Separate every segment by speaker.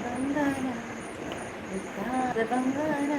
Speaker 1: ಬಂಗಾರ, ಮುದ್ದಾದ ಬಂಗಾರ.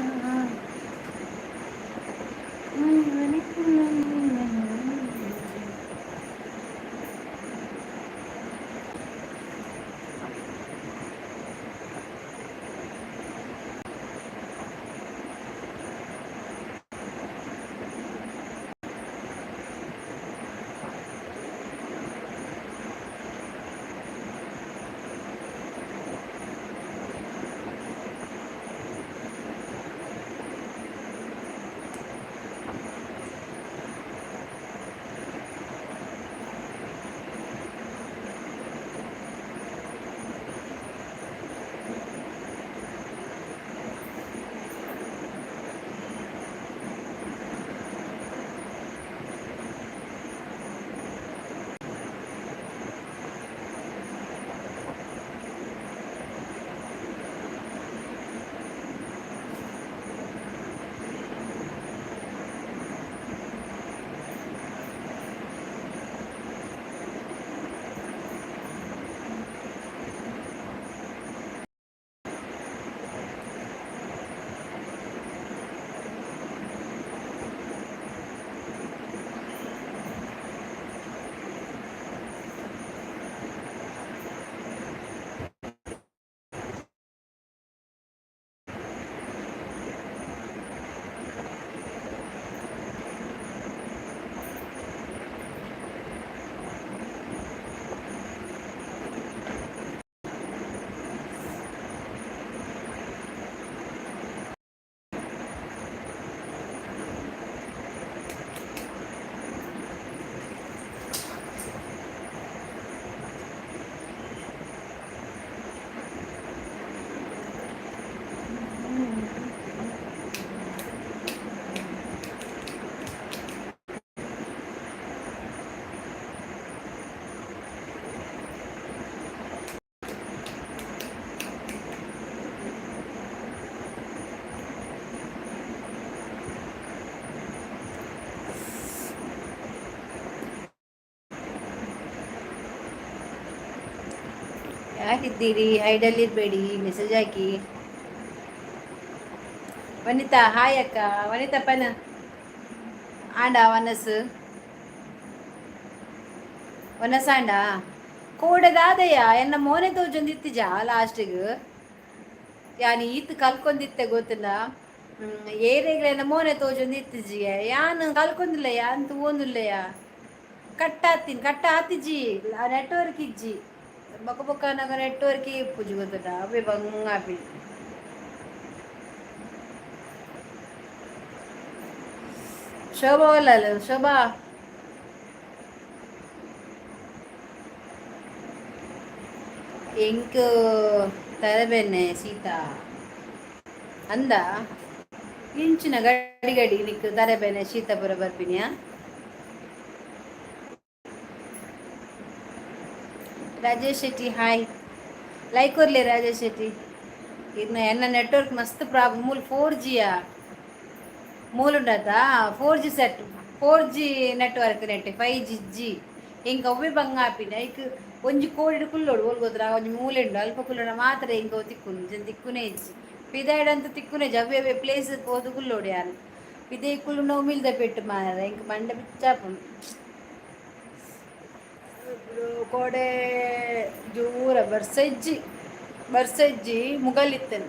Speaker 1: ಯಾರಿದ್ದೀರಿ? ಹೈಡಲ್ಲಿರಬೇಡಿ, ಮೆಸೇಜ್ ಹಾಕಿ. ವನಿತಾ, ಹಾಯ್ ಅಕ್ಕ. ವನಿತಾ ಪನ ಆಂಡ ವನಸು ವನಸಾಂಡ ಕೋಡೆದಾದಯ್ಯ ಎನ್ನ ಮೋನೆ ತೋಜೊಂದಿತ್ತಿಜ ಲಾಸ್ಟಿಗ್. ಯಾನ್ ಈತ್ ಕಲ್ಕೊಂದಿತ್ತೆ ಗೊತ್ತಿಲ್ಲ. ಏರೆಗ್ಲ ಮೋನೆ ತೋಜೊಂದಿತ್ತಿಜಿಗೆ. ಯಾನ್ ಕಲ್ಕೊಂದಿಲ್ಲ, ಯಾನ್ ತೂವೊಂದುಲ್ಲೆಯ. ಕಟ್ಟಾತೀನಿ, ಕಟ್ಟ ಆತಿಜಿ, ನೆಟ್ವರ್ಕ್ ಇಜ್ಜಿ. ಬೊಕ ಬೊಕ ನಗ ನೆಟ್ವರ್ಕ್ ಇಪ್ಪುಜಿ ಗೊತ್ತುಂಡ, ಅವೇ ಬಂಗ ಆಪಿನಿ. ಶೋಭಾ ಅಲ್ಲ, ಶೋಭಾ. ಎಂಕ್ ತರಬೇನೆ ಸೀತಾ ಅಂದ ಇಂಚಿನ ಗಡಿ ಗಡಿ ನಿಕ್ ತರಬೇನೆ ಶೀತಪುರ ಬರ್ಪಿನಿಯಾ. ರಾಜೇಶ್ ಶೆಟ್ಟಿ, ಹಾಯ್. ಲೈಕ್ ಕೊರ್ಲೆ ರಾಜೇಶ್ ಶೆಟ್ಟಿ. ಇನ್ನು ಎನ್ನ ನೆಟ್ವರ್ಕ್ ಮಸ್ತ್ ಪ್ರಾಬ್ಲಮ್. ಮೂಲು 4Gಯಾ ಮೂಲುಂಡತ? 4G set, 4G network net, 5G G. ಎಂಕ್ ಅವ್ವೆ ಬಂಗ ಆಪಿನ. ಐಕ್ ಒಂಜಿ ಕೋಡಿಡ್ ಕುಲ್ಲೋಡು. ಓಲ್ ಗೊತ್ತಾ? ಒಂಜಿ ಮೂಲೆ ಉಂಡು, ಅಲ್ಪ ಕುಲ್ಲೋಡ ಮಾತ್ರ ಎಂಕ್ ಅವು ತಿಕ್ಕುನು. ಜನ ತಿಕ್ಕುನೇ ಇಜ್ಜಿ. ಪಿದಾಯ್ಡ್ ತಿಕ್ಕುನೇ ಇಜ್ಜಿ. ಅವೇ ಅವೇ ಪ್ಲೇಸ್ ಪೋದು ಕುಲ್ಲೋಡು ಯಾನ್. ಪಿದೈ ಕುಲ್ಲುಂಡ ಉಮಿಲ್ದ ಪೆಟ್ಟು ಮಾರ್ರೆ, ಎಂಕ್ ಮಂಡೆ ಬಿಚ್ಚಾಪುಂಡು. ಕೋಡೆ ಜೋರ ಬರ್ಸ ಇಜ್ಜಿ, ಬರ್ಸ ಇಜ್ಜಿ. ಮುಗಲಿತ್ತನು,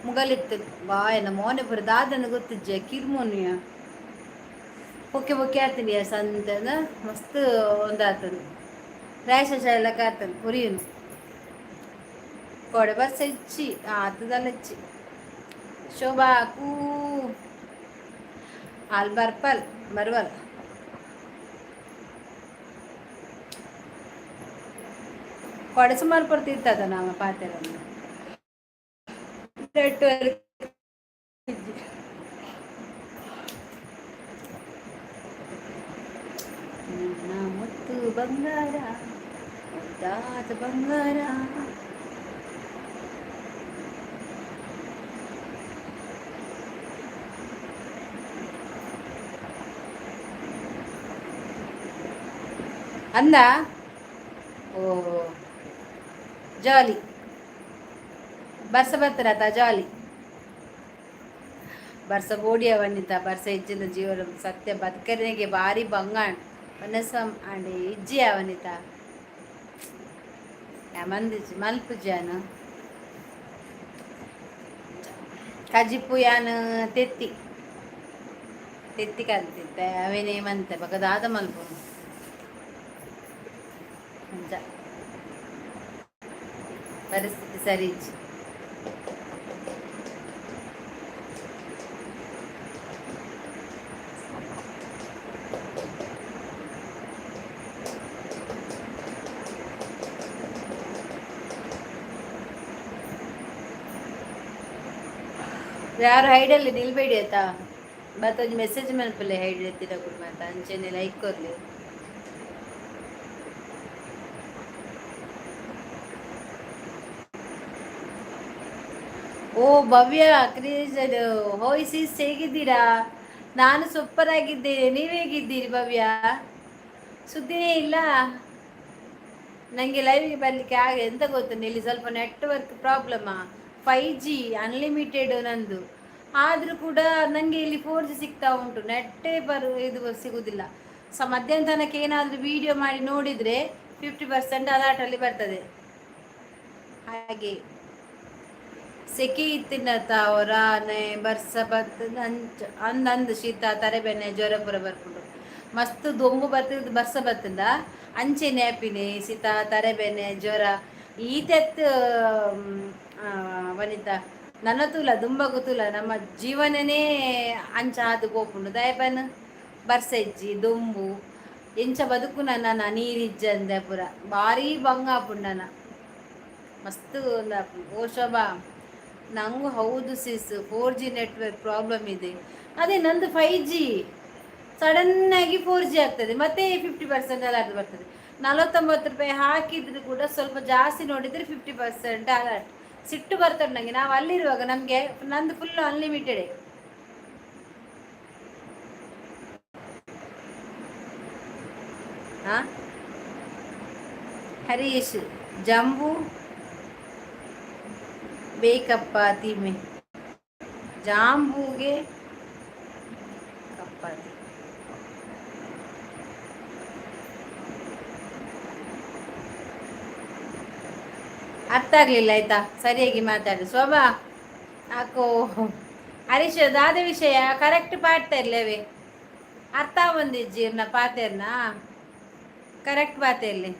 Speaker 1: ಮುಗಲಿತ್ತು. ಬಾಯನ ಮೋನೆ ಪೂರ ದಾದನ ಗೊತ್ತಿಜ್ಜ, ಕಿರ್ಮೋನಿಯ ಪೊಕ್ಕೆ ಪೊಕ್ಕೆ ಆತೀನಿ ಸಂತನ. ಮಸ್ತ್ ಒಂದಾತನು, ರ್ಯಾಶ್ ಎಲ್ಲ ಕಾತನು ಉರಿಯುನು. ಕೋಡೆ ಬರ್ಸ ಇಜ್ಜಿ, ಆತದಲ್ಲ ಇಜ್ಜಿ. ಶೋಭಾ ಕೂ ಹಾಲ್ ಬರ್ಪಲ್ ಬರುವಲ್ಲ. ಕೊಡೆ ಸುಮಾರು ಪೊರ್ತು ನಾಮ ಪಾತೆರೊಂದು. ನೆಟ್ವರ್ಕ್ ಇಜ್ಜಿ. ನನ್ನ ಮುತ್ತು ಬಂಗಾರ, ಮುದ್ದಾದ ಬಂಗಾರ. ಅಂದ ಓ. ಜಾಲಿ. ಬರ್ಸ ಬರ್ತಾರತ ಜಾಲಿ. ಬರ್ಸ ಬೋಡಿಯ ವನಿತ, ಬರ್ಸ ಇಜ್ಜಿನ ಜೀವನ ಸತ್ಯ ಬದುಕರಿಗೆ ಭಾರಿ ಬಂಗ ಒನಸಂ ಅಂಡ್ ಇಜ್ಜಿಯ ವನಿತ. ಮಂದಿಜಿ ಮಲ್ಪುಜಾನ ಕಜಿಪು ಯಾನ್ ತೆತ್ತಿ ತೆತ್ತಿ ಕಂತಿತ್ತೆ. ಅವೇನೇ ಮಂತೆ ಬೊಕ ದಾದ ಮಲ್ಪುನು ಅಂಚ ಪರಿಸ್ಥಿತಿ ಸರಿ ಇಜ್ಜಿ. ಯಾರು ಹೈಡಲ್ಲಿ ನಿಲ್ಬೇಡಿ ಆಯ್ತಾ? ಮತ್ತೊಂದು ಮೆಸೇಜ್ ಮಲ್ಪಲೆ ಹೈಡ್ ಎತ್ತಿನ ಮಾತ. ಅಂಚೆನೆ ಲೈಕ್ ಕೊರ್ಲಿ. ಓ ಭವ್ಯ ಕ್ರಿಯೇಷನ್, ಹೋಯ್ ಸಿಸ್, ಹೇಗಿದ್ದೀರಾ? ನಾನು ಸೂಪರ್ ಆಗಿದ್ದೇನೆ. ನೀವು ಹೇಗಿದ್ದೀರಿ ಭವ್ಯ? ಸುದ್ದಿಯೇ ಇಲ್ಲ. ನನಗೆ ಲೈವ್ಗೆ ಬರಲಿಕ್ಕೆ ಆಗ ಎಂತ ಗೊತ್ತು, ಇಲ್ಲಿ ಸ್ವಲ್ಪ ನೆಟ್ವರ್ಕ್ ಪ್ರಾಬ್ಲಮಾ. 5G unlimited ನಂದು, ಆದರೂ ಕೂಡ ನನಗೆ ಇಲ್ಲಿ 4G ಸಿಗ್ತಾ ಉಂಟು. ನೆಟ್ಟೇ ಇದು ಸಿಗುವುದಿಲ್ಲ. ಸೊ ಮಧ್ಯಾಹ್ನ ತನಕ ಏನಾದರೂ ವೀಡಿಯೋ ಮಾಡಿ ನೋಡಿದರೆ 50% ಅಲರ್ಟಲ್ಲಿ ಬರ್ತದೆ. ಹಾಗೆ ಸೆಕೆ ಇತ್ತಿನತ ಅವರಾನೆ ಬರ್ಸ ಬತ್ ಅಂಚ ಅಂದ್ ಅಂದ್ ಶೀತ, ತಲೆಬೇನೆ, ಜ್ವರ ಪೂರ ಬರ್ಪುಂಡು. ಮಸ್ತ್ ದೊಂಬು ಬರ್ತದ, ಬರ್ಸ ಬತ್ತಂದ ಅಂಚೆನೆ ಆಪಿನಿ ಶೀತ, ತಲೆಬೇನೆ, ಜ್ವರ ಈತೆತ್. ವನಿತಾ, ನನ್ನ ತೂಲ ದುಂಬಗು ತೂಲ, ನಮ್ಮ ಜೀವನನೇ ಅಂಚ ಆದ್ ಪೋಪುಂಡು. ದಾಯೆ ಬರ್ಸ ಇಜ್ಜಿ, ದೊಂಬು, ಎಂಚ ಬದುಕು ನನ್ನ ನೀರಿಜ್ಜಂದೆ ಪೂರ ಭಾರಿ ಬಂಗ ಆಪುಂಡು ನನ್ನ ಮಸ್ತ್ ಉಂದಾಪುಂಡು. ಓ ಶೋಭಾ, ನಂಗೂ ಹೌದು ಸಿಸ್, 4G network problem ಇದೆ. ಅದೇ ನಂದು 5G, ಸಡನ್ನಾಗಿ 4G ಆಗ್ತದೆ, ಮತ್ತೆ 50% ಅಲರ್ಟ್ ಬರ್ತದೆ. ₹49 ಹಾಕಿದ್ರು ಕೂಡ ಸ್ವಲ್ಪ ಜಾಸ್ತಿ ನೋಡಿದರೆ 50% ಅಲರ್ಟ್. ಸಿಟ್ಟು ಬರ್ತದೆ ನನಗೆ. ನಾವು ಅಲ್ಲಿರುವಾಗ ನಮಗೆ ನಂದು ಫುಲ್ ಅನ್ಲಿಮಿಟೆಡ್. ಹಾಂ ಹರೀಶ್, ಜಂಬು ಬೇಕಪ್ಪ ತೀಮೆ ಜಾಂಬೂಗೆ ಕಪ್ಪಾತಿ. ಅರ್ಥ ಆಗ್ಲಿಲ್ಲ ಆಯ್ತಾ? ಸರಿಯಾಗಿ ಮಾತಾಡು ಶೋಭಾ. ಹಾಕೋ ಹರೀಶ್, ದಾದ ವಿಷಯ ಕರೆಕ್ಟ್ ಪಾಡ್ತಾ ಇರ್ಲೇವೆ. ಅರ್ಥ ಬಂದಿಜ್ಜೀರ್ನ ಪಾತೆರ್ನ ಕರೆಕ್ಟ್ ಪಾತೆರ್ಲಿ.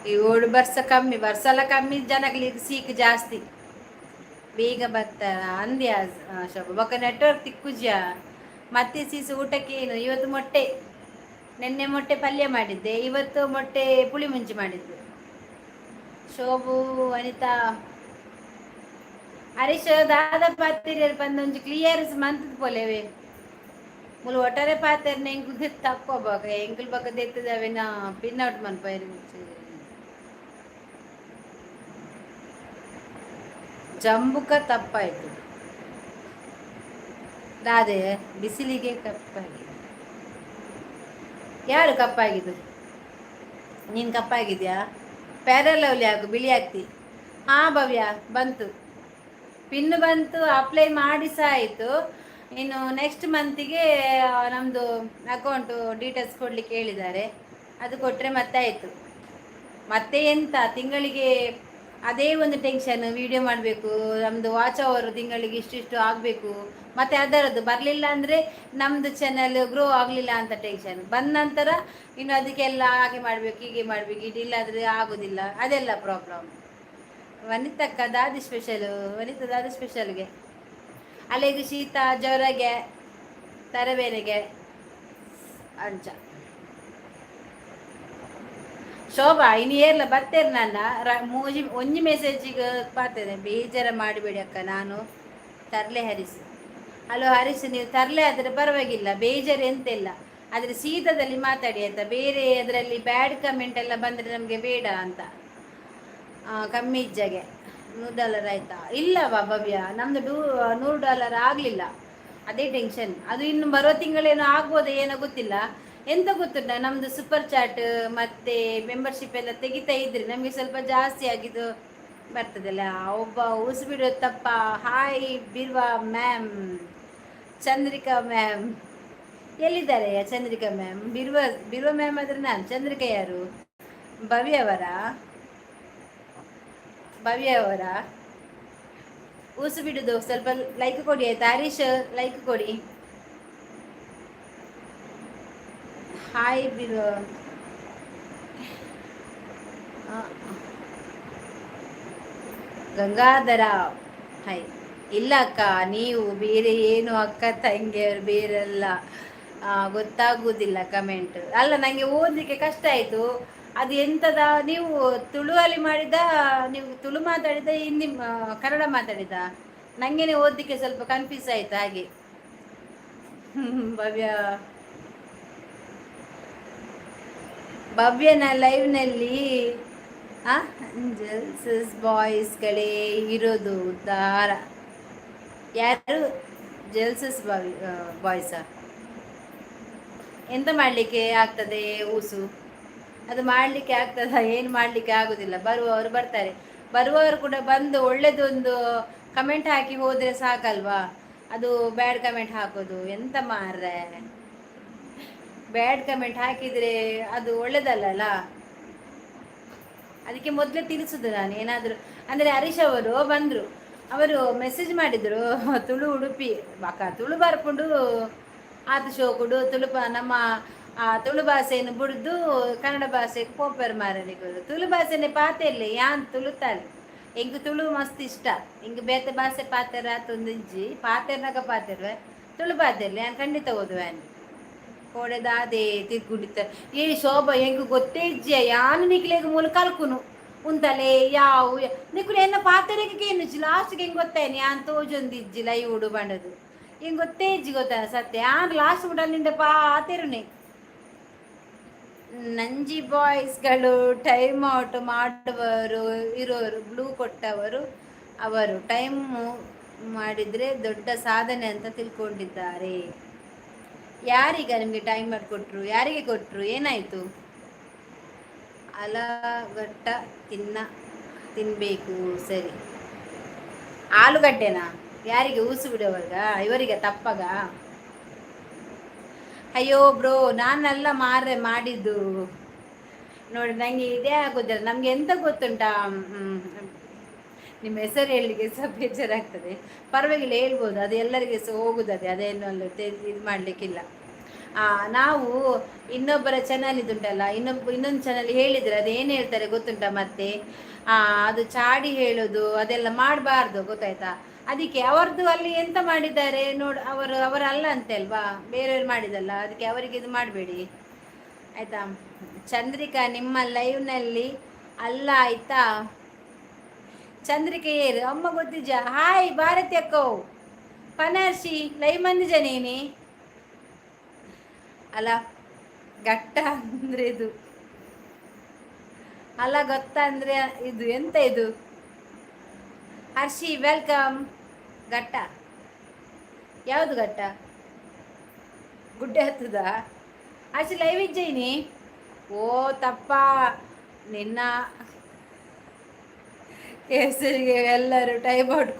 Speaker 1: ಈ ಓಡು ಬರ್ಸ ಕಮ್ಮಿ, ಬರ್ಸಲ್ಲ ಕಮ್ಮಿ, ಜನಗಳಿಗೆ ಸೀಕ್ ಜಾಸ್ತಿ. ಬೇಗ ಬರ್ತಾರ ಅಂದ್ಯ ಶೋಭಾ. ಬೊಕ ನೆಟ್ವರ್ಕ್ ತಿಕ್ಕುಜ್ಯ. ಮತ್ತೆ ಸೀಸು, ಊಟಕ್ಕೆ ಏನು ಇವತ್ತು? ಮೊಟ್ಟೆ. ನಿನ್ನೆ ಮೊಟ್ಟೆ ಪಲ್ಯ ಮಾಡಿದ್ದೆ, ಇವತ್ತು ಮೊಟ್ಟೆ ಪುಳಿ ಮುಂಚಿ ಮಾಡಿದ್ದು. ಶೋಭು, ಅನಿತಾ, ಹರೀಶ್, ದಾದ ಪಾತಿರಿಯರ್ ಪಂದೊಂಜಿ ಕ್ಲಿಯರ್ ಮಂತ್ ಪೋಲೆವೆ. ಮುಲು ಒಟ್ಟಾರೆ ಪಾತೆರ್ನ ಎಂಕುಲು ತಪ್ಪಬೇಕು, ಎಂಕುಲು ಬೊಕ ದೆತ್ತದವೆನ ಪಿನ್ ಔಟ್ ಮನ್ಪೈರ್. ಜಂಬುಕ ತಪ್ಪಾಯ್ತು ದಾದೆ? ಬಿಸಿಲಿಗೆ ಕಪ್ಪಾಗಿದೆ. ಯಾರು ಕಪ್ಪಾಗಿದ್ದು? ನೀನು ಕಪ್ಪಾಗಿದ್ಯಾ? ಪ್ಯಾರಲವ್ಲಿ ಹಾಕು, ಬಿಳಿ ಆಗ್ತಿ. ಹಾಂ ಭವ್ಯ, ಬಂತು ಪಿನ್ ಬಂತು. ಅಪ್ಲೈ ಮಾಡಿ ಸಹ ಆಯಿತು. ಇನ್ನು ನೆಕ್ಸ್ಟ್ ಮಂತಿಗೆ ನಮ್ಮದು ಅಕೌಂಟು ಡೀಟೇಲ್ಸ್ ಕೊಡಲಿಕ್ಕೆ ಹೇಳಿದ್ದಾರೆ. ಅದು ಕೊಟ್ಟರೆ ಮತ್ತೆ ಆಯಿತು. ಮತ್ತೆ ಎಂತ, ತಿಂಗಳಿಗೆ ಅದೇ ಒಂದು ಟೆನ್ಷನ್. ವೀಡಿಯೋ ಮಾಡಬೇಕು, ನಮ್ಮದು ವಾಚ್ ಅವರು ತಿಂಗಳಿಗೆ ಇಷ್ಟಿಷ್ಟು ಆಗಬೇಕು. ಮತ್ತು ಅದರದ್ದು ಬರಲಿಲ್ಲ ಅಂದರೆ ನಮ್ಮದು ಚಾನಲ್ ಗ್ರೋ ಆಗಲಿಲ್ಲ ಅಂತ ಟೆನ್ಷನ್. ಬಂದ ನಂತರ ಇನ್ನು ಅದಕ್ಕೆಲ್ಲ ಹಾಗೆ ಮಾಡಬೇಕು, ಹೀಗೆ ಮಾಡಬೇಕು, ಇದಿಲ್ಲಾದರೆ ಆಗೋದಿಲ್ಲ, ಅದೆಲ್ಲ ಪ್ರಾಬ್ಲಮ್. ವನಿತಕ್ಕ ದಾದಿ ಸ್ಪೆಷಲು? ವನಿತಾ ದಾದಿ ಸ್ಪೆಷಲ್ಗೆ? ಅಲೆಗ್ ಶೀತ, ಜ್ವರಗೆ, ತರಬೇನೆಗೆ ಅಂಚ. ಶೋಭಾ, ಇನ್ನು ಏರ್ಲ ಬತ್ತೇರ್ ನನ್ನ ಮೂಜಿ ಒಂಜಿ ಮೆಸೇಜಿಗೆ ಪಾತೇನೆ. ಬೇಜಾರ ಮಾಡಬೇಡಿ ಅಕ್ಕ, ನಾನು ತರಲೆ ಹರೀಶ್. ಹಲೋ ಹರೀಶ್, ನೀವು ತರಲೆ ಆದರೆ ಪರವಾಗಿಲ್ಲ, ಬೇಜಾರು ಎಂತಿಲ್ಲ. ಆದರೆ ಸೀದಾದಲ್ಲಿ ಮಾತಾಡಿ ಅಂತ. ಬೇರೆ ಅದರಲ್ಲಿ ಬ್ಯಾಡ್ ಕಮೆಂಟ್ ಎಲ್ಲ ಬಂದರೆ ನಮಗೆ ಬೇಡ ಅಂತ. ಕಮ್ಮಿ ಇಜ್ಜಗೆ. $100 ಆಯ್ತಾ? ಇಲ್ಲವಾ ಭವ್ಯ, ನಮ್ಮದು $100 ಆಗಲಿಲ್ಲ, ಅದೇ ಟೆನ್ಷನ್. ಅದು ಇನ್ನು ಬರೋ ತಿಂಗಳೇನೋ ಆಗ್ಬೋದು, ಏನೋ ಗೊತ್ತಿಲ್ಲ. ಎಂತ ಗೊತ್ತುಂಟ, ನಮ್ದು ಸೂಪರ್ ಚಾಟ್ ಮತ್ತೆ ಮೆಂಬರ್ಶಿಪ್ ಎಲ್ಲ ತೆಗಿತಾ ಇದ್ರೆ ನಮಗೆ ಸ್ವಲ್ಪ ಜಾಸ್ತಿ ಆಗಿದ್ದು ಬರ್ತದಲ್ಲ. ಒಬ್ಬ ಉಸು ಬಿಡೋ ತಪ್ಪ. Hi Birwa ma'am, Chandrika ma'am ಎಲ್ಲಿದ್ದಾರೆ? ಚಂದ್ರಿಕಾ ಮ್ಯಾಮ್, ಬಿರ್ವ ಬಿರ್ವ ಮ್ಯಾಮ್ ಆದ್ರೆ ನಾನು. ಚಂದ್ರಿಕಾ ಯಾರು? ಭವ್ಯ ಅವರಾ? ಭವ್ಯ ಅವರಾ? ಊಸು ಬಿಡುದು ಸ್ವಲ್ಪ ಲೈಕ್ ಕೊಡಿ ಆಯ್ತಾ? ಹರೀಶ್, ಲೈಕ್ ಕೊಡಿ. ಹಾಯ್ ಬಿರ್ವ. ಗಂಗಾಧರ ಹಾಯ್. ಇಲ್ಲ ಅಕ್ಕ, ನೀವು ಬೇರೆ ಏನು ಅಕ್ಕ ತಂಗಿಯವರು ಬೇರೆಲ್ಲ ಗೊತ್ತಾಗುವುದಿಲ್ಲ ಕಮೆಂಟ್ ಅಲ್ಲ. ನನಗೆ ಓದಲಿಕ್ಕೆ ಕಷ್ಟ ಆಯಿತು. ಅದು ಎಂತದ? ನೀವು ತುಳುವಲ್ಲಿ ಮಾಡಿದ, ನೀವು ತುಳು ಮಾತಾಡಿದ, ಹಿಂದಿ ಕನ್ನಡ ಮಾತಾಡಿದ, ನನಗೇನೆ ಓದಲಿಕ್ಕೆ ಸ್ವಲ್ಪ ಕನ್ಫ್ಯೂಸ್ ಆಯಿತು ಹಾಗೆ. ಭವ್ಯ, ಭವ್ಯನ ಲೈವ್ನಲ್ಲಿ ಜಲ್ಸಸ್ ಬಾಯ್ಸ್ಗಳೇ ಇರೋದು ಉದ್ದಾರ. ಯಾರು ಜೆಲ್ಸಸ್ ಬಾಯ್ ಬಾಯ್ಸಾ? ಎಂತ ಮಾಡಲಿಕ್ಕೆ ಆಗ್ತದೆ ಊಸು? ಅದು ಮಾಡಲಿಕ್ಕೆ ಆಗ್ತದ? ಏನು ಮಾಡಲಿಕ್ಕೆ ಆಗುದಿಲ್ಲ. ಬರುವವರು ಬರ್ತಾರೆ. ಬರುವವರು ಕೂಡ ಬಂದು ಒಳ್ಳೆದೊಂದು ಕಮೆಂಟ್ ಹಾಕಿ ಹೋದರೆ ಸಾಕಲ್ವಾ? ಅದು ಬ್ಯಾಡ್ ಕಮೆಂಟ್ ಹಾಕೋದು ಎಂತ ಮಾರ್ರೆ? ಬ್ಯಾಡ್ ಕಮೆಂಟ್ ಹಾಕಿದರೆ ಅದು ಒಳ್ಳೇದಲ್ಲ. ಅದಕ್ಕೆ ಮೊದಲೇ ತಿಳಿಸುದು ನಾನು ಏನಾದರೂ. ಅಂದರೆ ಹರೀಶ್ ಅವರು ಬಂದರು, ಅವರು ಮೆಸೇಜ್ ಮಾಡಿದರು, ತುಳು ಉಡುಪಿ ಅಕ್ಕ ತುಳು ಬರ್ಕೊಂಡು ಆತು ಶೋಕುಡು ತುಳು ನಮ್ಮ ಆ ತುಳು ಭಾಷೆಯನ್ನು ಬುಡ್ದು ಕನ್ನಡ ಭಾಷೆಗೆ ಪೋಪೆರ್ ಮಾರನಿಗೋದು. ತುಳು ಭಾಷೆನೆ ಪಾತೆರ್ಲೆ, ಯಾನ್ ತುಳುತಾಳೆ, ಎಂಕ್ ತುಳು ಮಸ್ತ್ ಇಷ್ಟ. ಇಂಗ್ ಬೇತೆ ಭಾಷೆ ಪಾತೆರ ತುಂದಿಂಜಿ ಪಾತೆರ್ನಾಗ ಪಾತೆರ್ವೆ, ತುಳು ಪಾತೆರ್ಲೆ ಯಾನ್ ಖಂಡಿತ ಓದುವೆ. ಕೋಡೆದಾದೆ ತಿರ್ಗುಂಡಿತ್ತ ಏ ಶೋಭಾ, ಎಂಕ್ ಗೊತ್ತೇ ಇಜ್ಜೆ. ಯಾನು ನಿಕ್ಲೆಗ್ ಮೂಲು ಕಲ್ಕುನು ಉಂತಲೆ ಯಾವು ನಿಕುಲು ಎನ್ನ ಪಾತೆರೆಗೆ ಕೇನುಜಿ. ಲಾಸ್ಟ್ಗೆ ಹೆಂಗ್ ಗೊತ್ತಾಯ್ನಿ ಯಾನ್ ತೋಜೊಂದಿಜ್ಜಿ ಲೈವ್ ಉಡು ಬಂಡದು. ಹಿಂಗೆ ಗೊತ್ತೇ ಇಜ್ಜಿ, ಗೊತ್ತಾ ಸತ್ಯ? ಯಾನ್ ಲಾಸ್ಟ್ ಮುಡಲ್ ಪಾತೆರುನೆ. ನಂಜಿ ಬಾಯ್ಸ್ಗಳು ಟೈಮ್ ಔಟ್ ಮಾಡುವವರು ಇರೋರು, ಬ್ಲೂ ಕೊಟ್ಟವರು ಅವರು ಟೈಮ್ ಮಾಡಿದರೆ ದೊಡ್ಡ ಸಾಧನೆ ಅಂತ ತಿಳ್ಕೊಂಡಿದ್ದಾರೆ. ಯಾರೀಗ ನಿಮಗೆ ಟೈಮ್ ಮಾಡಿಕೊಟ್ರು? ಯಾರಿಗೆ ಕೊಟ್ಟರು? ಏನಾಯಿತು? ಆಲೂಗಡ್ಡೆ ತಿನ್ನಬೇಕು ಸರಿ. ಆಲೂಗಡ್ಡೆನಾ? ಯಾರಿಗೆ? ಊಸು ಬಿಡುವಾಗ ಇವರಿಗೆ ತಪ್ಪಗ. ಅಯ್ಯೋ ಬ್ರೋ, ನಾನೆಲ್ಲ ಮಾರ್ರೆ ಮಾಡಿದ್ದು. ನೋಡಿ, ನನಗೆ ಇದೇ ಆಗೋದಿಲ್ಲ. ನಮಗೆ ಎಂತ ಗೊತ್ತುಂಟಾ? ನಿಮ್ಮ ಹೆಸರು ಹೇಳಲಿಕ್ಕೆ ಸಹ ಬೇಜಾರಾಗ್ತದೆ. ಪರವಾಗಿಲ್ಲ, ಹೇಳ್ಬೋದು. ಅದು ಎಲ್ಲರಿಗೆ ಸಹ ಹೋಗುತ್ತದೆ. ಅದೇನು ಅಲ್ಲ, ಇದು ಮಾಡಲಿಕ್ಕಿಲ್ಲ. ನಾವು ಇನ್ನೊಬ್ಬರ ಚಾನಲ್ ಇದುಂಟಲ್ಲ, ಇನ್ನೊಂದು ಚಾನಲ್ ಹೇಳಿದರೆ ಅದು ಏನು ಹೇಳ್ತಾರೆ ಗೊತ್ತುಂಟಾ? ಮತ್ತೆ ಅದು ಚಾಡಿ ಹೇಳೋದು, ಅದೆಲ್ಲ ಮಾಡಬಾರ್ದು, ಗೊತ್ತಾಯ್ತಾ? ಅದಕ್ಕೆ ಅವರದ್ದು ಅಲ್ಲಿ ಎಂತ ಮಾಡಿದ್ದಾರೆ ನೋಡು. ಅವರು ಅವರಲ್ಲ ಅಂತೆ ಅಲ್ವಾ? ಬೇರೆಯವ್ರು ಮಾಡಿದಲ್ಲ, ಅದಕ್ಕೆ ಅವರಿಗೆ ಇದು ಮಾಡಬೇಡಿ, ಆಯ್ತಾ? ಚಂದ್ರಿಕಾ ನಿಮ್ಮ ಲೈವ್ನಲ್ಲಿ ಅಲ್ಲ, ಆಯ್ತಾ? ಚಂದ್ರಿಕೆ ಏರು ಅಮ್ಮ ಗೊತ್ತಿಜ. ಹಾಯ್ ಭಾರತಿ ಅಕ್ಕೋ, ಪನರ್ಶಿ ಲೈವ್ ಮಂದಿಜ ನೀನಿ. ಅಲ್ಲ ಘಟ್ಟ ಅಂದ್ರೆ ಇದು ಅಲ್ಲ, ಗೊತ್ತಾ? ಅಂದ್ರೆ ಇದು ಎಂತ ಇದು? Hershey welcome. ಘಟ್ಟ ಯಾವುದು? ಘಟ್ಟ ಗುಡ್ಡೆ ಹತ್ತದ? Hershey live ಇಜ್ಜೈನಿ. ಓ ತಪ್ಪ, ನಿನ್ನ ಹೆಸರಿಗೆ ಎಲ್ಲರೂ ಟೈಮ್ ಔಟ್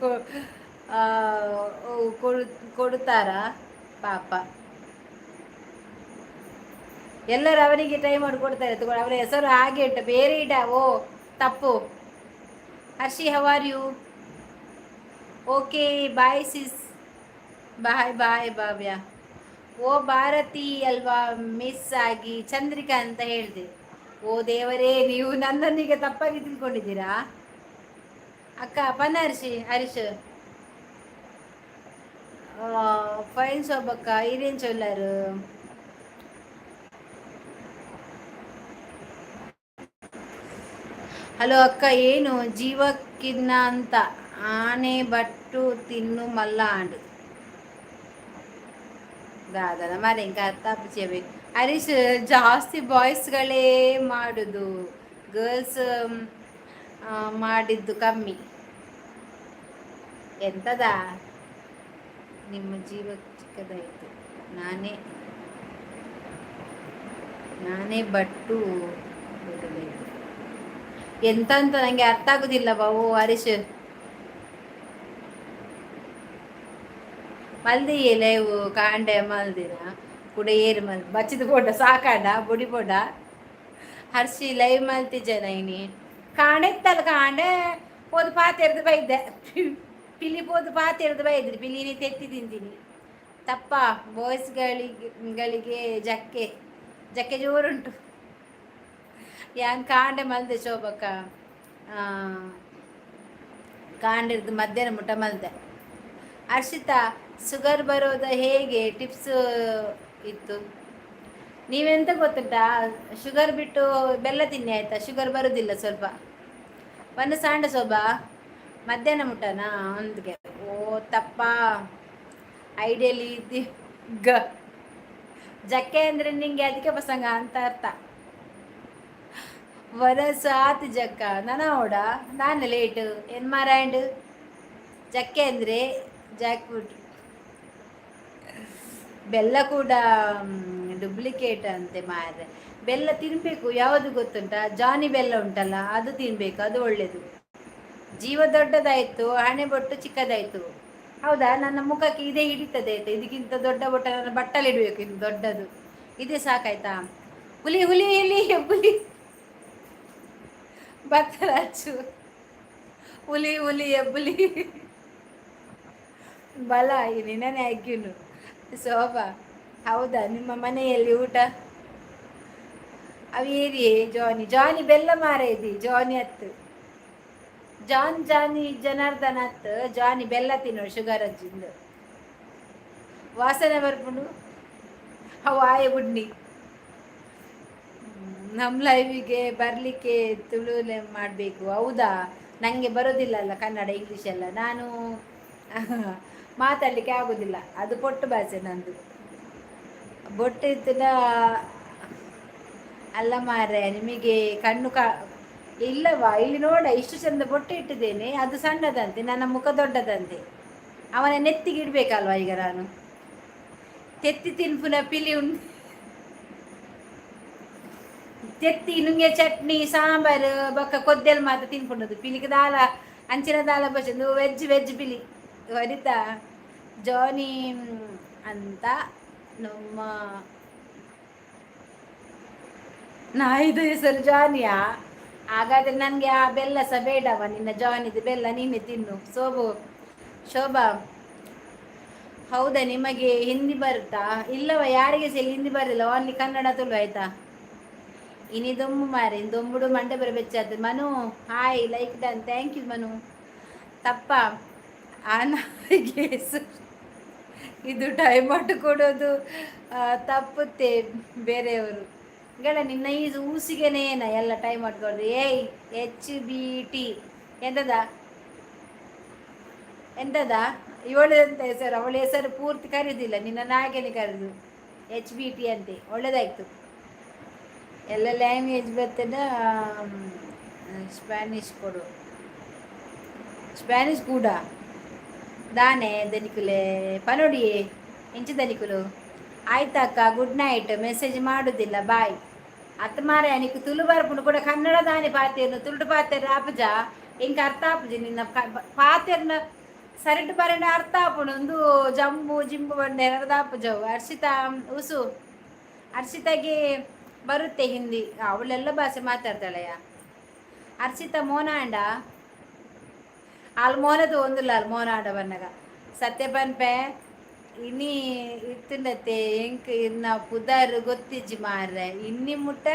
Speaker 1: ಕೊಡುತ್ತಾರಾ ಪಾಪ? ಎಲ್ಲರೂ ಅವರಿಗೆ ಟೈಮ್ ಔಟ್ ಕೊಡ್ತಾರೆ ತಗೊಳ್ಳಿ. ಅವರ ಹೆಸರು ಹಾಗೆ ಉಂಟು, ಬೇರೆ ಇಡ. ಓ ತಪ್ಪು. Hershey, how are you? Okay, bye sis, bye bye Bhavya. ಓ ಭಾರತಿ ಅಲ್ವಾ? ಮಿಸ್ ಆಗಿ ಚಂದ್ರಿಕಾ ಅಂತ ಹೇಳಿದೆ. ಓ ದೇವರೇ, ನೀವು ನನ್ನನ್ನೀಗ ತಪ್ಪಾಗಿ ತಿಳ್ಕೊಂಡಿದ್ದೀರಾ ಅಕ್ಕ. ಪನ್ನ ಹರೀಶ್, ಹರೀಶ್ ಫೈನ್. ಶೋಭಕ್ಕ ಇರೇನ್ ಚೊಲ್ಲಾರು? ಹಲೋ ಅಕ್ಕ, ಏನು ಜೀವಕ್ಕಿನ್ನ ಅಂತ ಆನೆ ಬಟ್ಟು ತಿನ್ನು ಮಲ್ಲ ಆಂಡು ದಾದನ ಮರೆ ಇಂಕ ತಪ್ಪು. ಹರೀಶ್, ಜಾಸ್ತಿ ಬಾಯ್ಸ್ಗಳೇ ಮಾಡುದು, ಗರ್ಲ್ಸ್ ಮಾಡಿದ್ದು ಕಮ್ಮಿ. ಎಂತದ ನಿಮ್ಮ ಜೀವ ಚಿಕ್ಕದಾಯಿತು? ನಾನೇ ನಾನೇ ಬಟ್ಟು ಬಿಡಬೇಕು ಎಂತ ಅಂತ ನಂಗೆ ಅರ್ಥ ಆಗುದಿಲ್ಲ ಬಾವು. ಹರೀಶ್ ಮಲ್ದಿ ಲೇವು ಕಾಂಡೆ ಮಲ್ದಿನ ಕುಡ ಏರು ಮಲ್ ಬಚ್ಚಿದ ಪೋಡ ಸಾಕಾಡ ಬೊಡಿ ಪೋಡ. ಹರ್ಷಿ ಲೈವ್ ಮಲ್ತಿಜನ ಇನಿ ಕಾಂಡೆ ಇತ್ತಲ್ಲ. ಕಾಂಡೆ ಪೋದು ಪಾತೆರ್ದು ಬೈದೆ, ಪಿಲಿ ಪೋದು ಪಾತೆರ್ದು ಬೈದ್ರಿ. ಪಿಲಿನಿ ತೆತ್ತಿ ತಿಂತೀನಿ. ತಪ್ಪ ಬಾಯ್ಸ್ಗಳಿಗೆ ಗಳಿಗೆ ಜಕ್ಕೆ ಜಕ್ಕೆ ಜೋರುಂಟು. ಯಾನ್ ಕಾಂಡೆ ಮಲ್ದೆ ಶೋಭಕ್ಕ, ಕಾಂಡಿರ್ದು ಮಧ್ಯಾಹ್ನ ಮುಟ್ಟ ಮಲ್ದೆ. ಹರ್ಷಿತಾ, ಶುಗರ್ ಬರೋದ ಹೇಗೆ? ಟಿಪ್ಸ್ ಇತ್ತು. ನೀವೆಂತ ಗೊತ್ತುಂಟಾ? ಶುಗರ್ ಬಿಟ್ಟು ಬೆಲ್ಲ ತಿನ್ನಿ, ಆಯ್ತಾ? ಶುಗರ್ ಬರೋದಿಲ್ಲ. ಸ್ವಲ್ಪ ಒಂದು ಸಾಂಡ ಶೋಭಾ, ಮಧ್ಯಾಹ್ನ ಮುಟ್ಟನಾ ಒಂದ್ಗೆ. ಓ ತಪ್ಪ ಐಡಿಯಲಿ ಗ ಜಕ್ಕೆ ಅಂದ್ರೆ ನಿಂಗೆ ಅದಕ್ಕೆ ಪಸಂಗ ಅಂತ ಅರ್ಥ. ವರಸ ಆತು ಜಕ್ಕ ನನ ಓಡ ನಾನು ಲೇಟ್ ಏನ್ ಮಾರಾಯಂಡ್. ಜಕ್ಕೆ ಅಂದರೆ ಜಾಕ್ ಫ್ರೂಟ್. ಬೆಲ್ಲ ಕೂಡ ಡೂಪ್ಲಿಕೇಟ್ ಅಂತೆ ಮಾರ್ರೆ. ಬೆಲ್ಲ ತಿನ್ನಬೇಕು. ಯಾವುದು ಗೊತ್ತುಂಟಾ? ಜಾನಿ ಬೆಲ್ಲ ಉಂಟಲ್ಲ, ಅದು ತಿನ್ನಬೇಕು, ಅದು ಒಳ್ಳೆಯದು. ಜೀವ ದೊಡ್ಡದಾಯಿತು, ಹಣೆ ಬೊಟ್ಟು ಚಿಕ್ಕದಾಯಿತು. ಹೌದಾ? ನನ್ನ ಮುಖಕ್ಕೆ ಇದೇ ಹಿಡಿತದೆ, ಆಯ್ತಾ? ಇದಕ್ಕಿಂತ ದೊಡ್ಡ ಬೊಟ್ಟ ನನ್ನ ಬಟ್ಟಲಿಡಬೇಕು, ಇದು ದೊಡ್ಡದು. ಇದೇ ಸಾಕಾಯ್ತಾ? ಹುಲಿ ಹುಲಿ ಹುಲಿ ಹುಲಿ ಬತ್ತರಾಚು ಹುಲಿ ಹುಲಿ ಎಬ್ಬುಲಿ ಬಲ ನಿನ್ನನೆ ಹಾಕ್ಯುನು. ಶೋಭಾ, ಹೌದಾ? ನಿಮ್ಮ ಮನೆಯಲ್ಲಿ ಊಟ ಅವೇರಿಯೇ? ಜಾನಿ ಜಾನಿ ಬೆಲ್ಲ ಮಾರೇದಿ ಜಾನಿ ಹತ್ತು ಜಾನ್ ಜಾನಿ ಜನಾರ್ದನ್ ಹತ್ತು ಜಾನಿ ಬೆಲ್ಲ ತಿನ್ನೋ. ಶುಗರ್ ಅಜ್ಜಿಂದು ವಾಸನೆ ಬರ್ಪುಂಡು ಅವು ಆಯ ಬುಡ್ನಿ. ನಮ್ಮ ಲೈವಿಗೆ ಬರಲಿಕ್ಕೆ ತುಳುಲೆ ಮಾಡಬೇಕು. ಹೌದಾ? ನನಗೆ ಬರೋದಿಲ್ಲ ಅಲ್ಲ ಕನ್ನಡ, ಇಂಗ್ಲೀಷ್ ಎಲ್ಲ ನಾನು ಮಾತಾಡಲಿಕ್ಕೆ ಆಗೋದಿಲ್ಲ. ಅದು ಪೊಟ್ಟು ಭಾಷೆ ನಂದು. ಬೊಟ್ಟು ಇತ್ತದ ಅಲ್ಲ ಮಾರ್ರೆ, ನಿಮಗೆ ಕಣ್ಣು ಕಾ ಇಲ್ಲವಾ? ಇಲ್ಲಿ ನೋಡ, ಇಷ್ಟು ಚಂದ ಬೊಟ್ಟು ಇಟ್ಟಿದ್ದೇನೆ. ಅದು ಸಣ್ಣದಂತೆ, ನನ್ನ ಮುಖ ದೊಡ್ಡದಂತೆ. ಅವನ ನೆತ್ತಿಗೆ ಇಡಬೇಕಲ್ವ ಈಗ ನಾನು? ತೆತ್ತಿ ತಿನ್ಪುನ ಪಿಲಿ ಉಂಡು ತೆತ್ತಿ ನುಂಗೆ ಚಟ್ನಿ ಸಾಂಬಾರು ಬೊಕ್ಕ ಕೊದ್ದೆಲ್ ಮಾತ್ರ ತಿನ್ಕೊಂಡದ್ದು. ಪಿಲಿಗೆ ದಾಲ ಅಂಚಿನ ದಾಲ ಬಚ್ಚಂದು ವೆಜ್ ವೆಜ್ ಪಿಲಿ. ವನಿತಾ, ಜಾನಿ ಅಂತ ನಮ್ಮ ನಾಯಿದು ಹೆಸರು ಜಾನಿಯಾ? ಹಾಗಾದ್ರೆ ನನಗೆ ಆ ಬೆಲ್ಲ ಸಹ ಬೇಡವ. ನಿನ್ನ ಜಾನಿದು ಬೆಲ್ಲ ನೀನೆ ತಿನ್ನು. ಸೋಬು ಶೋಭಾ, ಹೌದಾ? ನಿಮಗೆ ಹಿಂದಿ ಬರುತ್ತಾ? ಇಲ್ಲವ, ಯಾರಿಗೆ ಸಹ ಹಿಂದಿ ಬರಲಿಲ್ಲ. ಓನ್ಲಿ ಕನ್ನಡ, ತುಳು, ಆಯ್ತಾ? ಇನಿ ದೊಂಬು ಮಾರಿ ದೊಂಬುಡು ಮಂಡೆ ಬರ ಬೆಚ್ಚಾದ. Manu hi, like done, thank you Manu. ತಪ್ಪ ಆ ನಾಯಿಗೆ ಹೆಸರು ಇದು. ಟೈಮ್ ಔಟ್ ಕೊಡೋದು ತಪ್ಪುತ್ತೆ ಬೇರೆಯವರು ಗೆಳ. ನಿನ್ನ ಈ ಊಸಿಗೆನೇನ ಎಲ್ಲ ಟೈಮ್ ಔಟ್ ಕೊಡೋದು. ಏಯ್, ಎಚ್ ಬಿ ಟಿ ಎಂತದ ಎಂತದ? ಇವಳು ಎಂತ ಹೆಸರು? ಅವಳ ಹೆಸರು ಪೂರ್ತಿ ಕರೆಯುವುದಿಲ್ಲ, ನಿನ್ನ ನಾಗೇನೆ ಕರೆದು ಎಚ್ ಬಿ ಟಿ ಅಂತೆ. ಒಳ್ಳೆದಾಯ್ತು. ಎಲ್ಲ ಲ್ಯಾಂಗ್ವೇಜ್ ಬರ್ತದ. ಸ್ಪ್ಯಾನಿಷ್ ಕೊಡು, ಸ್ಪ್ಯಾನಿಷ್ ಕೂಡ ದಾನೆ ದನಿಕುಲೆ ಪನೋಡಿಯೇ ಎಂಚ ದನಿಕುಲು. ಆಯ್ತಕ್ಕ, ಗುಡ್ ನೈಟ್. ಮೆಸೇಜ್ ಮಾಡುದಿಲ್ಲ, ಬಾಯ್. ಅತ್ತ ಮಾರೆ, ನಿಕ್ ತುಳು ಬರ್ಪುಂಡು ಕೂಡ ಕನ್ನಡ ದಾನೆ ಪಾತೆರ್ನು? ತುಳು ಪಾತೆರ್ ಆಪುಜ ಎಂಕ್ ಅರ್ಥ ಆಪುಜಿ. ನಿನ್ನ ಪಾತೆರ್ನ ಸರಿಟ್ ಬರಂಡ ಅರ್ಥ ಆಪುಂಡು. ಒಂದು ಜಂಬು ಜಿಂಬು ಬಂಡೆ ಅರ್ಥ ಆಪುಜವು. ಹರ್ಷಿತಾ ಉಸು, ಹರ್ಷಿತಾಗೆ ಬರುತ್ತೆ ಹಿಂದಿ. ಅವಳೆಲ್ಲ ಭಾಷೆ ಮಾತಾಡ್ತಾಳೆಯ. ಹರ್ಷಿತಾ ಮೋನಾಂಡ ಆಲ್ ಮೋನದು ಒಂದುಲ್ಲ ಆಲ್ ಮೋನಾಂಡ ಬನ್ನಗ. ಸತ್ಯ ಪನ್ಪೆ, ಇನಿ ಇತ್ತುಂಡತ್ತೆ ಎಂಕ್ ಇನ್ನ ಪುದರ್ ಗೊತ್ತಿಜ್ಜಿ ಮಾರ್ರೆ ಇನ್ನಿ ಮುಟ್ಟ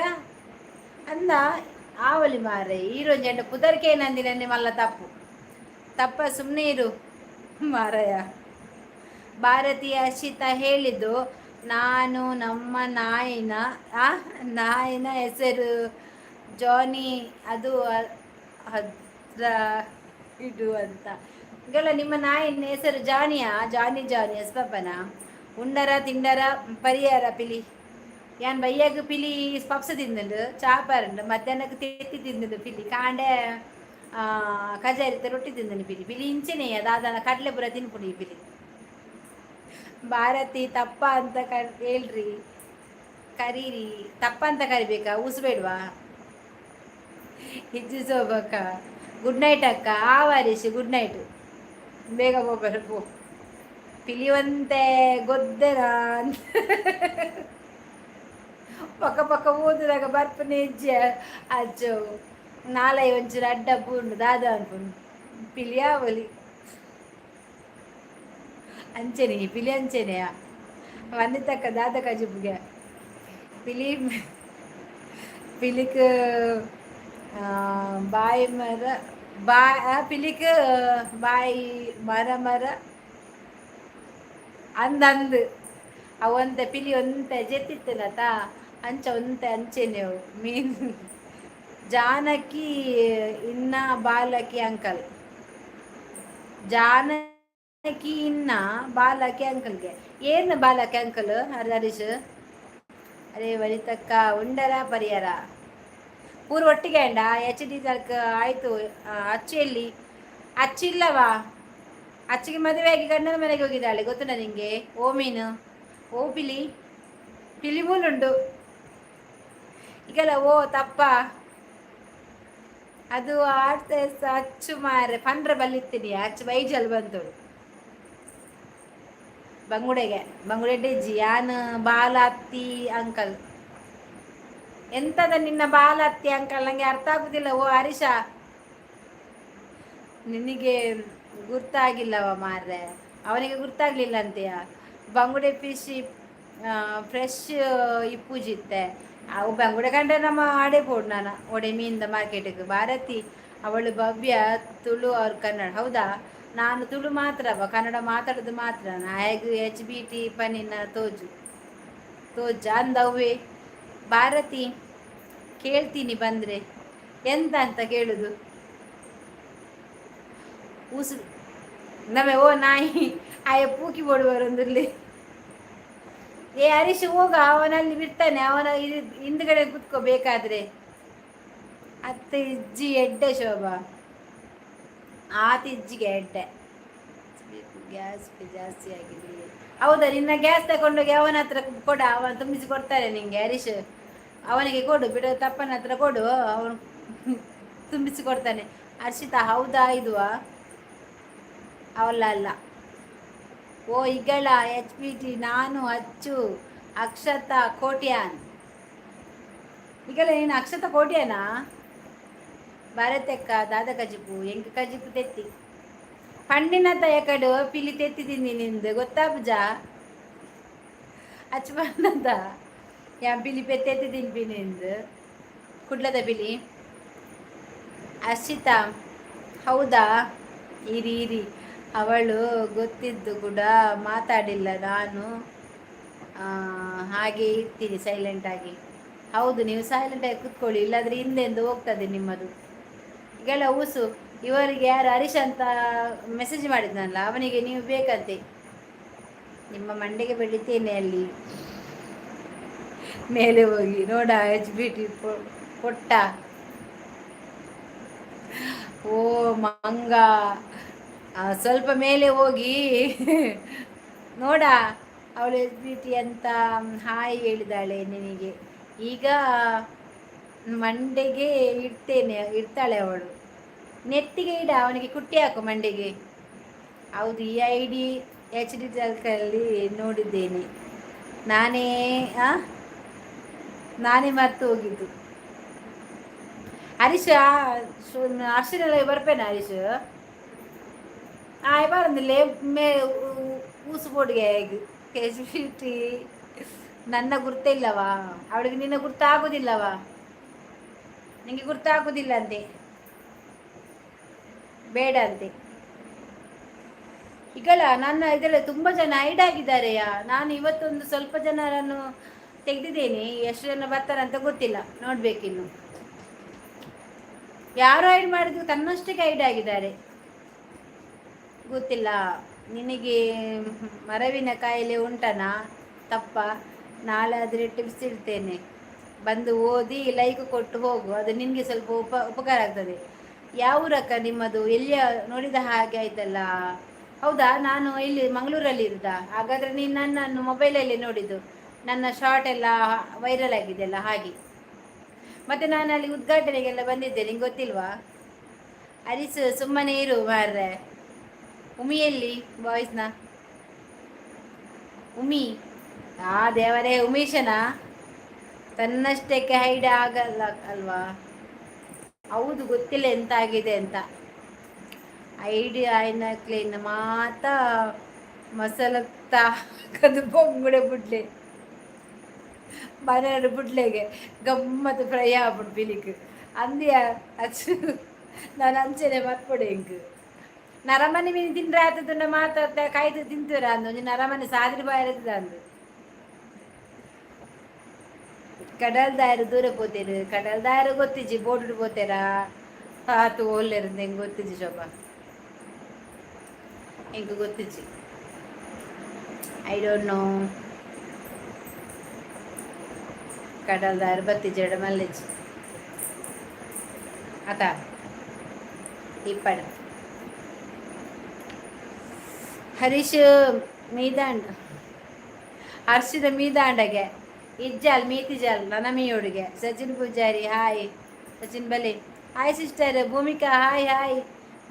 Speaker 1: ಅಂದ ಆವಲಿ ಮಾರ್ರೆ. ಈರೊಂಜಿ ಅಂಡ ಪುದರ್ಕೆ ನಂದಿನ ಮಲ್ಲ ತಪ್ಪು ತಪ್ಪ. ಸುಮ್ಮನೆ ಇರು ಮಾರಯ್ಯ. ಭಾರತೀಯ ಹರ್ಷಿತಾ ಹೇಳಿದ್ದು ನಾನು ನಮ್ಮ ನಾಯಿನ ಆ ನಾಯಿನ ಹೆಸರು ಜಾನಿ, ಅದು ಹತ್ರ ಇಡು ಅಂತ ಗೆಳ. ನಿಮ್ಮ ನಾಯಿನ ಹೆಸರು ಜಾನಿಯಾ? ಜಾನಿ ಜಾನಿ ಎಸ್ಪಪ್ಪನ ಉಂಡರ ತಿಂಡರ ಪರಿಯಾರ ಪಿಲಿ. ಯಾನ್ ಬಯ್ಯಾಗ ಪಿಲಿ ಪಪ್ಸ್ ತಿಂದುಂಡು, ಚಾಪರುಂಡು. ಮಧ್ಯಾಹ್ನಕ್ಕೆ ತೆತ್ತಿ ತಿಂದುಂಡು ಪಿಲಿ. ಕಾಂಡೆ ಕಜಾರಿತ ರೊಟ್ಟಿ ತಿಂದನು ಪಿಲಿ. ಪಿಲಿ ಇಂಚೆನೆ ದಾದನ ಕಡಲೆ ಪೂರ ತಿನ್ಪುಂಡು ಈ ಪಿಲಿ. ಭಾರತಿ, ತಪ್ಪ ಅಂತ ಕ ಹೇಳ್ರಿ. ಕರೀರಿ. ತಪ್ಪಂತ ಕರಿಬೇಕಾ? ಊಸು ಬೇಡವಾ? ಇಜ್ಜಿ ಸೋಬಕ್ಕ. ಗುಡ್ ನೈಟ್ ಅಕ್ಕ. ಆ ಹರೀಶ್, ಗುಡ್ ನೈಟ್. ಬೇಗ ಹೋಗ್ಬೇಕು. ಪಿಲಿವಂತೆ ಗೊದ್ದೆರಾ ಅಂತ ಪಕ್ಕ ಪಕ್ಕ ಓದುದಾಗ ಬರ್ಪನೆ ಇಜ್ಜೆ. ಅಜ್ಜೋ, ನಾಲೈ ಒಂಚೂರು ಅಡ್ಡ ಪೂಂಡು ದಾದ ಅನ್ಪುಂಡು. ಪಿಲಿಯಾವಲಿ ಅಂಚೆನೆ, ಪಿಲಿ ಅಂಚೆನೆಯಾ? ವಂದಿತಕ್ಕ, ದಾದ ಕಜಿಪುಗೆ? ಪಿಲಿ ಪಿಲಿಕ್ ಬಾಯಿ ಮರ ಬಾಯ್, ಪಿಲಿಕ್ ಬಾಯಿ ಮರ ಮರ ಅಂದಂದು ಅವಂತೆ ಪಿಲಿ ಒಂತೆ ಜೆತ್ತಿತ್ತನತ ಅಂಚ ಒಂತೆ ಅಂಚೆನೆ ಅವು. ಮೀನ್ ಜಾನಕಿ ಇನ್ನ ಬಾಲಕಿ ಅಂಕಲ್, ಜಾನಕಿ ಇನ್ನ ಬಾಲಕಿ ಅಂಕಲ್ಗೆ ಏನು? ಬಾಲಕಿ ಅಂಕಲ್ ಹರೀಶ್. ಅರೇ ವನಿತಕ್ಕ, ಉಂಡರ ಪರಿಯರ? ಪೂರ ಒಟ್ಟಿಗೆ ಅಂಡ ಎಚ್ ಡಿ ತರ್ಕ ಆಯ್ತು. ಅಚ್ಚು ಎಲ್ಲಿ? ಅಚ್ಚಿಲ್ಲವಾ? ಅಚ್ಚಿಗೆ ಮದುವೆಯಾಗಿ ಗಂಡನ ಮನೆಗೆ ಹೋಗಿದ್ದಾಳೆ, ಗೊತ್ತುಂಟ ನಿಂಗೆ? ಓ ಮೀನು, ಓ ಪಿಲಿ, ಪಿಲಿ ಮೂಲುಂಡು ಈಗಲ್ಲ. ಓ ತಪ್ಪ, ಅದು ಆಡ್ತೆ ಅಚ್ಚು ಮಾರೆ ಪಂಡ್ರೆ ಬಲ್ಲಿತ್ತೀನಿ. ಅಚ್ಚು ಬೈಜಲ್ ಬಂತು ಬಂಗುಡೆಗೆ. ಬಂಗುಡೆ ಡಿಜ್ಜಿ ಯಾನ್ ಬಾಲಾತ್ತಿ ಅಂಕಲ್. ಎಂತದ ನಿನ್ನ ಬಾಲತ್ತಿ ಅಂಕಲ್? ನಂಗೆ ಅರ್ಥ ಆಗುದಿಲ್ಲ. ಓ ಹರೀಶ, ನಿನಗೆ ಗುರ್ತಾಗಿಲ್ಲವ ಮಾರ್ರೆ? ಅವನಿಗೆ ಗುರ್ತಾಗ್ಲಿಲ್ಲ ಅಂತೆಯಾ? ಬಂಗುಡೆ ಫಿಶ್ ಫ್ರೆಶ್ ಇಪ್ಪುಜಿತ್ತೆ. ಅವು ಬಂಗುಡೆ ಕಂಡ್ರೆ ನಮ್ಮ ಆಡೆ ಪೋಡು ನಾನು ಒಡೆ ಮೀನ್ದ ಮಾರ್ಕೆಟಿಗೆ. ಭಾರತಿ, ಅವಳು ಭವ್ಯ ತುಳು ಅವ್ರ ಕನ್ನಡ. ಹೌದಾ? ನಾನು ತುಳು ಮಾತ್ರ ಅವ, ಕನ್ನಡ ಮಾತಾಡೋದು ಮಾತ್ರ. ಹೇಗೆ ಎಚ್ ಬಿ ಟಿ ಪನಿನ ತೋಜು ತೋಜ ಅಂದವ್ವೆ. ಭಾರತಿ, ಕೇಳ್ತೀನಿ ಬಂದ್ರೆ. ಎಂತ ಅಂತ ಕೇಳುದು? ಊಸು ನಮೆ. ಓ ನಾಯಿ, ಆಯ ಪೂಕಿ ಬೋಡು. ಏ ಹರೀಶ್, ಹೋಗ, ಅವನಲ್ಲಿ ಬಿಡ್ತಾನೆ. ಅವನ ಹಿಂದ್ಗಡೆ ಕುತ್ಕೋ ಬೇಕಾದ್ರೆ. ಅತ್ತ ಇಜ್ಜಿ ಎಡ್ಡೆ ಶೋಭಾ, ಆತ ಇಜ್ಜಿಗೆ ಎಡ್ಡೆ. ಗ್ಯಾಸ್ ಜಾಸ್ತಿ ಆಗಿದೆ. ಹೌದಾ? ನಿನ್ನ ಗ್ಯಾಸ್ ತಗೊಂಡೋಗಿ ಅವನ ಹತ್ರ ಕೊಡ, ಅವನು ತುಂಬಿಸಿ ಕೊಡ್ತಾರೆ ನಿಂಗೆ. ಹರೀಶ್, ಅವನಿಗೆ ಕೊಡು ಬಿಡು, ತಪ್ಪನ ಹತ್ರ ಕೊಡು, ಅವನು ತುಂಬಿಸಿ ಕೊಡ್ತಾನೆ. ಹರ್ಷಿತಾ, ಹೌದಾ? ಇದುವಾ ಅವಲ್ಲ ಅಲ್ಲ. ಓ ಇಗಳ ಎಚ್ ಪಿ ಟಿ, ನಾನು ಅಚ್ಚು ಅಕ್ಷತಾ ಕೋಟ್ಯಾನ್. ಈಗಲ್ಲ, ನೀನು ಅಕ್ಷತಾ ಕೋಟ್ಯಾನಾ? ಭಾರತಕ್ಕ ದಾದ ಕಜಿಪು? ಎಂಕ್ ಕಜಿಪು ತೆತ್ತಿ. ಪಂಡಿನ ಎಕಡು ಪಿಲಿ ತೆತ್ತಿದ್ದೀನಿ ನಿಂದು ಗೊತ್ತಾಪುಜ? ಅಚ್ಚು ಬಂದಂತ ಯಾ ಪಿಲಿ ಪೆತ್ತೆತ್ತಿ ತಿನ್ಪಿ ನಿಂದು ಕುಡ್ಲದ ಪಿಲಿ. ಅರ್ಷಿತಾ, ಹೌದಾ? ಇರಿ ಇರಿ. ಅವಳು ಗೊತ್ತಿದ್ದು ಕೂಡ ಮಾತಾಡಿಲ್ಲ. ನಾನು ಹಾಗೆ ಇರ್ತೀನಿ ಸೈಲೆಂಟಾಗಿ. ಹೌದು, ನೀವು ಸೈಲೆಂಟಾಗಿ ಕೂತ್ಕೊಳ್ಳಿ, ಇಲ್ಲಾಂದರೆ ಹಿಂದೆಂದು ಹೋಗ್ತದೆ ನಿಮ್ಮದು. ಈಗೆಲ್ಲ ಊಸು, ಇವರಿಗೆ ಯಾರು ಹರೀಶ್ ಅಂತ ಮೆಸೇಜ್ ಮಾಡಿದ್ನಲ್ಲ, ಅವನಿಗೆ ನೀವು ಬೇಕಂತೆ. ನಿಮ್ಮ ಮಂಡೆಗೆ ಬೆಳಿತೇನೆ. ಅಲ್ಲಿ ಮೇಲೆ ಹೋಗಿ ನೋಡ. ಎಚ್ ಬಿ ಟಿ ಪೊಟ್ಟ. ಓ ಮಂಗ, ಸ್ವಲ್ಪ ಮೇಲೆ ಹೋಗಿ ನೋಡ. ಅವಳು ಎಚ್ ಬಿ ಟಿ ಅಂತ ಹಾಯ್ ಹೇಳಿದಾಳೆ ನಿನಗೆ. ಈಗ ಮಂಡೆಗೆ ಇಡ್ತೇನೆ, ಇಡ್ತಾಳೆ ಅವಳು. ನೆತ್ತಿಗೆ ಇಡ, ಅವನಿಗೆ ಕುಟ್ಟಿ ಹಾಕು ಮಂಡೆಗೆ. ಹೌದು, ಈ I D H D ಅಲ್ಲಿ ನೋಡಿದ್ದೇನೆ. ನಾನೇ ನಾನೇ ಮರ್ತು ಹೋಗಿದ್ದು. ಹರೀಶ, ಅರ್ಶನೆಲ್ಲ ಬರ್ಪೇನೆ ಹರೀಶ್. ಆಯ್ ಬರಂದಿಲ್ಲ. ಮೇ ಊಸು ಬೋರ್ಡ್ಗೆ ಎಚ್ ಬಿ ಟಿ, ನನ್ನ ಗುರ್ತಿಲ್ಲವಾ ಇಲ್ಲವಾ? ಅವಳಿಗೆ ನಿನ್ನ ಗುರ್ತಾಗುದಿಲ್ಲವಾ? ನಿಂಗೆ ಗುರ್ತಾಗುದಿಲ್ಲ ಅಂತೆ, ಬೇಡ ಅಂತೆ. ಈಗಲ್ಲ, ನನ್ನ ಇದರಲ್ಲಿ ತುಂಬ ಜನ ಐಡ್ ಆಗಿದ್ದಾರೆಯಾ. ನಾನು ಇವತ್ತೊಂದು ಸ್ವಲ್ಪ ಜನರನ್ನು ತೆಗೆದಿದ್ದೇನೆ. ಎಷ್ಟು ಜನ ಬರ್ತಾರಂತ ಗೊತ್ತಿಲ್ಲ, ನೋಡ್ಬೇಕಿನ್ನು. ಯಾರು ಐಡ್ ಮಾಡಿದ್ರು ತನ್ನಷ್ಟಕ್ಕೆ ಐಡ್ ಆಗಿದ್ದಾರೆ. ಗೊತ್ತಿಲ್ಲ ನಿನಗೆ. ಮರವಿನ ಕಾಯಿಲೆ ಉಂಟನಾ ತಪ್ಪ? ನಾಳೆ ಆದರೆ ಟಿಪ್ಸ್ ಇಡ್ತೇನೆ, ಬಂದು ಓದಿ ಲೈಕ್ ಕೊಟ್ಟು ಹೋಗು. ಅದು ನಿನಗೆ ಸ್ವಲ್ಪ ಉಪಕಾರ ಆಗ್ತದೆ. ಯಾವ ಊರಕ್ಕ ನಿಮ್ಮದು? ಎಲ್ಲಿಯ ನೋಡಿದ ಹಾಗೆ ಆಯ್ತಲ್ಲ. ಹೌದಾ? ನಾನು ಇಲ್ಲಿ ಮಂಗಳೂರಲ್ಲಿ ಇರುದಾ? ಹಾಗಾದರೆ ನೀನು ನನ್ನನ್ನು ಮೊಬೈಲಲ್ಲಿ ನೋಡಿದ್ದು. ನನ್ನ ಶಾರ್ಟ್ ಎಲ್ಲ ವೈರಲ್ ಆಗಿದೆಯಲ್ಲ, ಹಾಗೆ. ಮತ್ತು ನಾನು ಅಲ್ಲಿ ಉದ್ಘಾಟನೆಗೆಲ್ಲ ಬಂದಿದ್ದೆ, ನಿಂಗೆ ಗೊತ್ತಿಲ್ವಾ? ಹರೀಶ್, ಸುಮ್ಮನೆ ಇರು ಮಾರ್ರೆ. ಉಮಿಯಲ್ಲಿ ಬಾಯ್ಸ್ನ ಉಮಿ. ಆ ದೇವರೇ, ಉಮೇಶನ ತನ್ನಷ್ಟಕ್ಕೆ ಹೈಡ್ ಆಗಲ್ಲ ಅಲ್ವಾ? ಹೌದು, ಗೊತ್ತಿಲ್ಲ ಎಂತ ಆಗಿದೆ ಅಂತ. ಐಡಿ ಆಯ್ನಕ್ಲೇನ್ ಮಾತ ಮಸಲತ್ತಾಕದು ಬೊಂಗುಡೆ ಬುಡ್ಲೆ ಮನೆಯವರು ಬುಡ್ಲೆಗೆ ಗಮ್ಮತ್ತು ಫ್ರೈ ಆಗ್ಬಿಡು ಬಿಲಿಕ್ ಅಂದ್ಯ ಅಚ್ಚು. ನಾನು ಅಂಚೆನೆ ಮರ್ಪೊಡೆ ಎಂಕ್ ನರಮನಿ ಮೀನು ತಿಂದ್ರೆ ಆತದನ್ನ ಮಾತಾಡ್ತಾ ಕಾಯ್ದು ತಿಂತೀರ ಅಂದು ಒಂಜಿ ನರಮನಿ ಸಾದ್ರಿ ಬಾಯಿರ್ತದ ಅಂದು. ಕಡಲ್ದಾಯರು ದೂರ ಪೋತೇರು, ಕಡಲ್ದಾಯರು ಗೊತ್ತಿಜ್ಜಿ. ಬೋರ್ಡ್ ಪೋತೇರಾ ಆತು ಓಲ್ಲೇರು, ಹೆಂಗೆ ಗೊತ್ತಿಜ್ಜಿ ಶೋಭಾ, ಎಂಕ್ ಗೊತ್ತಿಜ್ಜಿ. I don't know. ಕಡಲ್ದಾಯರು ಬತ್ತಿಜ್ಜಿ ಮಲ್ಲೆಜ್ಜಿ ಅತ ಇಪ್ಪಡು. ಹರೀಶ್ ಮೀದಾಂಡ್, ಹರ್ಷಿದ ಮೀದಾಂಡಗೆ ಇಜ್ಜಾಲ್ ಮೀತಿಜಾಲ್ ನನ್ನ ಮೀಯೋಡಿಗೆ. ಸಚಿನ್ ಪೂಜಾರಿ ಹಾಯ್. ಸಚಿನ್ ಬಲಿ hi. Sister Bhoomika hi hi,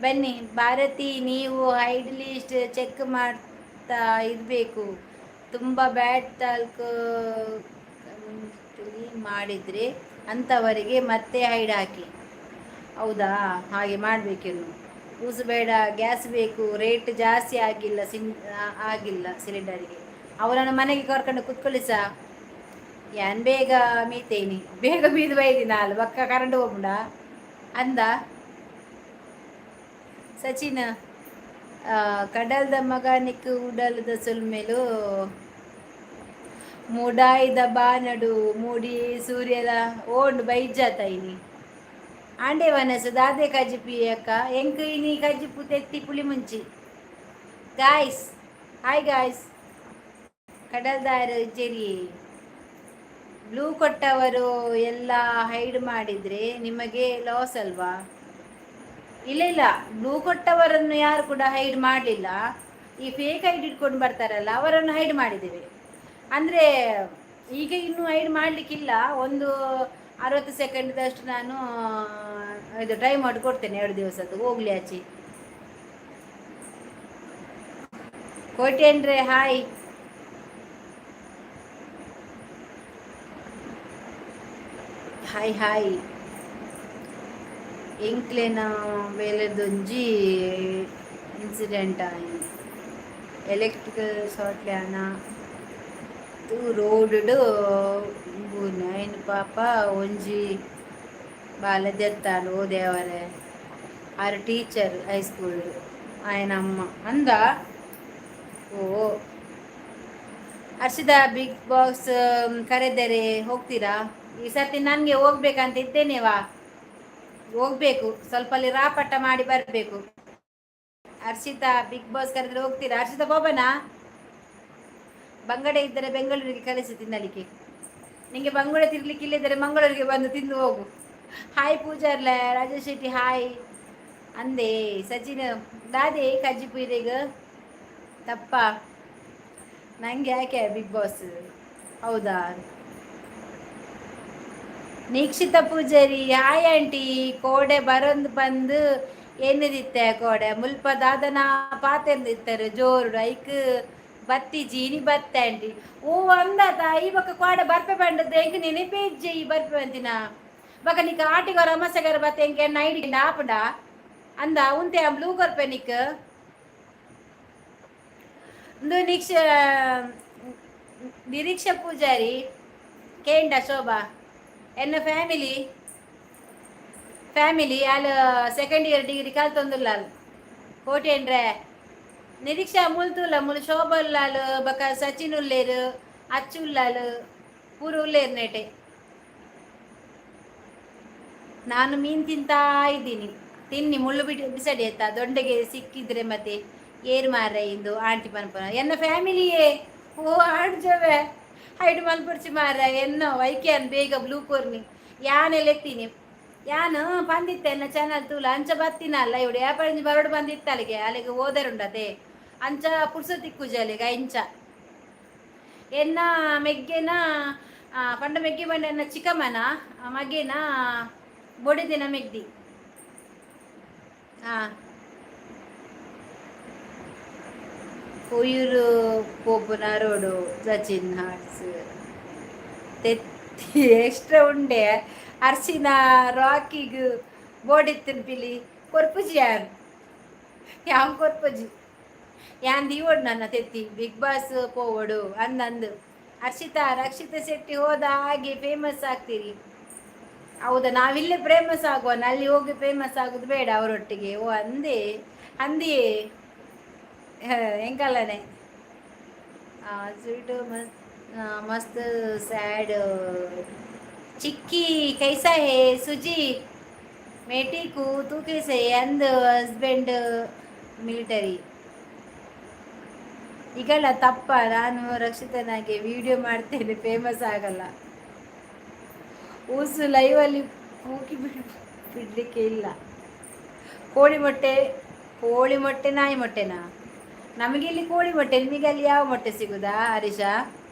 Speaker 1: ಬನ್ನಿ. ಭಾರತಿ, ನೀವು ಹೈಡ್ ಲಿಸ್ಟ್ ಚೆಕ್ ಮಾಡ್ತಾ ಇರಬೇಕು. ತುಂಬ ಬ್ಯಾಡ್ ಟಾಕ್ ಮಾಡಿದರೆ ಅಂಥವರಿಗೆ ಮತ್ತೆ ಹೈಡ್ ಹಾಕಿ. ಹೌದಾ? ಹಾಗೆ ಮಾಡಬೇಕಿನ್ನು. ಊಸು ಬೇಡ, ಗ್ಯಾಸ್ ಬೇಕು. ರೇಟ್ ಜಾಸ್ತಿ ಆಗಿಲ್ಲ, ಸಿನ್ ಆಗಿಲ್ಲ ಸಿಲಿಂಡರಿಗೆ. ಅವರನ್ನು ಮನೆಗೆ ಕರ್ಕೊಂಡು ಕುತ್ಕೊಳ್ಳಿ ಸಾ. ಯಾನ್ ಬೇಗ ಮೀತೇನಿ, ಬೇಗ ಮೀದು ಬೈದಿ ನಾಲ್ ಬಕ್ಕ ಕರೆಂಟ್ ಹೋಗ್ಬಿಡ ಅಂದ. ಸಚಿನ್, ಕಡಲ್ದ ಮಗನಿಕ್ ಉಡಲ್ದ ಸೊಲ್ಮೆಲು. ಮುಡಾಯಿದ ಬಾನಡು ಮೂಡಿ ಸೂರ್ಯದ ಓಂಡು ಬೈಜಾತ ಇನಿ. ಆಂಡೆ ವನಸು ದಾದೆ ಕಜಿಪಿ ಅಕ್ಕ? ಎಂಕ್ ಇನಿ ಕಜಿಪು ತೆತ್ತಿ ಪುಳಿ ಮುಂಚಿ. Guys, hi guys. ಕಡಲ್ದಾರ ಜೆರಿ ಬ್ಲೂ ಕೊಟ್ಟವರು ಎಲ್ಲ ಹೈಡ್ ಮಾಡಿದರೆ ನಿಮಗೆ ಲಾಸ್ ಅಲ್ವಾ? ಇಲ್ಲ ಇಲ್ಲ, ಬ್ಲೂ ಕೊಟ್ಟವರನ್ನು ಯಾರು ಕೂಡ ಹೈಡ್ ಮಾಡಲಿಲ್ಲ. ಈ ಫೇಕ್ ಐಡಿ ಇಟ್ಕೊಂಡು ಬರ್ತಾರಲ್ಲ, ಅವರನ್ನು ಹೈಡ್ ಮಾಡಿದ್ದೇವೆ. ಅಂದರೆ ಈಗ ಇನ್ನೂ ಹೈಡ್ ಮಾಡಲಿಕ್ಕಿಲ್ಲ. ಒಂದು 60 ಸೆಕೆಂಡ್ದಷ್ಟು ನಾನು ಇದು ಟೈಮ್ ಔಟ್ ಕೊಡ್ತೇನೆ, 2 ದಿವಸದ್ದು. ಹೋಗ್ಲಿ ಆಚೆ. ಕೋಟೇನ್ರೆ ಹಾಯ್ ಹಾಯ್ ಹಾಯ್. ಎಂಕ್ಲೆನ ಬೇಲೆದೊಂಜಿ ಇನ್ಸಿಡೆಂಟ್ ಆಯಿ. ಎಲೆಕ್ಟ್ರಿಕಲ್ ಶಾರ್ಟ್ಲ್ಯಾನ ರೋಡ್ ಐನ್ ಪಾಪ ಒಂಜಿ ಬಾಲೆ ದೆತ್ತಾಂಡ್. ಓ ದೇವರೇ. ಆರು ಟೀಚರ್ ಹೈಸ್ಕೂಲ್ ಆಯನ ಅಮ್ಮ ಅಂದ. ಓ ಹರ್ಷಿತಾ, ಬಿಗ್ ಬಾಸ್ ಕರೆದರೆ ಹೋಗ್ತೀರಾ ಈ ಸರ್ತಿ? ನನಗೆ ಹೋಗ್ಬೇಕಂತ ಇದ್ದೇನೆವಾ. ಹೋಗ್ಬೇಕು, ಸ್ವಲ್ಪ ಅಲ್ಲಿ ರಾಪಟ್ಟ ಮಾಡಿ ಬರಬೇಕು. ಹರ್ಷಿತಾ, ಬಿಗ್ ಬಾಸ್ ಕರೆದ್ರೆ ಹೋಗ್ತೀರಾ ಹರ್ಷಿತಾ? ಬೋಬನಾ ಬಂಗಡೆ ಇದ್ದರೆ ಬೆಂಗಳೂರಿಗೆ ಕಳಿಸಿ ತಿನ್ನಲಿಕ್ಕೆ. ನಿಂಗೆ ಬಂಗುಡೆ ತಿರ್ಲಿಕ್ಕೆ ಇಲ್ಲಿದ್ದರೆ ಮಂಗಳೂರಿಗೆ ಬಂದು ತಿಂದು ಹೋಗು. ಹಾಯ್ ಪೂಜಾರ್ಲ, ರಾಜೇಶ್ ಶೆಟ್ಟಿ ಹಾಯ್ ಅಂದೆ. ಸಚಿನ್, ದಾದೆ ಕಜ್ಜಿಪು ತಪ್ಪ ನಂಗೆ ಯಾಕೆ ಬಿಗ್ ಬಾಸ್? ಹೌದಾ? ನೀಕ್ಷಿತ ಪೂಜಾರಿ ಹಾಯ್ ಆಂಟಿ. ಕೋಡೆ ಬರೊಂದು ಬಂದು ಎನ್ನುದಿತ್ತೆ ಕೋಡೆ ಮುಲ್ಪ ದಾದನ ಪಾತೆಂದಿತ್ತರು ಜೋರುಡು ಐಕ್ ಬತ್ತಿ ಜೀನಿ ಬತ್ತೆ ಆಂಟಿ. ಓ ಅಂದಾತ. ಈ ಬೊಕ್ಕ ಕೋಡೆ ಬರ್ಪೆ ಪಂಡದ್ದು ಎಂಕ್ ನೆನಪೇ ಇಜ್ಜೆ. ಈ ಬರ್ಪೆ ಅಂತಿನ ಬೊಕ ನಿಕ್ ಆಟಿಗೊರ ಅಮಸೆಗರ ಬತ್ತೆ ಎಂಕ್ ಎನ್ನ ಐಡಿ ಆಪುಂಡ ಅಂದ. ಉಂತೆ ಬ್ಲೂ ಕೊರ್ಪೆ ನಿಕ್. ಇಂದು ನಿಕ್ಷ ನಿರೀಕ್ಷಾ ಪೂಜಾರಿ ಕೇಂಡ ಶೋಭಾ ಎನ್ನ ಫ್ಯಾಮಿಲಿ ಫ್ಯಾಮಿಲಿ ಅಲ್ ಸೆಕೆಂಡ್ ಇಯರ್ ಡಿಗ್ರಿ ಕಲ್ತೊಂದುಲ್ಲ ಕೋಟೆಂಡ್ರೆ. ನಿರೀಕ್ಷಾ ಮುಲ್ತುಲ್ಲ, ಮುಲ್ ಶೋಭಾ ಉಲ್ಲಾಲ್, ಬೊಕ ಸಚಿನ್ ಉಲ್ಲೇರು, ಅಚ್ಚು ಉಲ್ಲಾಲ್, ಪೂರ ಉಲ್ಲೇರು ನೆಟೆ. ನಾನು ಮೀನು ತಿಂತಾ ಇದ್ದೀನಿ. ತಿನ್ನಿ, ಮುಳ್ಳು ಬಿಡಿ ಬಿಸಡಿ ಆಯ್ತಾ? ದೊಂಡೆಗೆ ಸಿಕ್ಕಿದ್ರೆ ಮತ್ತೆ ಏರ್ ಮಾರ್ರೆ ಇಂದು ಆಂಟಿ ಪನ್ಪುನ. ಎನ್ನ ಫ್ಯಾಮಿಲಿಯೇ? ಓ ಆಡ್ಜವೆ ಹೈಡ್ ಮಲ್ಪುರ್ಚಿ ಮಾರ್ರೆ. ಎನ್ನೋ ವೈಕ್ಯಾನ್ ಬೇಗ ಬ್ಲೂ ಕೊರ್ನಿ ಯಾನೆಲ್ಲ ಎತ್ತೀನಿ. ಯಾನು ಬಂದಿತ್ತೆ ಎನ್ನ ಚಾನಲ್ ತೂಲ ಅಂಚ ಬತ್ತಿನ ಅಲ್ಲ ಇವಡು ಯಾಪಂಜಿ ಬರೋಡು ಬಂದಿತ್ತ ಅಲ್ಲಿಗೆ ಅಲ್ಲಿಗೆ ಓದರುಂಡತೆ. ಅಂಚ ಪುರ್ಸೊತ್ತಿಕ್ಕುಜಿ ಅಲ್ಲಿಗೆ ಇಂಚ. ಎನ್ನ ಮೆಗ್ಗೆನ ಪಂಡ ಮೆಗ್ಗೆ ಪಂಡ ಎನ್ನ ಚಿಕ್ಕಮ್ಮನ ಮಗೆನ ಬೊಡೆದಿನ ಮೆಗ್ದಿ. ಹಾಂ, ಕೊಯ್ಯೂರು ಪೋಪುನ ರೋಡು. ಸಚಿನ್ ಹಾರ್ಟ್ಸ್. ತೆತ್ತಿ ಎಕ್ಸ್ಟ್ರಾ ಉಂಡೆ. ಅರ್ಶಿನ ರಾಕಿಗ್ ಬೋಡಿತ್ತಿನ ಪಿಲಿ ಕೊರ್ಪುಜಿ. ಯಾನ್ ಯಾನ್ ಕೊರ್ಪುಜಿ. ಯಾನ್ ದೀವೊಡು ನನ್ನ ತೆತ್ತಿ. ಬಿಗ್ ಬಾಸ್ ಪೋವೊಡು ಅಂದಂದು. ಹರ್ಷಿತಾ, ರಕ್ಷಿತಾ ಶೆಟ್ಟಿ ಹೋದ ಹಾಗೆ ಫೇಮಸ್ ಆಗ್ತೀರಿ. ಹೌದಾ? ನಾವಿಲ್ಲೇ ಫೇಮಸ್ ಆಗುವ, ಅಲ್ಲಿ ಹೋಗಿ ಫೇಮಸ್ ಆಗುದು ಬೇಡ ಅವರೊಟ್ಟಿಗೆ. ಓ ಅಂದೇ ಅಂದಿಯೇ ಎಂಕಲ್ಲನೆ ಸ್ವೀಟು ಮಸ್ತ್ ಮಸ್ತ್ ಸ್ಯಾಡ್. ಚಿಕ್ಕಿ, कैसा है? सुजी, मैं ठीक हूँ, तू कैसे है? ಅಂದ್ ಹಸ್ಬೆಂಡ್ ಮಿಲಿಟರಿ. ಈಗಲ್ಲ ತಪ್ಪ. ನಾನು ರಕ್ಷಿತನಾಗೆ ವಿಡಿಯೋ ಮಾಡ್ತೇನೆ, ಫೇಮಸ್ ಆಗಲ್ಲ. ಊಸು ಲೈವಲ್ಲಿ ಪೂಕಿ ಬಿಡಲಿಕ್ಕೆ ಇಲ್ಲ. ಕೋಳಿ ಮೊಟ್ಟೆ, ಕೋಳಿ ಮೊಟ್ಟೆ, ನಾಯಿ ಮೊಟ್ಟೆನಾ? ನಮಗೆ ಇಲ್ಲಿ ಕೋಳಿ ಮೊಟ್ಟೆ, ನಿಮಗೆ ಅಲ್ಲಿ ಯಾವ ಮೊಟ್ಟೆ ಸಿಗುದಾ ಹರೀಶ?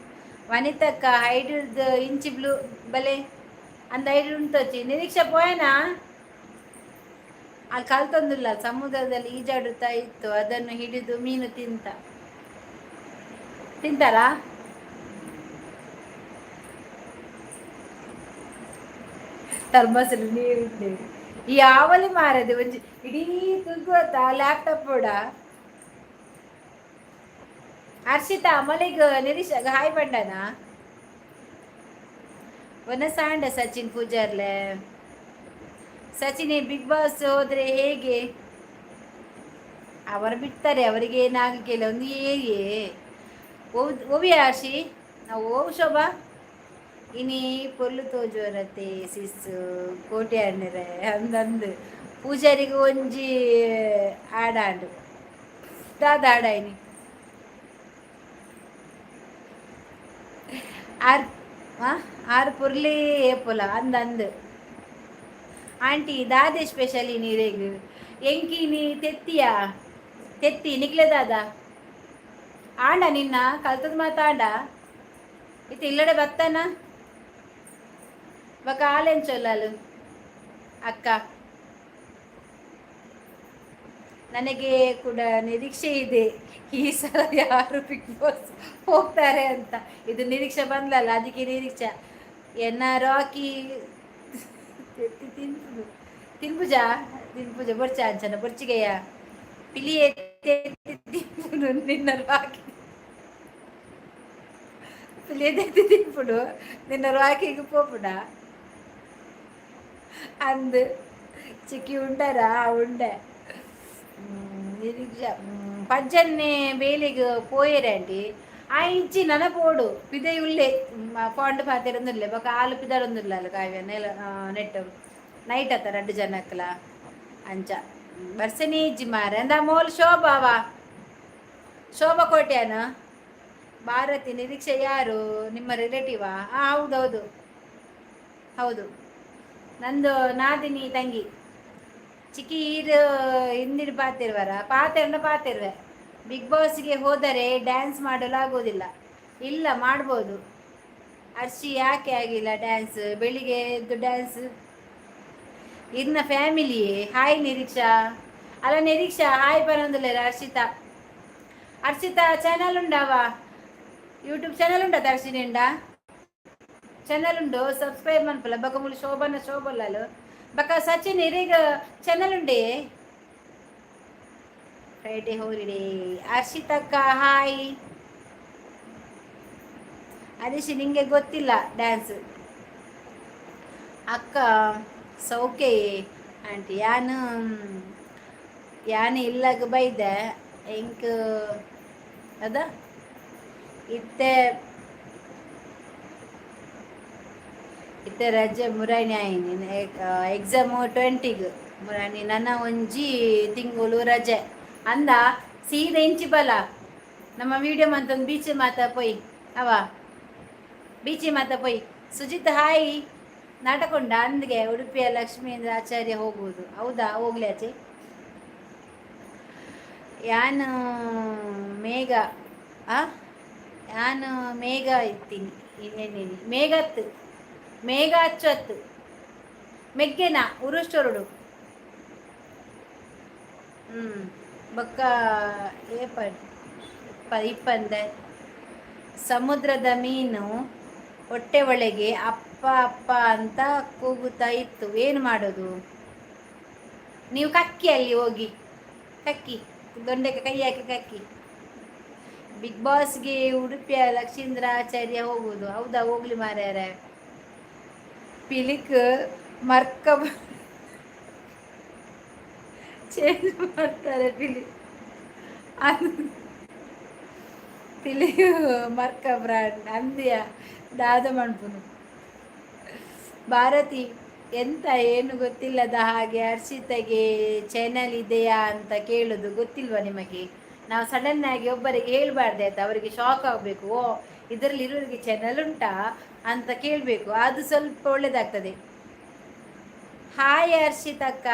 Speaker 1: ವನಿತಕ್ಕ ಹೈಡ್ರದ್ ಇಂಚಿ ಬ್ಲೂ ಬಲೆ ಅಂದ ಹೈಡ್ರ ಉಂಟೊಚ್ಚಿ. ನಿರೀಕ್ಷಾ ಪೋಯನಾ? ಅಲ್ಲಿ ಕಲ್ತೊಂದಿಲ್ಲ. ಸಮುದ್ರದಲ್ಲಿ ಈಜಾಡುತ್ತಾ ಇತ್ತು, ಅದನ್ನು ಹಿಡಿದು ಮೀನು ತಿಂತ ತಿಂತಾರಾ? ಥರ್ಮಸಲ್ಲಿ ನೀರಿದ್ದೆ ಯಾವಲಿ ಮಾರದೆ ಒಂಜಿ ಇಡೀ ತುಗ್ಗೋತ ಲ್ಯಾಪ್ಟಾಪ್ ಕೂಡ. ಹರ್ಷಿತಾ ಮಲಿಗ್ ನಿರೀಶ್ ಹಾಯ್ ಬಂಡನ ವನಸಾಂಡ. ಸಚಿನ್ ಪೂಜಾರ್ಲೆ. ಸಚಿನ್, ಬಿಗ್ ಬಾಸ್ ಹೋದ್ರೆ ಹೇಗೆ? ಅವರು ಬಿಡ್ತಾರೆ, ಅವರಿಗೆ ಏನಾಗಲಿಕ್ಕಿಲ್ಲ. ಒಂದು ಏರಿಯೇ ಓವಿ ಹರ್ಷಿ ನಾವು ಓವು ಶೋಭಾ ಇನಿ ಪೊರ್ಲು ತೋಜುವರತೆ ಸಿಸ್ಸು ಕೋಟೆ ಅಣ್ಣರೆ ಅಂದಂದು. ಪೂಜಾರಿಗೆ ಒಂಜಿ ಆಡಾಂಡು ದಾದ ಆಡಾಯ್ನಿ ಆರ್ ಆರ್ ಪೊರ್ಲೇ ಏಪೊಲ ಅಂದಂದು. Aunty, ದಾದೆ special ನೀರೇಗ್? ಎಂಕಿ ನೀ ತೆತ್ತಿಯಾ? ತೆತ್ತಿ ನಿಕ್ಲೆ ದಾದ ಆಂಡ? ನಿನ್ನ ಕಲ್ತದ ಮಾತಾಂಡ ಇತ್ತು ಇಲ್ಲಡೆ ಬತ್ತಾನ ಬಕ ಆಲೆಂಚೊಲ್ಲಲು ಅಕ್ಕ. ನನಗೆ ಕೂಡ ನಿರೀಕ್ಷೆ ಇದೆ, ಈ ಸಲ ಯಾರು ಬಿಗ್ ಬಾಸ್ ಹೋಗ್ತಾರೆ ಅಂತ. ಇದು ನಿರೀಕ್ಷೆ ಬಂದ್ಲಲ್ಲ, ಅದಕ್ಕೆ ನಿರೀಕ್ಷೆ. ಎನ್ನ ರಾಕಿ ತಿನ್ಪುಜ ತಿನ್ಪುಜ ತಿನ್ಪುಜ ಬೊರ್ಚ ಅಂಚನ ಬೊರ್ಚಿಗೆಯ ಪಿಲಿ ತಿನ್ಪುನು. ನಿನ್ನ ರಾಕಿ ಪಿಲಿ ಎತ್ತಿ ತಿನ್ಪುಡು, ನಿನ್ನ ರಾಕಿಗೆ ಪೋಪುಡ ಅಂದ್. ಚಿಕ್ಕಿ ಉಂಡರಾ? ಉಂಡೆ. ನಿರೀಕ್ಷಾ ಪಜ್ಜನ್ನೆ ಬೇಲಿಗೆ ಪೋಯೆರೆ ಆಂಟಿ. ಆ ಇಜ್ಜಿ ನನ ಪೋಡು ಪಿದೈ ಉಲ್ಲೆ. ಫಾಂಡ್ ಪಾತೆರೊಂದುಲ್ಲೆ. ಬೊಕ ಆಲು ಪಿದರೊಂದುಲ್ಲ ಕಾವ್ಯ ನೆಲ ನೆಟ್ ನೈಟ್ ಅತ್ತ ರಡ್ಡು ಜನಕ್ಲ ಅಂಚ ಬರ್ಸನೇ ಇಜ್ಜಿ ಮಾರೆ. ಅಂದ ಮೋಲ್ ಶೋಭಾವಾ? ಶೋಭಾ ಕೋಟ್ಯಾನ. ಭಾರತಿ, ನಿರೀಕ್ಷೆ ಯಾರು? ನಿಮ್ಮ ರಿಲೇಟಿವಾ? ಹಾಂ, ಹೌದೌದು ಹೌದು, ನಂದು ನಾದಿನಿ ತಂಗಿ. ಚಿಕ್ಕಿ ಈರು ಹಿಂದಿನ ಪಾತಿರುವರ ಪಾತೆರ್ನ ಪಾತಿರುವೆ. ಬಿಗ್ ಬಾಸ್ಗೆ ಹೋದರೆ ಡ್ಯಾನ್ಸ್ ಮಾಡಲು ಆಗೋದಿಲ್ಲ. ಇಲ್ಲ, ಮಾಡ್ಬೋದು ಅರ್ಶಿ. ಯಾಕೆ ಆಗಿಲ್ಲ ಡ್ಯಾನ್ಸ್? ಬೆಳಿಗ್ಗೆ ಎದ್ದು ಡ್ಯಾನ್ಸ್. ಇರ್ನ ಫ್ಯಾಮಿಲಿಯೇ. ಹಾಯ್ ನಿರೀಕ್ಷಾ. ಅಲ್ಲ ನಿರೀಕ್ಷಾ, ಹಾಯ್ ಪನೊಂದುಲ್ಲೆರ್. ಹರ್ಷಿತಾ, ಹರ್ಷಿತಾ ಚಾನಲ್ ಉಂಡಾವ? ಯೂಟ್ಯೂಬ್ ಚಾನಲ್ ಉಂಡ? ದರ್ಶಿನಿಂಡ ಚಾನಲ್ ಉಂಡು, ಸಬ್ಸ್ಕ್ರೈಬ್ ಮನ್ಪುಲ. ಬೊಕ ಮೂಲು ಶೋಭನ ಶೋಭಲ್ಲಲು. ಬೊಕ ಸಚಿನ್ ಇರೆಗ್ ಚಾನಲ್ ಉಂಡೆ. Friday holiday. ಹರ್ಷಿತಕ್ಕ ಹಾಯ್. ಹರೀಶ್, ನಿಂಗೆ ಗೊತ್ತಿಲ್ಲ ಡ್ಯಾನ್ಸ್. ಅಕ್ಕ ಸೌಖ್ಯ ಆಂಟಿ? ಯಾನ್ ಯಾನ್ ಇಲ್ಲಗ್ ಬೈದೆ ಎಂಕ್ ಅದ ಇತ್ತೆ ಇತ್ತೆ ರಜೆ. ಮುರಾಣಿ ಆಯಿನಿ ಎಕ್ಸಾಮು 20ಗ್ ಮುರಾಣಿ. ನನ ಒಂಜಿ ತಿಂಗಳು ರಜೆ ಅಂದ. ಸೀದಾ ಇಂಚಿ ಬಲ, ನಮ್ಮ ವಿಡಿಯೋ ಮಂತೊಂದು ಬೀಚ್ ಮಾತ ಪೋಯ್ ಅವ ಬೀಚಿ ಮಾತ ಪೋಯ್. ಸುಜಿತ್ ಹಾಯ್. ನಾಟಕೊಂಡ ಅಂದ್ಗೆ. ಉಡುಪಿಯ ಲಕ್ಷ್ಮೀಂದ್ರ ಆಚಾರ್ಯ ಹೋಗುವುದು ಹೌದಾ? ಹೋಗ್ಲಿ ಆಚೆ. ಯಾನ್ ಮೇಘ. ಆ ನಾನು ಮೇಘ ಇತ್ತೀನಿ ಇನ್ನೇನೇನಿ. ಮೇಘತ್ತು, ಮೇಘ ಅಚ್ಚತ್ತು, ಮೆಗ್ಗೆನ ಉರುಷ್ಟೊರುಡು. ಬೊಕ್ಕ ಏಪ ಇಪ್ಪಂದೆ ಸಮುದ್ರದ ಮೀನು ಹೊಟ್ಟೆ ಒಳಗೆ ಅಪ್ಪ ಅಪ್ಪ ಅಂತ ಕೂಗುತ್ತಾ ಇತ್ತು, ಏನು ಮಾಡೋದು? ನೀವು ಕಕ್ಕಿ, ಅಲ್ಲಿ ಹೋಗಿ ಕಕ್ಕಿ, ದೊಂಡೆಗೆ ಕೈ ಹಾಕಿ ಕಕ್ಕಿ. ಬಿಗ್ ಬಾಸ್ಗೆ ಉಡುಪಿಯ ಲಕ್ಷೀಂದ್ರಾಚಾರ್ಯ ಹೋಗುವುದು, ಹೌದಾ? ಹೋಗ್ಲಿ ಮಾರ್ಯಾರೆ. ಪಿಲಿಕ್ ಮರ್ಕ ಚೇಂಜ್ ಮಾಡ್ತಾರೆ. ಪಿಲಿ ಅದು ಪಿಲಿ ಮರ್ಕ ಬ್ರಾಂಡ್ ಅಂದ್ಯ ದಾದ ಮಣ್ಪುನು. ಭಾರತಿ, ಎಂತ ಏನು ಗೊತ್ತಿಲ್ಲದ ಹಾಗೆ ಹರ್ಷಿತಗೆ ಚಾನೆಲ್ ಇದೆಯಾ ಅಂತ ಕೇಳೋದು? ಗೊತ್ತಿಲ್ವಾ ನಿಮಗೆ? ನಾವು ಸಡನ್ ಆಗಿ ಒಬ್ಬರಿಗೆ ಹೇಳ್ಬಾರ್ದು, ಆಯ್ತಾ? ಅವರಿಗೆ ಶಾಕ್ ಆಗಬೇಕು. ಓ, ಇದರಲ್ಲಿ ಇರೋರಿಗೆ ಚಾನೆಲ್ ಉಂಟಾ ಅಂತ ಕೇಳಬೇಕು. ಅದು ಸ್ವಲ್ಪ ಒಳ್ಳೇದಾಗ್ತದೆ. ಹಾಯ್ ಹರ್ಷಿತಕ್ಕ.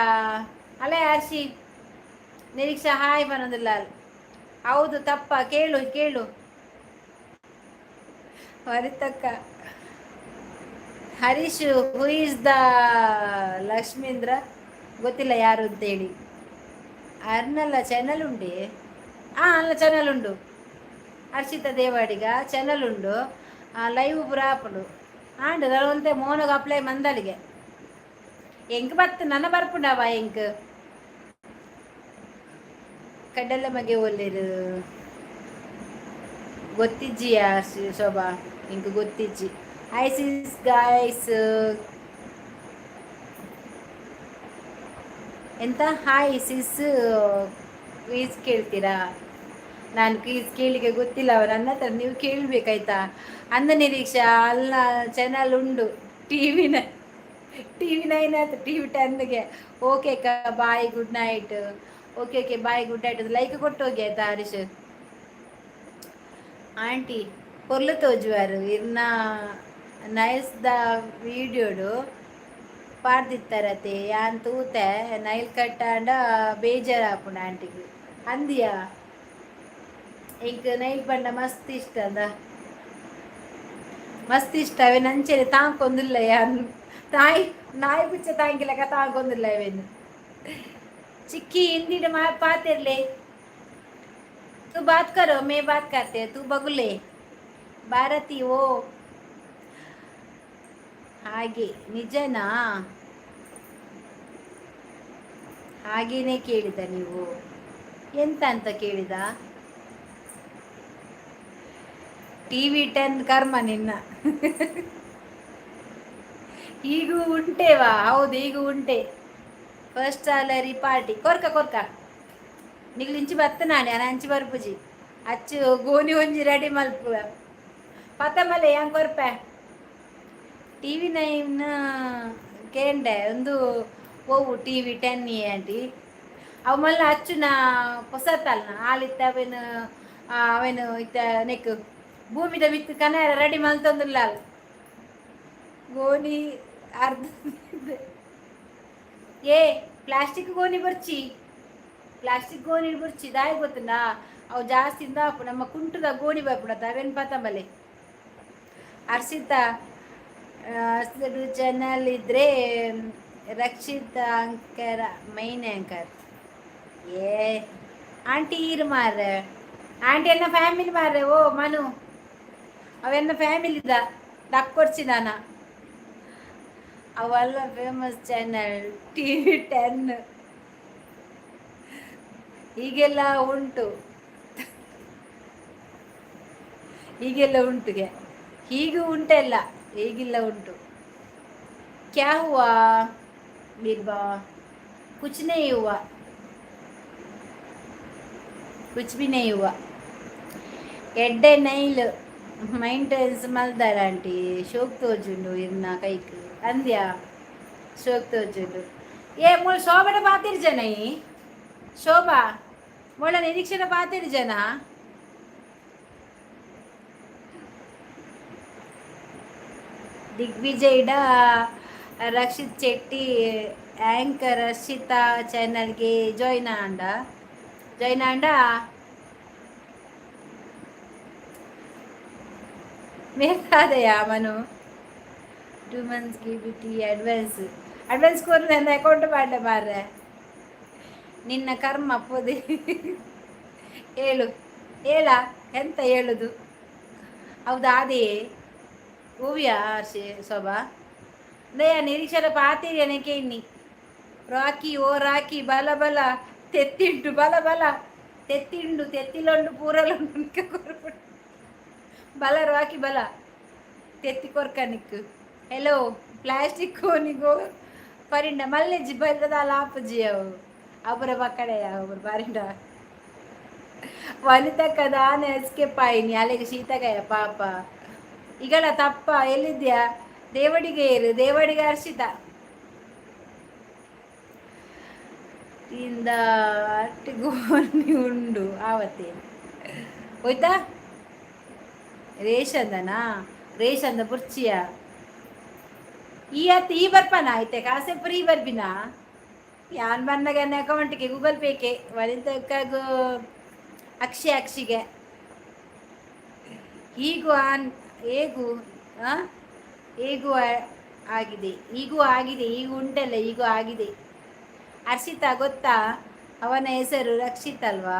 Speaker 1: ಅಲ್ಲ ಹರ್ಷಿ, ನಿರೀಕ್ಷಾ ಹಾಯ್ ಬನ್ನೊಂದಿಲ್ಲ. ಹೌದು, ತಪ್ಪ? ಕೇಳು ಕೇಳು ವರಿತಕ್ಕ. Harish, who is the Lakshmindra? ಗೊತ್ತಿಲ್ಲ ಯಾರು ಅಂತೇಳಿ. ಅರ್ನಲ್ಲ ಚಾನಲ್ ಉಂಡೆ? ಹಾಂ, ಅಲ್ಲ, ಚಾನಲ್ ಉಂಡು. ಹರ್ಷಿತ ದೇವಾಡಿಗ ಚಾನಲ್ ಉಂಡು. ಲೈವ್ ಪುರ ಆಪುಂಡು. ಆಂಡ್ ಒಂತೆ ಮೋನಗ ಅಪ್ಲೈ ಮಂದಲಿಗೆ ಎಂಕ್ ಬತ್ತು ನನ್ನ ಬರ್ಪುಂಡವ ಎಂಕ್ ಕಡಲ ಮಗೆ ಒಲ್ಲೆರು ಗೊತ್ತಿಜ್ಜಿಯಾ ಶೋಭಾ? ಇಂಕ್ ಗೊತ್ತಿಜ್ಜಿ. Hi sis, guys. ಎಂತ ಹಾಯ್ ಸಿಸ್? ಕ್ವೀಸ್ ಕೇಳ್ತೀರಾ? ನಾನು ಕ್ವೀಸ್ ಕೇಳಲಿಕ್ಕೆ ಗೊತ್ತಿಲ್ಲ ಅವ ನನ್ನ ಹತ್ರ. ನೀವು ಕೇಳಬೇಕಾಯ್ತಾ? ಅಂದ ನಿರೀಕ್ಷಾ, ಅಲ್ಲ, ಚಾನಲ್ ಉಂಡು. ಟಿವಿ ನೈನ್ ಆಯ್ತು, ಟಿವಿ ಟೆನ್ಗೆ. ಓಕೆ ಅಕ್ಕ, bye, good night. Okay okay, bye, good night. Like ಕೊಟ್ಟು ಹೋಗಿ, ಆಯ್ತಾ? ಹರೀಶ್ ಆಂಟಿ ಪೊರ್ಲು ತೋಜುವಾರು. ಇರ್ನ ನೈಸ್ the ವೀಡಿಯೋಡು ಪಾಡ್ದಿತ್ತಾರತೆ. ಯಾನ್ ತೂತೆ, ನೈಲ್ ಕಟ್ಟಾಂಡ ಬೇಜಾರಾಪುಂಡು ಆಂಟಿಗ್ ಅಂದಿಯಾ. ಎಂಕ್ ನೈಲ್ ಪಂಡ ಮಸ್ತ್ ಇಷ್ಟ ಅಂದ, ಮಸ್ತ್ ಇಷ್ಟ. ಅವೇನು ಅಂಚೆನೆ ತಾಂಕೊಂದಿಲ್ಲ. ಯಾನ್ ತಾಯಿ ನಾಯಿ ಪುಚ್ಚ ತಾಂಕಿಲಕ ತಾಂಕೊಂದಿಲ್ಲ ಅವೇನು. ಚಿಕ್ಕಿ, ಹಿಂದಿಡ ಮಾ ಪಾತಿರ್ಲೆ. तू बात करो, मैं बात करते, तू बगुले. ಭಾರತಿ, ಓ ಹಾಗೆ, ನಿಜನಾ? ಹಾಗೇನೆ ಕೇಳಿದ ನೀವು? ಎಂತ ಅಂತ ಕೇಳಿದ? ಟಿವಿ ಟೆನ್ ಕರ್ಮ ನಿನ್ನ. ಈಗೂ ಉಂಟೇವಾ? ಹೌದು, ಈಗ ಉಂಟೆ. ಫಸ್ಟ್ ಸ್ಯಾಲರಿ ಪಾರ್ಟಿ ಕೊರ್ಕ ಕೊರ್ಕ. ನಿಗ್ಲು ಇಂಚಿ ಬತ್ತ ನಾನೆ ಅನ ಅಂಚಿ ಬರ್ಪುಜಿ. ಅಚ್ಚು ಗೋನಿ ಒಂಜಿ ರೆಡಿ ಮಲ್ಪು ಪತ್ತಮಲೆ ಯಾನ್ ಕೊರ್ಪೆ. ಟಿವಿ ನೈನ್ ಕೇಂಡೆ ಒಂದು ಒವು ಟಿವಿ ಟೆನ್ ಆಂಟಿ. ಅವು ಮಲ್ಲ ಅಚ್ಚುನ ಪೊಸತ್ತಲ್ನ ಆಲಿತ್ತ ಅವೇನು ಅವೇನು ಇತ್ತ ನೆಕ್ ಭೂಮಿದ ಮಿತ್ತು ಕನಾರ ರೆಡಿ ಮಲ್ತೊಂದುಲ್ಲ. ಗೋನಿ ಅರ್ಧ. ಏ, ಪ್ಲಾಸ್ಟಿಕ್ ಗೋಣಿ ಬರ್ಚಿ, ಪ್ಲಾಸ್ಟಿಕ್ ಗೋಣಿ ಬರ್ಚಿ. ದಾಯ ಗೊತ್ತುಂಡಾ? ಅವು ಜಾಸ್ತಿ ಇಂದ ನಮ್ಮ ಕುಂಟುದ ಗೋಣಿ ಬರ್ಪುಂಡತ್ತ, ಅವೇನು ಪತ್ತಂಬಲೆ. ಹರ್ಷಿತಾ, ಚಾನಲ್ ಇದ್ರೆ ರಕ್ಷಿತ್ ಆಂಕರ್, ಮೈನ್ ಆಂಕರ್. ಏ ಆಂಟಿ, ಈರು ಮಾರ್ರೆ. ಆಂಟಿ ಎನ್ನ ಫ್ಯಾಮಿಲಿ ಮಾರ್ರೆ. ಓ ಮನು, ಅವೆನ್ನ ಫ್ಯಾಮಿಲಿ ದಕ್ಕೊರ್ಚಿ ನಾನ. ಅವೆಲ್ಲ ಫೇಮಸ್ ಚಾನಲ್ ಟಿವಿ ಟೆನ್. ಹೀಗೆಲ್ಲ ಉಂಟು, ಹೀಗೆಲ್ಲ ಉಂಟುಗೆ. ಹೀಗೂ ಉಂಟೆಲ್ಲ, ಹೀಗಿಲ್ಲ ಉಂಟು. क्या हुआ बीरबा? कुछ नहीं हुआ, कुछ भी नहीं हुआ. ಎಡ್ಡೆ ನೈಲ್ ಮೈಂಟೆನೆನ್ಸ್ ಮಲ್ದಾರ ಆಂಟಿ. ಶೋಕ್ ತೋಜುಂಡು ಇರ್ನ ಕೈಕ್ ಅಂದ್ಯಾ? ಶೋಕ್ ತೋಜುಂಡು. ಏ ಮೂಲ ಶೋಭಡ ಪಾತಿರ್ ಜನ ಈ ಶೋಭಾ ಮೊಳ ನಿರೀಕ್ಷಣ ಪಾತಿರ್ ಜನ. ದಿಗ್ವಿಜಯ್ಡ ರಕ್ಷಿತ್ ಶೆಟ್ಟಿ ಆ್ಯಂಕರ್ ರಕ್ಷಿತಾ ಚಾನಲ್ಗೆ ಜಾಯ್ನ್ ಆಂಡ, ಜಾಯ್ನ್ ಆಂಡ. ಮೇಲಾದೆಯ Manu. 2 months K B T advance, advance ಕೊರ್ಲೆ. ನನ್ನ ಅಕೌಂಟ್ ಮಾಡಲೆ ಮಾರ್ರೆ. ನಿನ್ನ ಕರ್ಮ ಪೋದೆ. ಹೇಳು, ಹೇಳ, ಎಂತ ಹೇಳುದು? ಹೌದಾ? ಅದೇ ಓವಿಯ ಶೋಭಾ ದಯ ನಿರೀಕ್ಷರ ಪಾತಿರಿ ನನಗೆ ಇನ್ನಿ. ರಾಕಿ, ಓ ರಾಕಿ, ಬಲ ಬಲ ತೆತ್ತಿಂಡು, ಬಲ ಬಲ ತೆತ್ತಿಂಡು, ತೆತ್ತಿಲೊಂಡು ಪೂರಲುಂಡು ಕೊರ್ಪುಂಡು. ಬಲ ರಾಕಿ, ಬಲ ತೆತ್ತಿ ಕೊರ್ಕನಿಕ್. Hello, plastic ಕೋನಿಗೋ ಪರಿಂಡ ಮಲ್ಲೆಜ್ಜಿ ಬಲ್ಲದ ಲಾಪುಜಿ. ಅವು ಅವರ ಪಕ್ಕಡೆಯ ಅವರು ಪರಿಂಡ. ವನಿತಕ್ಕ ದಾನೆ ಎಸ್ಕೇಪ್ ಆಯಿನಿ ಅಲೆಗೆ. ಶೀತಕಯ ಪಾಪ ಈಗಲ ತಪ್ಪ. ಎಲ್ಲಿದ್ಯಾ? ದೇವಡಿಗೆ ಏರು, ದೇವಡಿಗೆ ಹರ್ಷಿತ ಇಂದ ಗೋಣಿ ಉಂಡು ಆವತ್ತೆ ಹೋಯ್ತಾ. ರೇಷಂದನಾ? ರೇಷಂದ ಬುರ್ಚಿಯ ಈ ಅತ್ತ ಈ ಬರ್ಪನ ಐತೆ ಕಾಸೆ ಫ್ರೀ ಬರ್ಬಿನ. ಯಾನ್ ಬಂದಾಗ ಅಕೌಂಟ್ಗೆ ಗೂಗಲ್ ಪೇಗೆ. ವನಿತಕ್ಕಗೂ ಅಕ್ಷಿ ಅಕ್ಷಿಗೆ ಹೀಗೂ ಆನ್ ಹೇಗೂ ಹೇಗೂ ಆಗಿದೆ, ಈಗೂ ಆಗಿದೆ, ಈಗ ಉಂಟಲ್ಲ, ಈಗೂ ಆಗಿದೆ. ಹರ್ಷಿತಾ ಗೊತ್ತಾ? ಅವನ ಹೆಸರು ರಕ್ಷಿತ್ ಅಲ್ವಾ?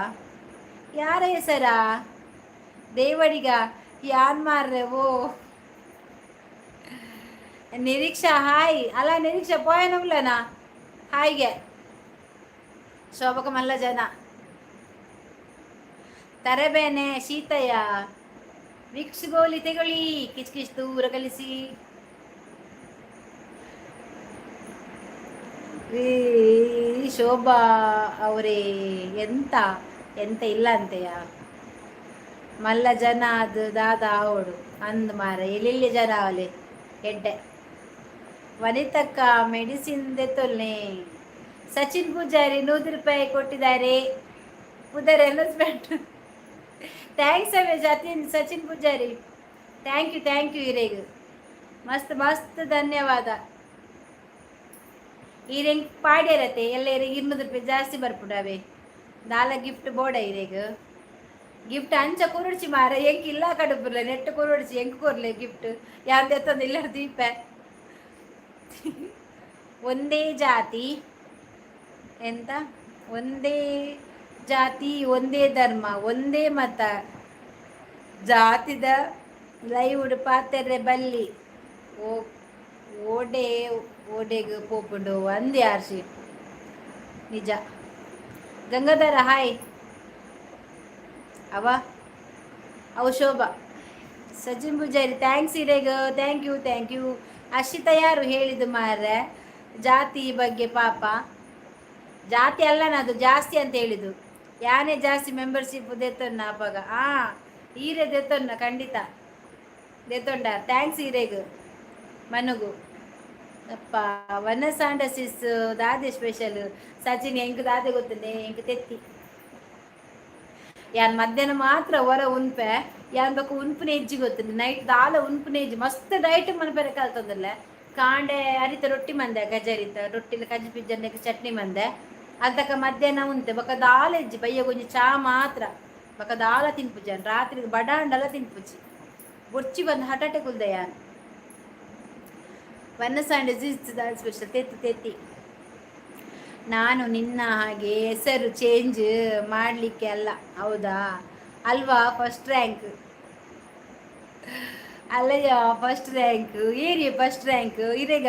Speaker 1: ಯಾರ ಹೆಸರಾ? ದೇವಡಿಗ ಯಾನ್ ಮಾರ್ರೆ. ಓ ನಿರೀಕ್ಷಾ, ಹಾಯ್. ಅಲ್ಲ ನಿರೀಕ್ಷಾ ಪೋಯನವುಲನಾ? ಹಾಯ್ಗೆ ಶೋಭಕ ಮಲ್ಲ ಜನ ತರಬೇನೆ. ಶೀತಯ್ಯ ವಿಕ್ಸ್ ಗೋಲಿ ತೆಗೊಳ್ಳಿ, ಕಿಚ್ ಕಿಚ್ ದೂರ ಕಲಿಸಿ. ಈ ಶೋಭಾ ಅವರೇ, ಎಂತ ಎಂತ ಇಲ್ಲ ಅಂತೆಯ? ಮಲ್ಲ ಜನ ಅದು ದಾದ ಆವಡು ಅಂದ್ ಮಾರ. ಎಲ್ಲೆಲ್ಲಿ ಜನ ಅವಲೆ ಎಡ್ಡೆ. ವನಿತಕ್ಕ ಮೆಡಿಸಿನ್ ದೆತ್ತೊಲ್ನೆ. ಸಚಿನ್ ಪೂಜಾರಿ 100 ರೂಪಾಯಿ ಕೊಟ್ಟಿದ್ದಾರೆ. ಪುದರ್ ಅನೌನ್ಸ್ಮೆಂಟ್. Thanks ಅವೇ Jatin. Sachin Poojary, thank you, thank you. ಇರೇಗ್ ಮಸ್ತ್ ಮಸ್ತ್ ಧನ್ಯವಾದ. ಈರೆಂಗ್ ಪಾಡ್ಯರತೆ ಎಲ್ಲ 200 ರೂಪಾಯಿ ಜಾಸ್ತಿ ಬರ್ಪುಡವೆ. ದಾಲ ಗಿಫ್ಟ್ ಬೋಡ ಇರೇಗ್. ಗಿಫ್ಟ್ ಅಂಚ ಕುರುಡ್ಚಿ ಮಾರ. ಎಂಕ್ ಇಲ್ಲ ಕಡುಪುರ್ಲೆ ನೆಟ್ ಕುರುಡ್ಚಿ. ಎಂಕ್ ಕೊರ್ಲೆ ಗಿಫ್ಟ್. ಯಾನ್ ದೆತ್ತೊಂದು ಇಲ್ಲ ದೀಪ. ಒಂದೇ ಜಾತಿ ಎಂತ? ಒಂದೇ ಜಾತಿ, ಒಂದೇ ಧರ್ಮ, ಒಂದೇ ಮತ. ಜಾತಿದ ಲೈವ್ ಪಾತೆರ್ರೆ ಬಲ್ಲಿ. ಓ ಓಡೆ ಓಡೆಗ್ ಪೋಪುಂಡು ಅಂದೆ ಆರ್ಷಿ. ನಿಜ. ಗಂಗಾಧರ ಹಾಯ್. ಅವ ಅವು ಶೋಭಾ. Sachin Poojary thanks ಇರೇಗ. Thank you, thank you. Harshita ಯಾರು ಹೇಳಿದ್ದು ಮಾರ್ರೆ ಜಾತಿ ಬಗ್ಗೆ? ಪಾಪ, ಜಾತಿ ಅಲ್ಲ, ಅದು ಜಾಸ್ತಿ ಅಂತ ಹೇಳಿದ್ದು. ಯಾನೇ ಜಾಸ್ತಿ ಮೆಂಬರ್ಶಿಪ್ ದೆತ್ತೊನ್ನ ಅಪಗ. ಆ ಈರೆ ದೆತ್ತೊನ್ನ, ಖಂಡಿತ ದೆತ್ತೊಂಡ. Thanks ಈರೆಗ್ ಮನುಗು. ಅಪ್ಪ ವನಸಾಂಡ ಸಿಸ್ ದಾದೆ ಸ್ಪೆಷಲ್? ಸಚಿನ್, ಎಂಕ್ ದಾದೆ ಗೊತ್ತುಂಡೆ? ಎಂಕ್ ತೆತ್ತಿ. ಯಾನ್ ಮಧ್ಯಾಹ್ನ ಮಾತ್ರ ಹೊರ ಉನ್ಪೆ. ಯಾನ್ ಬೊಕ ಉನ್ಪುನ ಎಜ್ಜಿ ಗೊತ್ತುಂಡು. ನೈಟ್ ದಾಲ ಉನ್ಪುನ ಎಜ್ಜಿ. ಮಸ್ತ್ ಡೈಟ್ ಮನ್ಪೆರೆ ಕಲ್ತೊಂದುಲ್ಲೆ. ಕಾಂಡೆ ಅರಿತ ರೊಟ್ಟಿ ಮಂದೆ, ಗಜರಿತ ರೊಟ್ಟಿಲ ಕಜ್ಜಿ ಪಿಜ್ಜಂಡೆಗ್ ಚಟ್ನಿ ಮಂದೆ. ಅಲ್ತಕ ಮಧ್ಯಾಹ್ನ ಉಂತೆ. ಬೊಕ ದಾಲ ಇಜ್ಜಿ. ಬಯ್ಯಗ್ ಒಂಜಿ ಚಾ ಮಾತ್ರ. ಬೊಕ ದಾಲ ತಿನ್ಪುಜಿ ಯಾನ್. ರಾತ್ರಿ ಬಡಾಂಡಲ ತಿನ್ಪುಜಿ. ಬೊರ್ಚಿ ಬಂದು ಹಟಾಟೆ ಕುಲ್ದೆ ಯಾನ್. ವನ್ನಸಾಂಡೆ ದಾಲ್ ಸ್ಪೆಷಲ್? ತೆತ್ತಿ, ತೆತ್ತಿ. ನಾನು ನಿನ್ನ ಹಾಗೆ ಹೆಸರು ಚೇಂಜ್ ಮಾಡಲಿಕ್ಕೆ ಅಲ್ಲ. ಹೌದಾ ಅಲ್ವಾ? ಫಸ್ಟ್ ರ್ಯಾಂಕ್ ಅಲ್ಲಯ್ಯ, ಫಸ್ಟ್ ರ್ಯಾಂಕ್ ಏರಿ. ಫಸ್ಟ್ ರ್ಯಾಂಕ್ ಇರೇಗ.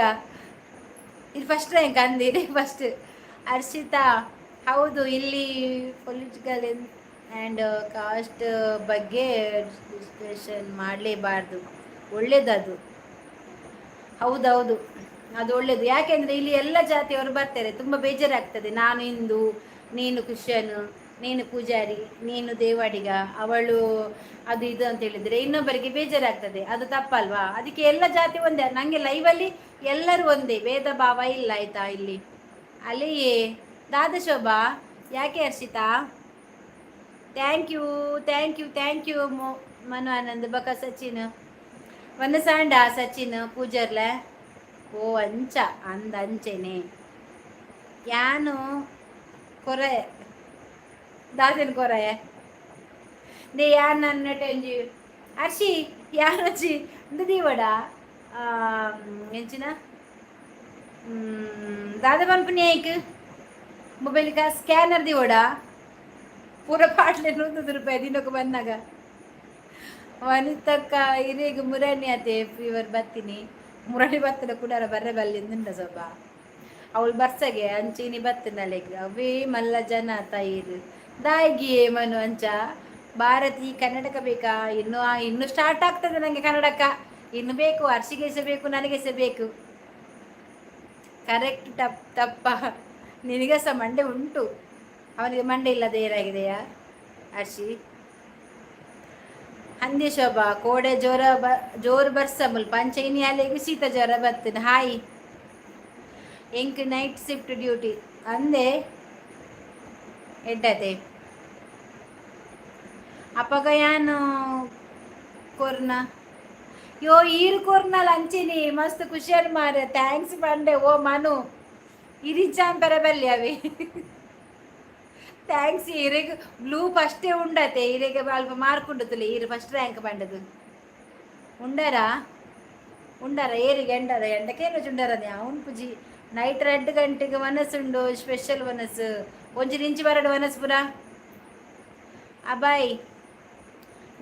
Speaker 1: ಇದು ಫಸ್ಟ್ ರ್ಯಾಂಕ್ ಅಂದಿರಿ ಫಸ್ಟ್. ಹರ್ಷಿತಾ, ಹೌದು, ಇಲ್ಲಿ ಪೊಲಿಟಿಕಲ್ ಆ್ಯಂಡ್ ಕಾಸ್ಟ್ ಬಗ್ಗೆ ಡಿಸ್ಕಷನ್ ಮಾಡಲೇಬಾರ್ದು. ಒಳ್ಳೇದದು. ಹೌದೌದು, ಅದು ಒಳ್ಳೇದು. ಯಾಕೆಂದರೆ ಇಲ್ಲಿ ಎಲ್ಲ ಜಾತಿಯವರು ಬರ್ತಾರೆ. ತುಂಬ ಬೇಜಾರಾಗ್ತದೆ. ನಾನು ಹಿಂದೂ, ನೀನು ಕ್ರಿಶ್ಚಿಯನ್, ನೀನು ಪೂಜಾರಿ, ನೀನು ದೇವಾಡಿಗ, ಅವಳು ಅದು ಇದು ಅಂತ ಹೇಳಿದರೆ ಇನ್ನೊಬ್ಬರಿಗೆ ಬೇಜಾರಾಗ್ತದೆ. ಅದು ತಪ್ಪಲ್ವಾ? ಅದಕ್ಕೆ ಎಲ್ಲ ಜಾತಿ ಒಂದೇ. ನನಗೆ ಲೈವಲ್ಲಿ ಎಲ್ಲರೂ ಒಂದೇ, ಭೇದ ಭಾವ ಇಲ್ಲ, ಆಯ್ತಾ ಇಲ್ಲಿ? ಅಲ್ಲಿಯೇ ದಾದ ಶೋಭಾ ಯಾಕೆ? Harshita, thank you, thank you, thank you. Manu Anand ಬಕ ಸಚಿನ್ ವನಸಾಂಡ ಸಚಿನ್ ಪೂಜಾರ್ಲೆ. ಓ ಅಂಚ ಅಂದ ಅಂಚೆನೆ. ಯಾನು ಕೊರೆ ದಾದೆನ್ ಕೊರೆ ನೇ. ಯಾನ್ ನನ್ನ ಒಂಜಿ ಅರ್ಷಿ, ಯಾರೊಂಜಿ ಉಂದು ದೀವಡ ಎಂಚಿನ, ದಾದ ಪನ್ಪುನಿ ಐಕ್, ಮೊಬೈಲ್ ಸ್ಕ್ಯಾನರ್ ದೀವಡ. ಪೂರ ಪಾಟ್ಲೆ 100 ರೂಪಾಯಿ ದಿನಕ್ಕೆ ಬಂದಾಗ. ವನಿತಕ್ಕ, ಇರೆಗ್ ಮುರಣಿ ಅತೆ ಫೀವರ್ ಬತ್ತೀನಿ. ಮುರಣಿ ಬತ್ತದ ಕುಡಾರ ಬರ್ರೆ ಬಲ್ಲಿಂದುಂಡ ಸ್ವಲ್ಪ. ಅವಳು ಬರ್ಸಗೆ ಅಂಚಿನಿ ಬತ್ತನಲೆಗ್ ಅವೇ ಮಲ್ಲ ಜನ ತೈರು ದಾಯಿಗೆ ಮನು ಅಂಚ. ಭಾರತಿ, ಕನ್ನಡಕ ಬೇಕಾ? ಇನ್ನು ಇನ್ನು ಸ್ಟಾರ್ಟ್ ಆಗ್ತದೆ ನನಗೆ ಕನ್ನಡಕ. ಇನ್ನು ಬೇಕು, ಅರ್ಷಿಗೆ ಸಹ ಬೇಕು, ನನಗೆ ಸಹ ಬೇಕು. ಕರೆಕ್ಟ್. ಟಪ್ ತಪ್ಪ, ನಿನಗೆ ಸಹ ಮಂಡೆ ಉಂಟು. ಅವನಿಗೆ ಮಂಡೆ ಇಲ್ಲದೆ ಏನಾಗಿದೆಯಾ ಅರ್ಷಿ? ಅಂದೆ ಶೋಭಾ, ಕೋಡೆ ಜೋರ ಬ ಜೋರು ಬರ್ಸ ಮುಲ್ಪ. ಅಂಚ ಇನಿ ಅಲೆಗ್ ಶೀತ ಜ್ವರ ಬರ್ತದೆ. ಹಾಯ್. ಎಂಕ್ ನೈಟ್ ಶಿಫ್ಟ್ ಡ್ಯೂಟಿ ಅಂದೆ, ಎಡ್ಡತೆ. ಅಪಗ ಯಾನು ಕೊರ್ನ ಯೋ ಈರು ಕೊರ್ನಲ್ ಅಂಚಿನಿ ಮಸ್ತ್ ಖುಷಿಯಲ್ಲಿ ಮಾರೆ. Thanks ಪಂಡೆ. ಓ ಮನು, ಇರಿಚಾನ್ ಪೆರ ಬಲ್ಲಿ ಅವಿ. Thanks. ಇರೆಗ್ ಬ್ಲೂ ಫಸ್ಟೇ ಉಂಡತೆ. ಇರೆಗೆ ಅಲ್ಪ ಮಾರ್ಕ್ ಉಂಡುತ್ತಲೆ. ಈರು ಫಸ್ಟ್ ರ್ಯಾಂಕ್ ಪಂಡದು ಉಂಡರಾ? ಉಂಡರ ಏರಿಗೆ ಎಂಡರ ಎಂಡಕೇನು ಚುಂಡರ ಅವನು ಪುಜಿ. ನೈಟ್ 2 ಗಂಟೆಗೆ ವನಸುಂಡು, ಸ್ಪೆಷಲ್ ವನಸು. ಒಂಜಿ ನಿಂಚಿ ಬರಡು ವನಸ್ ಪುರ. ಅಬಾಯ್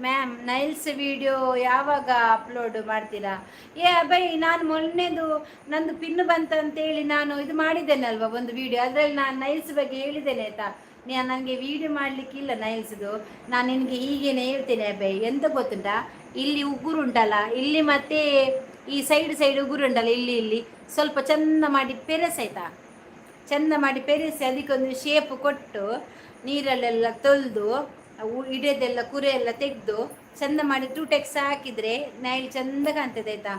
Speaker 1: ಮ್ಯಾಮ್, ನೈಲ್ಸ್ ವಿಡಿಯೋ ಯಾವಾಗ ಅಪ್ಲೋಡ್ ಮಾಡ್ತೀರಾ? ಏ ಅಭಯ್, ನಾನು ಮೊನ್ನೆದು ನಂದು ಪಿನ್ ಬಂತಂತೇಳಿ ನಾನು ಇದು ಮಾಡಿದ್ದೇನೆ ಅಲ್ವಾ ಒಂದು ವಿಡಿಯೋ. ಅದರಲ್ಲಿ ನಾನು ನೈಲ್ಸ್ ಬಗ್ಗೆ ಹೇಳಿದ್ದೇನೆ, ಆಯ್ತಾ? ನೀನು ನನಗೆ ವಿಡಿಯೋ ಮಾಡಲಿಕ್ಕಿಲ್ಲ ನೈಲ್ಸ್ದು. ನಾನು ನಿನಗೆ ಹೀಗೇನೆ ಹೇಳ್ತೇನೆ ಅಭಯ್. ಎಂತ ಗೊತ್ತುಂಟಾ? ಇಲ್ಲಿ ಉಗುರು ಉಂಟಲ್ಲ ಇಲ್ಲಿ, ಮತ್ತೆ ಈ ಸೈಡ್ ಸೈಡ್ ಉಗುರು ಉಂಟಲ್ಲ ಇಲ್ಲಿ, ಇಲ್ಲಿ ಸ್ವಲ್ಪ ಚಂದ ಮಾಡಿ ಪೆರೆಸಾಯ್ತಾ? ಚಂದ ಮಾಡಿ ಪೆರೆಸಿ, ಅದಕ್ಕೊಂದು ಶೇಪ್ ಕೊಟ್ಟು, ನೀರಲ್ಲೆಲ್ಲ ತೊಳೆದು, ಇಡೆದೆಲ್ಲ ಕುರೆ ಎಲ್ಲ ತೆಗೆದು, ಚಂದ ಮಾಡಿ ಟೂ ಟೆಕ್ಸ್ ಹಾಕಿದ್ರೆ ನೈಲ್ ಚಂದ ಕಾಣ್ತದೆ, ಆಯ್ತಾ?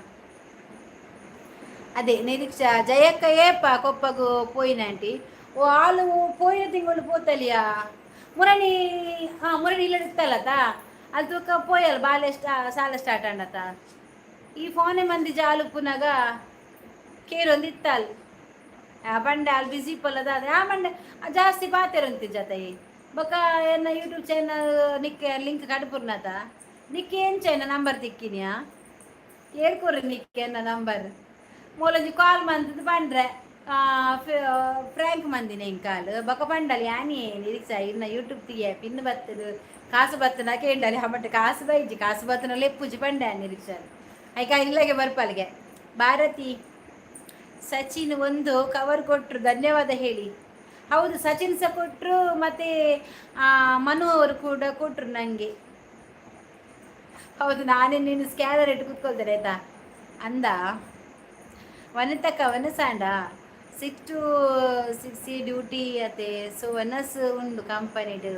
Speaker 1: ಅದೇ ನಿರೀಕ್ಷಾ. ಜಯಕ್ಕ, ಏಪ ಕೊಪ್ಪಗು ಪೋಯಿನ ಆಂಟಿ? ಓ, ಆಲು ಪೋಯಿನ ತಿಂಗಳು ಪೋತಲಿಯಾ ಮುರಣಿ? ಹಾಂ, ಮುರಣಿ ಇಲ್ಲ ಇತ್ತಲ್ಲತ. ಅಲ್ಲಿ ತೂಕ ಪೋಯಲ್ ಬಾಲೆ ಸಾಲ ಸ್ಟಾರ್ಟ್ ಆಂಡತ. ಈ ಫೋನೆ ಮಂದಿ ಜಾಲುಪ್ಪುನಾಗ ಕೇರೊಂದು ಇತ್ತಲ್. ಆ ಬಂಡೆ ಅಲ್ಲಿ ಬಿಸಿ ಪಲ್ಲದ. ಆ ಬಂಡೆ ಜಾಸ್ತಿ ಪಾತೆರಂತಿ ಜೊತೆ. ಬೊಕ ಎನ್ನ ಯೂಟ್ಯೂಬ್ ಚಾನಲ್ ನಿಕ್ಕೆ ಲಿಂಕ್ ಕಡುಪುರ್ನಾತ. ನಿಕ್ಕೆ ಎಂಚ ಎನ್ನ ನಂಬರ್ ತಿಕ್ಕಿನಿಯಾ? ಏರ್ಕೊರು ನಿಕ್ಕೆ ಎನ್ನ ನಂಬರ್. ಮೂಲೊಂಜಿ ಕಾಲ್ ಮಂತದ್ದು ಪಂಡ್ರೆ ಫ್ರ್ಯಾಂಕ್ ಮಂದಿನ ಇಂಕಾಲ್. ಬೊಕ ಪಂಡಲ್ ಯಾನಿ ನಿರೀಕ್ಷಾ ಇನ್ನ ಯೂಟ್ಯೂಬ್ ತಿಗೆ ಪಿನ್ ಬತ್ತದು, ಕಾಸು ಬತ್ತನ ಕೇಂಡಲಿ. ಹಮಟ್ ಕಾಸು ಬೈಜಿ, ಕಾಸು ಬತ್ತನ ಲೆಪ್ಪುಜಿ ಪಂಡೆ ನಿರೀಕ್ಷಾ. ಐಕ ಇಲ್ಲಗೆ ಬರ್ಪಲ್ಗೆ. ಭಾರತಿ, ಸಚಿನ್ ಒಂದು ಕವರ್ ಕೊಟ್ಟರು, ಧನ್ಯವಾದ ಹೇಳಿ. ಹೌದು, ಸಚಿನ್ ಸಹ ಕೊಟ್ಟರು ಮತ್ತು ಮನು ಅವರು ಕೂಡ ಕೊಟ್ಟರು ನನಗೆ. ಹೌದು, ನಾನೇ ನೀನು ಸ್ಕ್ಯಾನರ್ ಇಟ್ಟು ಕೂತ್ಕೊಳ್ತೇನೆ, ಆಯ್ತಾ? ಅಂದ ವನಿತಕ್ಕ, ವನಸಾಂಡ 6 to 6 duty ಅತೆ. ಸೊ ವನಸ್ ಉಂಡು ಕಂಪನಿಡು.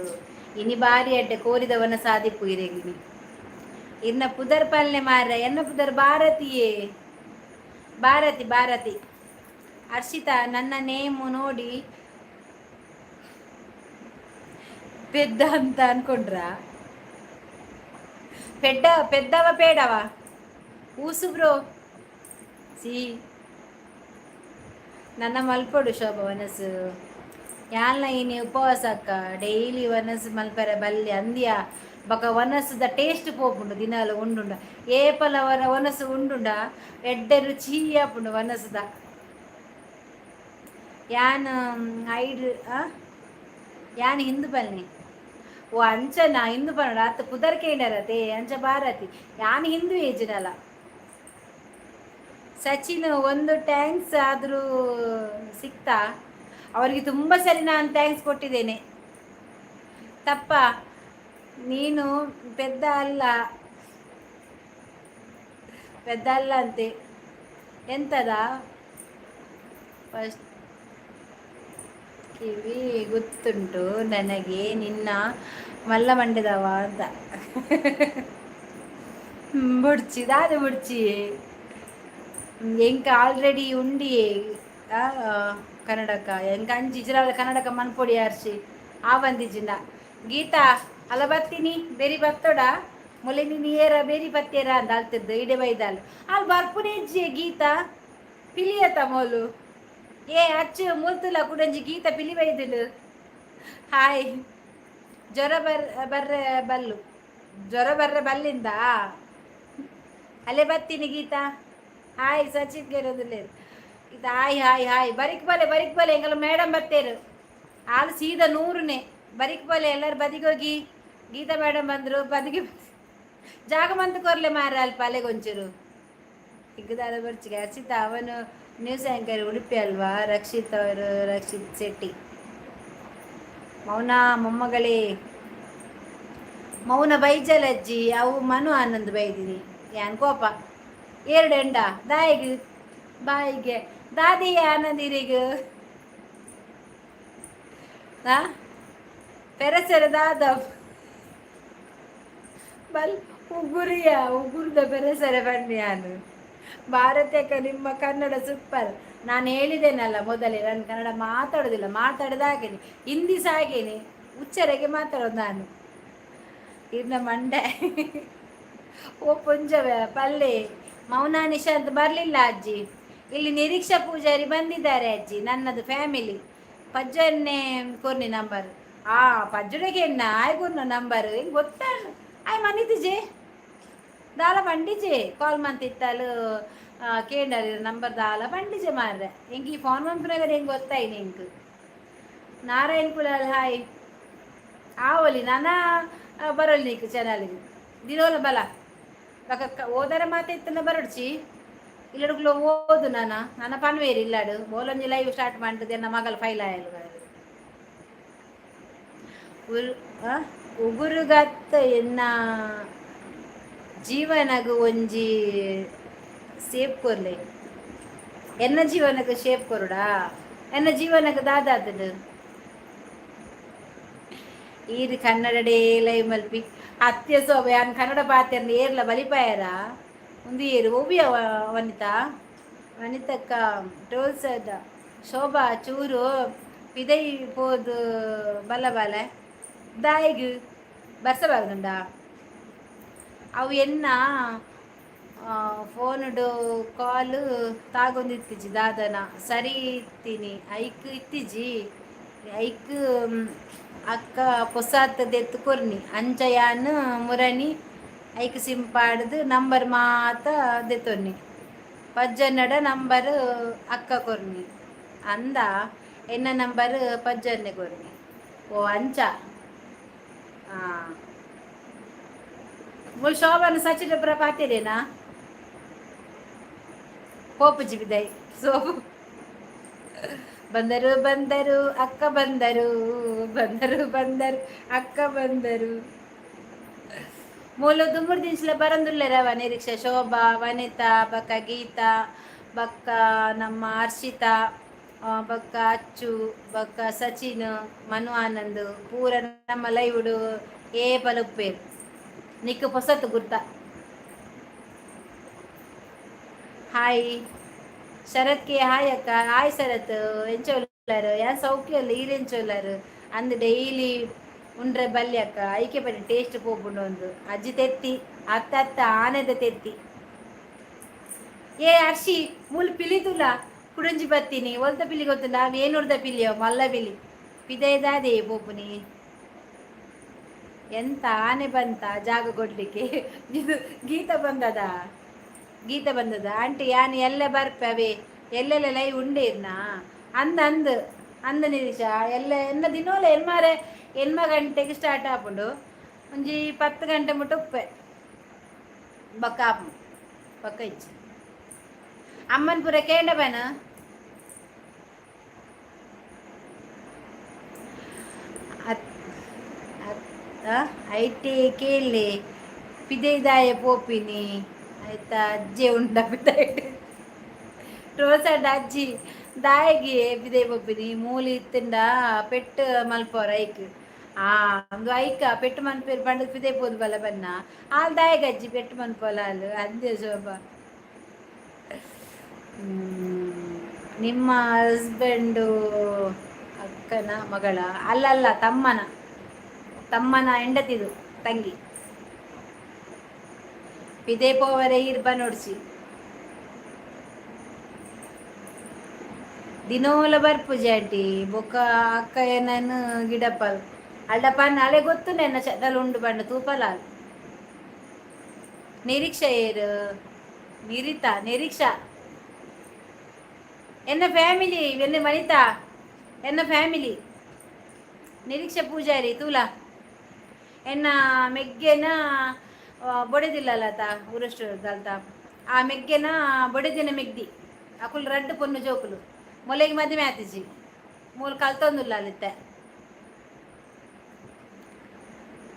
Speaker 1: ಇನಿ ಬಾರಿ ಅಡ್ಡೆ ಕೋರಿದ ವನಸ ಆದಿಪ್ಪು ಇರೆಗಿನಿ. ಇನ್ನ ಪುದರ್ ಪಲ್ಲೆ ಮಾರ. ಎನ್ನ ಪುದರ್ ಭಾರತಿಯೇ, ಭಾರತಿ, ಭಾರತಿ. ಹರ್ಷಿತಾ, ನನ್ನ ನೇಮು ನೋಡಿ ಪೆದ್ದ ಅಂತ ಅನ್ಕೊಂಡ್ರ? ಪೆಡ್ಡ ಪೆದ್ದವ ಪೇಡವ ಊಸು ಬ್ರೋ ಸಿ. ನನ್ನ ಮಲ್ಪೊಡು ಶೋಭ ವನಸು. ಯಾಲ್ನ ಇನಿ ಉಪವಾಸ ಅಕ್ಕ. ಡೈಲಿ ವನಸು ಮಲ್ಪರೆ ಬಲ್ಲೆ ಅಂದ್ಯ. ಬಕ ವನಸುದ ಟೇಸ್ಟ್ ಪೋಪುಂಡು ದಿನಾಲ ಉಂಡುಂಡ. ಏಪಲ ವರ ವನಸು ಉಂಡುಂಡ ಎಡ್ಡೆ ರುಚಿ ಆಪುಂಡು ವನಸುದ. ಯಾನ್ ಐಡ್ ಯಾನ್ ಹಿಂದೂ ಪಲ್ನಿ. ಓ, ಅಂಚನ ಹಿಂದೂ ಪನ್ನಡ ಅತ್ತ ಪುದರ್ ಕೇಂಡರತೆ ಅಂಚ. ಭಾರತಿ, ಯಾನ್ ಹಿಂದೂ ಏಜಿನಲ್ಲ. ಸಚಿನ್, ಒಂದು thanks ಆದರೂ ಸಿಕ್ತಾ? ಅವರಿಗೆ ತುಂಬ ಸರಿ ನಾನು thanks ಕೊಟ್ಟಿದ್ದೇನೆ. ತಪ್ಪ, ನೀನು ಪೆದ್ದ ಅಲ್ಲ, ಪೆದ್ದ ಅಲ್ಲ ಅಂತೆ. ಎಂತದ ಫಸ್ಟ್ ಕಿವಿ ಗೊತ್ತುಂಟು ನನಗೆ, ನಿನ್ನ ಮಲ್ಲ ಮಂಡೆದವ ಅಂತ. ಬುಡ್ಚಿ ದಾದ ಬುಡ್ಚಿ. ಎಂಕ ಆಲ್ರೆಡಿ ಉಂಡಿ ಕನ್ನಡಕ. ಎಂಕ ಅಂಚಿ ಇಜ್ರಾಲ ಕನ್ನಡಕ ಮನ್ಪೊಡಿ ಅರ್ಶಿ ಆವಂದಿಜಿಂದ. ಗೀತಾ, ಅಲ್ಲ ಬತ್ತೀನಿ ಬೇರಿ ಬತ್ತೋಡ ಮೊಲೆ. ನೀನು ಏರ ಬೇರಿ ಬತ್ತೇರ ಅಂದ ಅಲ್ತಿದ್ದು ಇಡೆ ಬೈದಾಲ್. ಅಲ್ಲಿ ಬರ್ಪುನೆ ಇಜ್ಜಿ ಗೀತಾ ಪಿಲಿಯತ ಮೋಲು. ಏ ಅಚ್ಚು ಮುಲ್ತುಲ ಕುಡಂಜಿ ಗೀತಾ ಪಿಲಿ ಬೈದಳು. ಹಾಯ್. ಜ್ವರ ಬರ್ ಬರ್ರೆ ಬಲ್ಲು. ಜ್ವರ ಬರ್ರೆ ಬಲ್ಲಿಂದ. ಅಲ್ಲೇ ಬರ್ತೀನಿ ಗೀತಾ. ಹಾಯ್ ಸಚಿನ್ ಗೆರೋದಿಲ್ಲೇರು. ಇದು ಹಾಯ್ ಹಾಯ್ ಹಾಯ್. ಬರಿಕ್ ಬಲೆ, ಬರಿಕ್ ಬಲೆ, ಎಂಗಲ ಮೇಡಮ್ ಬತ್ತೇರು. ಹಾಲು ಸೀದಾ ನೂರುನೇ. ಬರಿಕ್ ಬಲೆ ಎಲ್ಲರೂ, ಬದಿಗೋಗಿ. ಗೀತಾ ಮೇಡಮ್ ಬಂದರು. ಬದಿಗೆ ಜಾಗ ಮಂತ್ ಕೊರ್ಲೆ ಮಾರ ಅಲ್ಪ ಅಲೆಗೊಂಚೂರು. ಇಗ್ಗದಾದ ಬರ್ಚಿಗೆ. ಹರ್ಷಿತಾ ಅವನು ನ್ಯೂಸ್ ಆ್ಯಂಕರ್, ಉಡುಪಿ ಅಲ್ವಾ? ರಕ್ಷಿತ್ ಅವರು, ರಕ್ಷಿತ್ ಶೆಟ್ಟಿ. ಮೌನ ಮೊಮ್ಮಗಳೇ, ಮೌನ ಬೈಜಲಜ್ಜಿ. ಅವು ಮನು ಆನಂದ್ ಬೈದಿನಿ ಯಾನ್ ಕೋಪ ಎರಡು ಎಂಡ ದಾಯಿಗ್ ಬಾಯಿಗೆ ದಾದಿ ಆನಂದ್ ಇರಿಗ್. ಆ ಪೆರಸೆರೆ ದಾದ ಬಲ್ ಉಗುರಿಯ ಉಗುರ್ದ ಪೆರಸೆರೆ ಬನ್ನಿ. ಯಾನು ಭಾರತಕ್ಕ ನಿಮ್ಮ ಕನ್ನಡ ಸೂಪರ್. ನಾನು ಹೇಳಿದ್ದೇನಲ್ಲ ಮೊದಲೇ, ನಾನು ಕನ್ನಡ ಮಾತಾಡೋದಿಲ್ಲ. ಮಾತಾಡೋದು ಹಾಗೇನೆ, ಹಿಂದಿ ಸಹ ಹಾಗೇನೆ, ಉಚ್ಚರಿಗೆ ಮಾತಾಡೋದು ನಾನು. ಇರ್ನ ಮಂಡೆ ಓ ಪುಂಜವೆ ಪಲ್ಲೆ. ಮೌನ ನಿಶಾಂತ್ ಬರಲಿಲ್ಲ ಅಜ್ಜಿ. ಇಲ್ಲಿ ನಿರೀಕ್ಷಾ ಪೂಜಾರಿ ಬಂದಿದ್ದಾರೆ ಅಜ್ಜಿ. ನನ್ನದು ಫ್ಯಾಮಿಲಿ. ಪಜ್ಜನ್ನೇ ಕೊರ್ನಿ ನಂಬರ್. ಆ ಪಜ್ಜುಡೆಗೆ ಎನ್ನ ಆಯ್ ಕೊರ್ನ ನಂಬರ್ ಹಿಂಗೆ ಗೊತ್ತಾ? ಆಯ್ ಮನಿತಿಜೆ ದಾಲ ಬಂಡಿಜೆ. ಕಾಲ್ ಮಂತಿತ್ತಲು ಕೇಂಡರ್ ನಂಬರ್ ದಾಲ ಬಂಡಿಜೆ ಮಾರ್ರೆ. ಎಂಕ್ ಈ ಫೋನ್ ಮನ್ಪುನಗರ ಹೆಂಗೆ ಗೊತ್ತಾಯಿ ನಿಂಕ್? ನಾರಾಯಣ್ ಕುಲಾಲ್ ಹಾಯ್. ಆವಲಿ ನಾನಾ ಬರೋಲ್ ನೀಕು ಚಾನಲ್ಗೆ ದಿನೋಲ ಬಲ ಬಕ ಓದರ ಮಾತೆತ್ತನ ಬರಡ್ಚಿ. ಇಲ್ಲಡುಗ್ಲು ಓದು. ನಾನ ನನ್ನ ಪನ್ವೇರು ಇಲ್ಲಾಡು ಬೋಲೊಂಜಿ ಲೈವ್ ಸ್ಟಾರ್ಟ್ ಮಾಡ್ತದೆ. ನನ್ನ ಮಗಲ್ ಫೈಲ್ ಆಯಲು. ಉಗುರುಗತ್ತ ಎನ್ನ ಜೀವನಗು ಒಂಜಿ ಸೇಪ್ ಕೊರ್ಲೆ. ಎನ್ನ ಜೀವನಕ್ಕೆ ಶೇಪ್ ಕೊರುಡಾ? ಎನ್ನ ಜೀವನಕ್ಕೆ ದಾದಾತದು? ಈರು ಕನ್ನಡ ಲೈವ್ ಮಲ್ಪಿ ಅತ್ಯ ಸೋಬ. ಯಾನ್ ಕನ್ನಡ ಪಾತೆರ್ನ ಏರ್ಲ ಬಲಿಪಾಯರ ಒಂದು ಏರು ಒವ್ಯ ವನಿತಾ. ವನಿತಕ್ಕ ಟೋಲ್ಸ್ ಶೋಭಾ ಚೂರು ಪಿದೈ ಪೋದು ಬಲ ಬಲ ದಾಯಿಗ್ ಬರ್ಸಬಾರ್ದುಂಡ. ಅವು ಎನ್ನ ಫೋನುಡು ಕಾಲು ತಾಗೊಂದಿತ್ತಿಜಿ ದಾದನ ಸರಿ ಇತ್ತೀನಿ. ಐಕ್ ಇತ್ತಿಜಿ. ಐಕ್ ಅಕ್ಕ ಪೊಸಾತ್ ಕೊರ್ನಿ. ಅಂಚ ಯಾನ್ ಮುರಣಿ ಐಕ್ ಸಿಂಪಾಡ್ದು ನಂಬರ್ ಮಾತ ದೆತ್ತೊನ್ನಿ. ಪಜ್ಜನ್ನಡ ನಂಬರ್ ಅಕ್ಕ ಕೊರ್ನಿ ಅಂದ. ಎನ್ನ ನಂಬರ್ ಪಜ್ಜನ್ನೆ ಕೊರ್ನಿ. ಓ ಅಂಚ. ಹಾಂ, ಮುಲ್ ಶೋಭನ ಸಚಿನ ಪಾತಿರೇನಾ? ಪೋಪುಜಿ ಬಿದೈ ಸೋಪು. ಬಂದರು ಬಂದರು ಅಕ್ಕ ಬಂದರು, ಬಂದರು ಬಂದರು ಅಕ್ಕ ಬಂದರು. ಮೂಲ ದುಮ್ಮುರು ದಿನ್ಸ್ಲ ಬರಂದುಲ್ಲೆರವ ನಿರೀಕ್ಷಾ, ಶೋಭಾ, ವನಿತಾ, ಬಕ್ಕ ಗೀತಾ, ಬಕ್ಕ ನಮ್ಮ ಹರ್ಷಿತಾ, ಬಕ್ಕ ಅಚ್ಚು, ಬಕ್ಕ ಸಚಿನ್, ಮನು ಆನಂದ್ ಪೂರ ನಮ್ಮ ಲೈವುಡು ಏ ಪಲುಪ್ಪೇರು. ನಿಕ್ಕು ಪೊಸತ್ತು ಗುರ್ತ. ಹಾಯ್ ಶರತ್ಗೆ. ಹಾಯ್ ಅಕ್ಕ. ಹಾಯ್ ಶರತ್, ಎಂಚ ಉಲ್ಲಾರು? ಯಾನ್ ಸೌಖ್ಯ ಉಲ್ಲ, ಈರ್ ಎಂಚ ಉಲ್ಲಾರು? ಅಂದ್ ಡೈಲಿ ಉಂಡ್ರೆ ಬಲ್ಲಿ ಅಕ್ಕ, ಐಕೆ ಬನ್ನಿ ಟೇಸ್ಟ್ ಪೋಪುಂಡು. ಒಂದು ಅಜ್ಜಿ ತೆತ್ತಿ ಅತ್ತ ಅತ್ತ ಆನೆದ ತೆತ್ತಿ. ಏ ಹರ್ಷಿ, ಮೂಲು ಪಿಲಿತುಲ ಕುಡಂಜಿ ಬತ್ತೀನಿ. ಒಲ್ತ ಪಿಲಿ ಗೊತ್ತುಂಡ? ವೇಣೂರ್ದ ಪಿಲಿಯೋ ಮಲ್ಲ ಪಿಲಿ. ಪಿದೈದಾದೆ ಪೋಪುನಿ. ಎಂತ ಆನೆ ಬಂತ ಜಾಗ ಕೊಡ್ಲಿಕ್ಕೆ? ಇದು ಗೀತ ಬಂದದ, ಗೀತ ಬಂದದ. ಆಂಟಿ, ಯಾನ್ ಎಲ್ಲ ಬರ್ಪೆ. ಅವೇ ಎಲ್ಲೆಲ್ಲ ಲೈವ್ ಉಂಡೇರ್ನಾ? ಅಂದ ಅಂದ್ ಅಂದ ನಿರೀಶಾ ಎಲ್ಲ ಎನ್ನ ದಿನೋಲ ಎನ್ಮಾರೆ ಎನ್ಮ ಗಂಟೆಗೆ ಸ್ಟಾರ್ಟ್ ಆಪುಂಡು. ಒಂಜಿ 10 ಗಂಟೆ ಮುಟ್ಟ ಉಪ್ಪೆ. ಬೊಕ್ಕ ಆಪುಂಡು, ಬೊಕ್ಕ ಇಜ್ಜಿ. ಅಮ್ಮನ್ ಪೂರ ಕೇಂಡ ಬೇನ. ಐಟೆ ಕೇಳಿ ಪಿದೈದಾಯ ಪೋಪಿನಿ ಆಯ್ತಾ? ಅಜ್ಜೆ ಉಂಡ ಪಿದೈಡ್ ಟ್ರೋಸಡ್ ಅಜ್ಜಿ ದಾಯಿಗೆ ಪಿದೈ ಪೋಪಿನಿ? ಮೂಲಿ ಇತ್ತಿಂಡ ಪೆಟ್ಟು ಮಲ್ಪೋರ ಐಕ್. ಆ ಒಂದು ಐಕ ಪೆಟ್ಟು ಮನ್ಪೇರು ಪಂಡದ ಪಿದೈ ಪೋದು ಬಲ ಬನ್ನ. ಆಲ್ ದಾಯಿಗೆ ಅಜ್ಜಿ ಪೆಟ್ಟು ಮನ್ಪೋಲ ಅಲ್ ಅಂದೆ ಶೋಭಾ. ನಿಮ್ಮ ಹಸ್ಬೆಂಡು ಅಕ್ಕನ ಮಗಳ? ಅಲ್ಲಲ್ಲ, ತಮ್ಮನ ತಮ್ಮನ ಹೆಂಡತಿದು ತಂಗಿ. ಪಿದೆ ಪೋವರೆ ಈರ್ ಬನೊಡ್ಚಿ. ದಿನೋಲ ಬರ್ಪುಜಿ ಆಂಟಿ. ಬೊಕ್ಕ ಅಕ್ಕ ಏನನ್ನು ಗಿಡಪ್ಪಲ್ ಅಲ್ಡ ಪನ್ನ ಅಲೆ ಗೊತ್ತು ನೆನ್ನ ಚದಲ್ ಉಂಡು ಬಣ್ಣ ತೂಪಲಾಲ್. ನಿರೀಕ್ಷಾ ಏರು ನಿರಿತಾ ನಿರೀಕ್ಷಾ. ಎನ್ನ ಫ್ಯಾಮಿಲಿ ಎನ್ನ ವನಿತಾ, ಎನ್ನ ಫ್ಯಾಮಿಲಿ ನಿರೀಕ್ಷಾ ಪೂಜಾರಿ ತೂಲಾ. ಎನ್ನ ಮೆಗ್ಗೆನ ಬೊಡೆದಿಲ್ಲಲ್ಲ ಊರಷ್ಟು ದಲ್ತ ಆ ಮೆಗ್ಗೆನ ಬೊಡೆದಿನ ಮೆಗ್ದಿ. ಅಕುಲು ರಡ್ಡ್ ಪೊನ್ನು ಜೋಕುಲು. ಮೊಲೆಗೆ ಮದಿಮೆ ಆತಿಜಿ, ಮೂಲು ಕಲ್ತೊಂದುಲ್ಲ ಅಲ್ಲಿತ್ತೆ.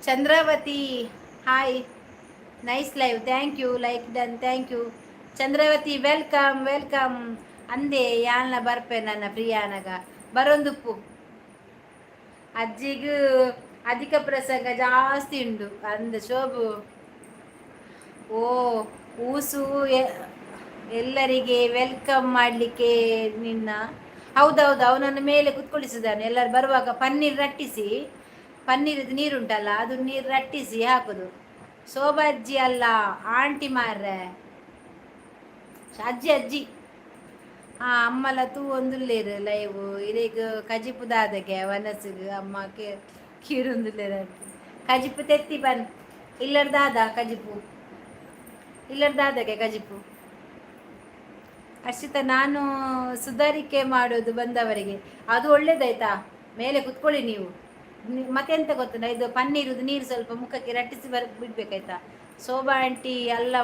Speaker 1: Chandravati hi, nice live, thank you. Like done, thank you Chandravati, welcome welcome. ಅಂದೆ ಯಾನ್ಲ ಬರ್ಪೆ ನನ್ನ ಪ್ರಿಯಾನಗ ಬರೊಂದುಪ್ಪು. ಅಜ್ಜಿಗೂ ಅಧಿಕ ಪ್ರಸಂಗ ಜಾಸ್ತಿ ಉಂಡು ಅಂದ ಶೋಭು. ಓ ಊಸು ಎಲ್ಲರಿಗೆ welcome ಮಾಡಲಿಕ್ಕೆ ನಿನ್ನ. ಹೌದೌದು, ಅವನನ್ನು ಮೇಲೆ ಕುತ್ಕೊಳಿಸಿದ್ದಾನೆ. ಎಲ್ಲರು ಬರುವಾಗ ಪನ್ನೀರ್ ರಟ್ಟಿಸಿ, ಪನ್ನೀರದ್ದು ನೀರುಂಟಲ್ಲ, ಅದು ನೀರು ರಟ್ಟಿಸಿ ಹಾಕುದು. ಶೋಭಾ ಅಜ್ಜಿ ಅಲ್ಲ, ಆಂಟಿ ಮಾರ್ರೆ, ಅಜ್ಜಿ ಅಜ್ಜಿ. ಆ ಅಮ್ಮಲ ತೂ ಒಂದುಲ್ಲೇರು ಲೈವ್. ಇರೆಗ್ ಕಜಿಪು ದಾದಗೆ ವನಸುಗು ಅಮ್ಮ ಕೀರುಂದುಲ್ಲೇರು. ಕಜಿಪು ತೆತ್ತಿ ಬನ್ ಇಲ್ಲರ್ ದಾದ ಕಜಿಪು, ಇಲ್ಲರ್ ದಾದಗೆ ಕಜಿಪು. ಹರ್ಷಿತ, ನಾನು ಸುಧಾರಿಕೆ ಮಾಡೋದು ಬಂದವರಿಗೆ, ಅದು ಒಳ್ಳೇದಾಯ್ತಾ. ಮೇಲೆ ಕುತ್ಕೊಳ್ಳಿ ನೀವು. ಮತ್ತೆಂತ ಗೊತ್ತುಂಟ? ಇದು ಪನ್ನೀರುದು ನೀರು ಸ್ವಲ್ಪ ಮುಖಕ್ಕೆ ರಟ್ಟಿಸಿ ಬರ್ ಬಿಡ್ಬೇಕಾಯ್ತಾ. ಶೋಭಾ ಆಂಟಿ ಅಲ್ಲ,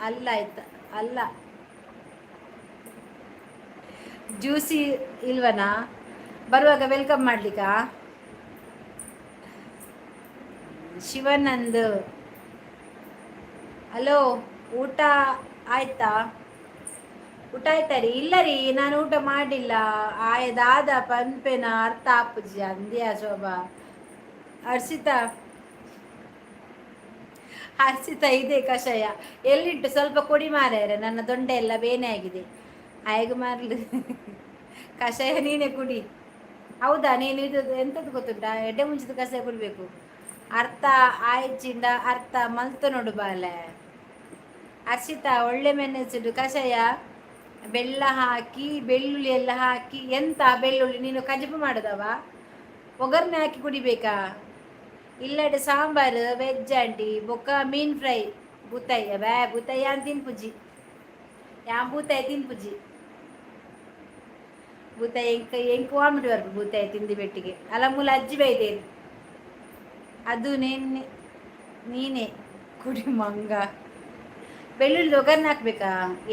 Speaker 1: ಅಲ್ಲ ಆಯ್ತಾ? ಅಲ್ಲ, ಜ್ಯೂಸಿ ಇಲ್ವನಾ ಬರುವಾಗ welcome ಮಾಡ್ಲಿಕ್ಕಾ? ಶಿವಾನಂದ್ ಹಲೋ, ಊಟ ಆಯ್ತಾ? ಊಟ ಆಯ್ತಾ ರೀ? ಇಲ್ಲ ರೀ, ನಾನು ಊಟ ಮಾಡಿಲ್ಲ. ಆಯ ದಾದ ಪನ್ಪೆನ ಅರ್ಥ ಆಪುಜಿ ಅಂದ್ಯಾ ಶೋಭಾ. ಹರ್ಷಿತಾ ಹರ್ಷಿತಾ, ಇದೆ ಕಷಾಯ ಎಲ್ಲಿಂಟು? ಸ್ವಲ್ಪ ಕೊಡಿ ಮಾರ್ಯಾರೆ, ನನ್ನ ದೊಂಡೆ ಎಲ್ಲ ಬೇನೆ ಆಗಿದೆ. ಆಯ್ಗ ಮಾರ್ಲು, ಕಷಾಯ ನೀನೆ ಕುಡಿ. ಹೌದಾ? ನೀನು ಇದು ಎಂಥದ್ದು ಗೊತ್ತುಂಟಾ? ಎಡ್ಡೆ ಮುಂಚಿದ ಕಷಾಯ ಕುಡಿಬೇಕು. ಅರ್ಥ ಆಯ್ಚಿಂಡ ಅರ್ಥ ಮಲ್ತು ನೋಡು ಬಾಲೆ. ಹರ್ಷಿತಾ, ಒಳ್ಳೆ ಮೆಣಸಿಡು ಕಷಾಯ, ಬೆಲ್ಲ ಹಾಕಿ, ಬೆಳ್ಳುಳ್ಳಿ ಎಲ್ಲ ಹಾಕಿ. ಎಂತ ಬೆಳ್ಳುಳ್ಳಿ? ನೀನು ಕಜಿಪು ಮಾಡೋದವ? ಒಗ್ಗರಣೆ ಹಾಕಿ ಕುಡಿಬೇಕಾ? ಇಲ್ಲಡೆ ಸಾಂಬಾರು ವೆಜ್ ಆಂಟಿ, ಬೊಕ್ಕ ಮೀನ್ ಫ್ರೈ. ಬೂತಾಯಿ ಬ್ಯಾ ಬೂತಾಯಿ ಅಂತ ತಿನ್ಪುಜಿ ಯಾನ್, ಬೂತಾಯಿ ತಿನ್ಪುಜಿ. ಬೂತಾಯಿ ಎಂಕ್ ಎಂಕ್ ವಾಮಿಟ್ ಬರ್ಪು ಬೂತಾಯಿ ತಿಂದಿ ಬೆಟ್ಟಿಗೆ. ಅಲ್ಲ, ಮೂಲ ಅಜ್ಜಿ ಬೈದೇರು. ಅದು ನೀನೆ ನೀನೆ ಕುಡಿ ಮಂಗ. ಬೆಳ್ಳುಳ್ಳಿ ಒಗ್ಗರಣೆ ಹಾಕ್ಬೇಕಾ?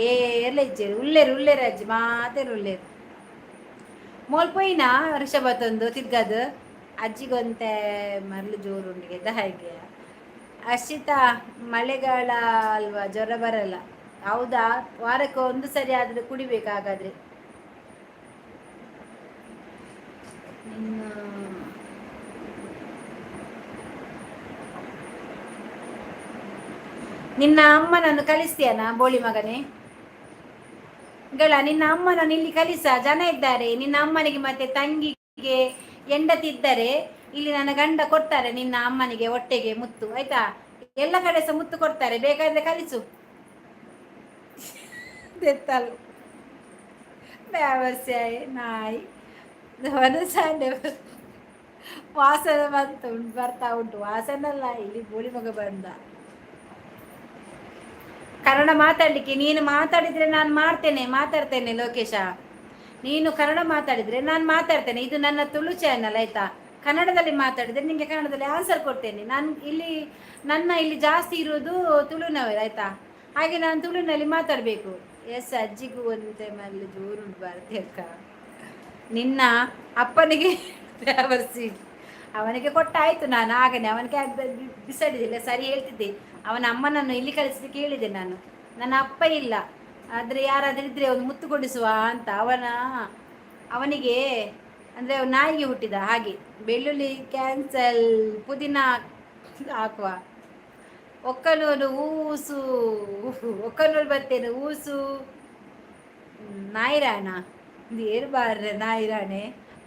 Speaker 1: ಏರ್ಲ ಇಜ್ಜೇರು, ಉಲ್ಲೇರು ಉಲ್ಲೇರು ಅಜ್ಜಿ, ಮಾತೇರು ಉಲ್ಲೇರು. ಮೋಲ್ ಪೋಯಿನ ರಿಷಭತ್ತೊಂದು ತಿರ್ಗದು ಅಜ್ಜಿಗೊಂತೆ ಮರಳು ಜೋರುಂಡಿಗೆ ಹಾಗೆ. ಹರ್ಷಿತಾ, ಮಳೆಗಾಲ ಅಲ್ವಾ, ಜ್ವರ ಬರಲ್ಲ. ಹೌದಾ? ವಾರಕ್ಕೆ ಒಂದು ಸರಿ ಆದ್ರೆ ಕುಡಿಬೇಕು ಹಾಗಾದ್ರೆ. ನಿನ್ನ ನಿನ್ನ ಅಮ್ಮನನ್ನು ಕಲಿಸ್ತೀಯನಾ ಬೋಳಿ ಮಗನೇ? ಗಳ ನಿನ್ನ ಅಮ್ಮನನ್ನು ಇಲ್ಲಿ ಕಲಿಸ, ಜನ ಇದ್ದಾರೆ. ನಿನ್ನ ಅಮ್ಮನಿಗೆ ಮತ್ತೆ ತಂಗಿಗೆ ಹೆಂಡತಿ ಇದ್ದರೆ ಇಲ್ಲಿ ನನ್ನ ಗಂಡ ಕೊಡ್ತಾರೆ ನಿನ್ನ ಅಮ್ಮನಿಗೆ ಹೊಟ್ಟೆಗೆ ಮುತ್ತು, ಆಯ್ತಾ? ಎಲ್ಲ ಕಡೆ ಸಹ ಮುತ್ತು ಕೊಡ್ತಾರೆ, ಬೇಕಾದ್ರೆ ಕಲಿಸು. ದೆತ್ತಲ್ ನಾಯಿ ವಾಸನೆ ಬಂತು, ಬರ್ತಾ ಉಂಟು. ವಾಸನಲ್ಲ, ಇಲ್ಲಿ ಬೋಳಿ ಮಗ ಬಂದ. ಕನ್ನಡ ಮಾತಾಡ್ಲಿಕ್ಕೆ ನೀನು ಮಾತಾಡಿದ್ರೆ ನಾನು ಮಾಡ್ತೇನೆ, ಮಾತಾಡ್ತೇನೆ ಲೋಕೇಶ. ನೀನು ಕನ್ನಡ ಮಾತಾಡಿದ್ರೆ ನಾನು ಮಾತಾಡ್ತೇನೆ. ಇದು ನನ್ನ ತುಳು ಚಾನಲ್, ಆಯ್ತಾ? ಕನ್ನಡದಲ್ಲಿ ಮಾತಾಡಿದ್ರೆ ನಿಮಗೆ ಕನ್ನಡದಲ್ಲಿ ಆನ್ಸರ್ ಕೊಡ್ತೇನೆ ನಾನು. ಇಲ್ಲಿ ನನ್ನ ಇಲ್ಲಿ ಜಾಸ್ತಿ ಇರೋದು ತುಳುನವರು, ಆಯ್ತಾ? ಹಾಗೆ ನಾನು ತುಳುನಲ್ಲಿ ಮಾತಾಡಬೇಕು. ಎಸ್, ಅಜ್ಜಿಗೂ ಒಂತೆ ಮಲ್ಲಿ ಜೋರುಂಟು ಭಾರತಿ ಅಕ್ಕ. ನಿನ್ನ ಅಪ್ಪನಿಗೆ ಫ್ಲೇವರ್ಸಿ ಅವನಿಗೆ ಕೊಟ್ಟಾಯ್ತು ನಾನು ಆಗನೆ. ಅವನಿಗೆ ಬಿಸಾಡಿದಿಲ್ಲ, ಸರಿ ಹೇಳ್ತಿದ್ದೆ. ಅವನ ಅಮ್ಮನನ್ನು ಇಲ್ಲಿ ಕಳಿಸಲಿಕ್ಕೆ ಹೇಳಿದೆ ನಾನು. ನನ್ನ ಅಪ್ಪ ಇಲ್ಲ, ಆದರೆ ಯಾರಾದರೂ ಇದ್ದರೆ ಒಂದು ಮುತ್ತು ಕೊಡಿಸುವ ಅಂತ. ಅವನಿಗೆ ಅಂದರೆ ಅವನು ನಾಯಿಗೆ ಹುಟ್ಟಿದ ಹಾಗೆ. ಬೆಳ್ಳುಳ್ಳಿ ಕ್ಯಾನ್ಸಲ್, ಪುದೀನ ಹಾಕುವ. ಒಕ್ಕನೂರು ಊಸು, ಒಕ್ಕನೂರು ಬರ್ತೇನೆ ಊಸು. ನಾಯಿರಾಣ ಏರು ಬಾರ್ರೆ ನಾಯಿರಾಣೆ.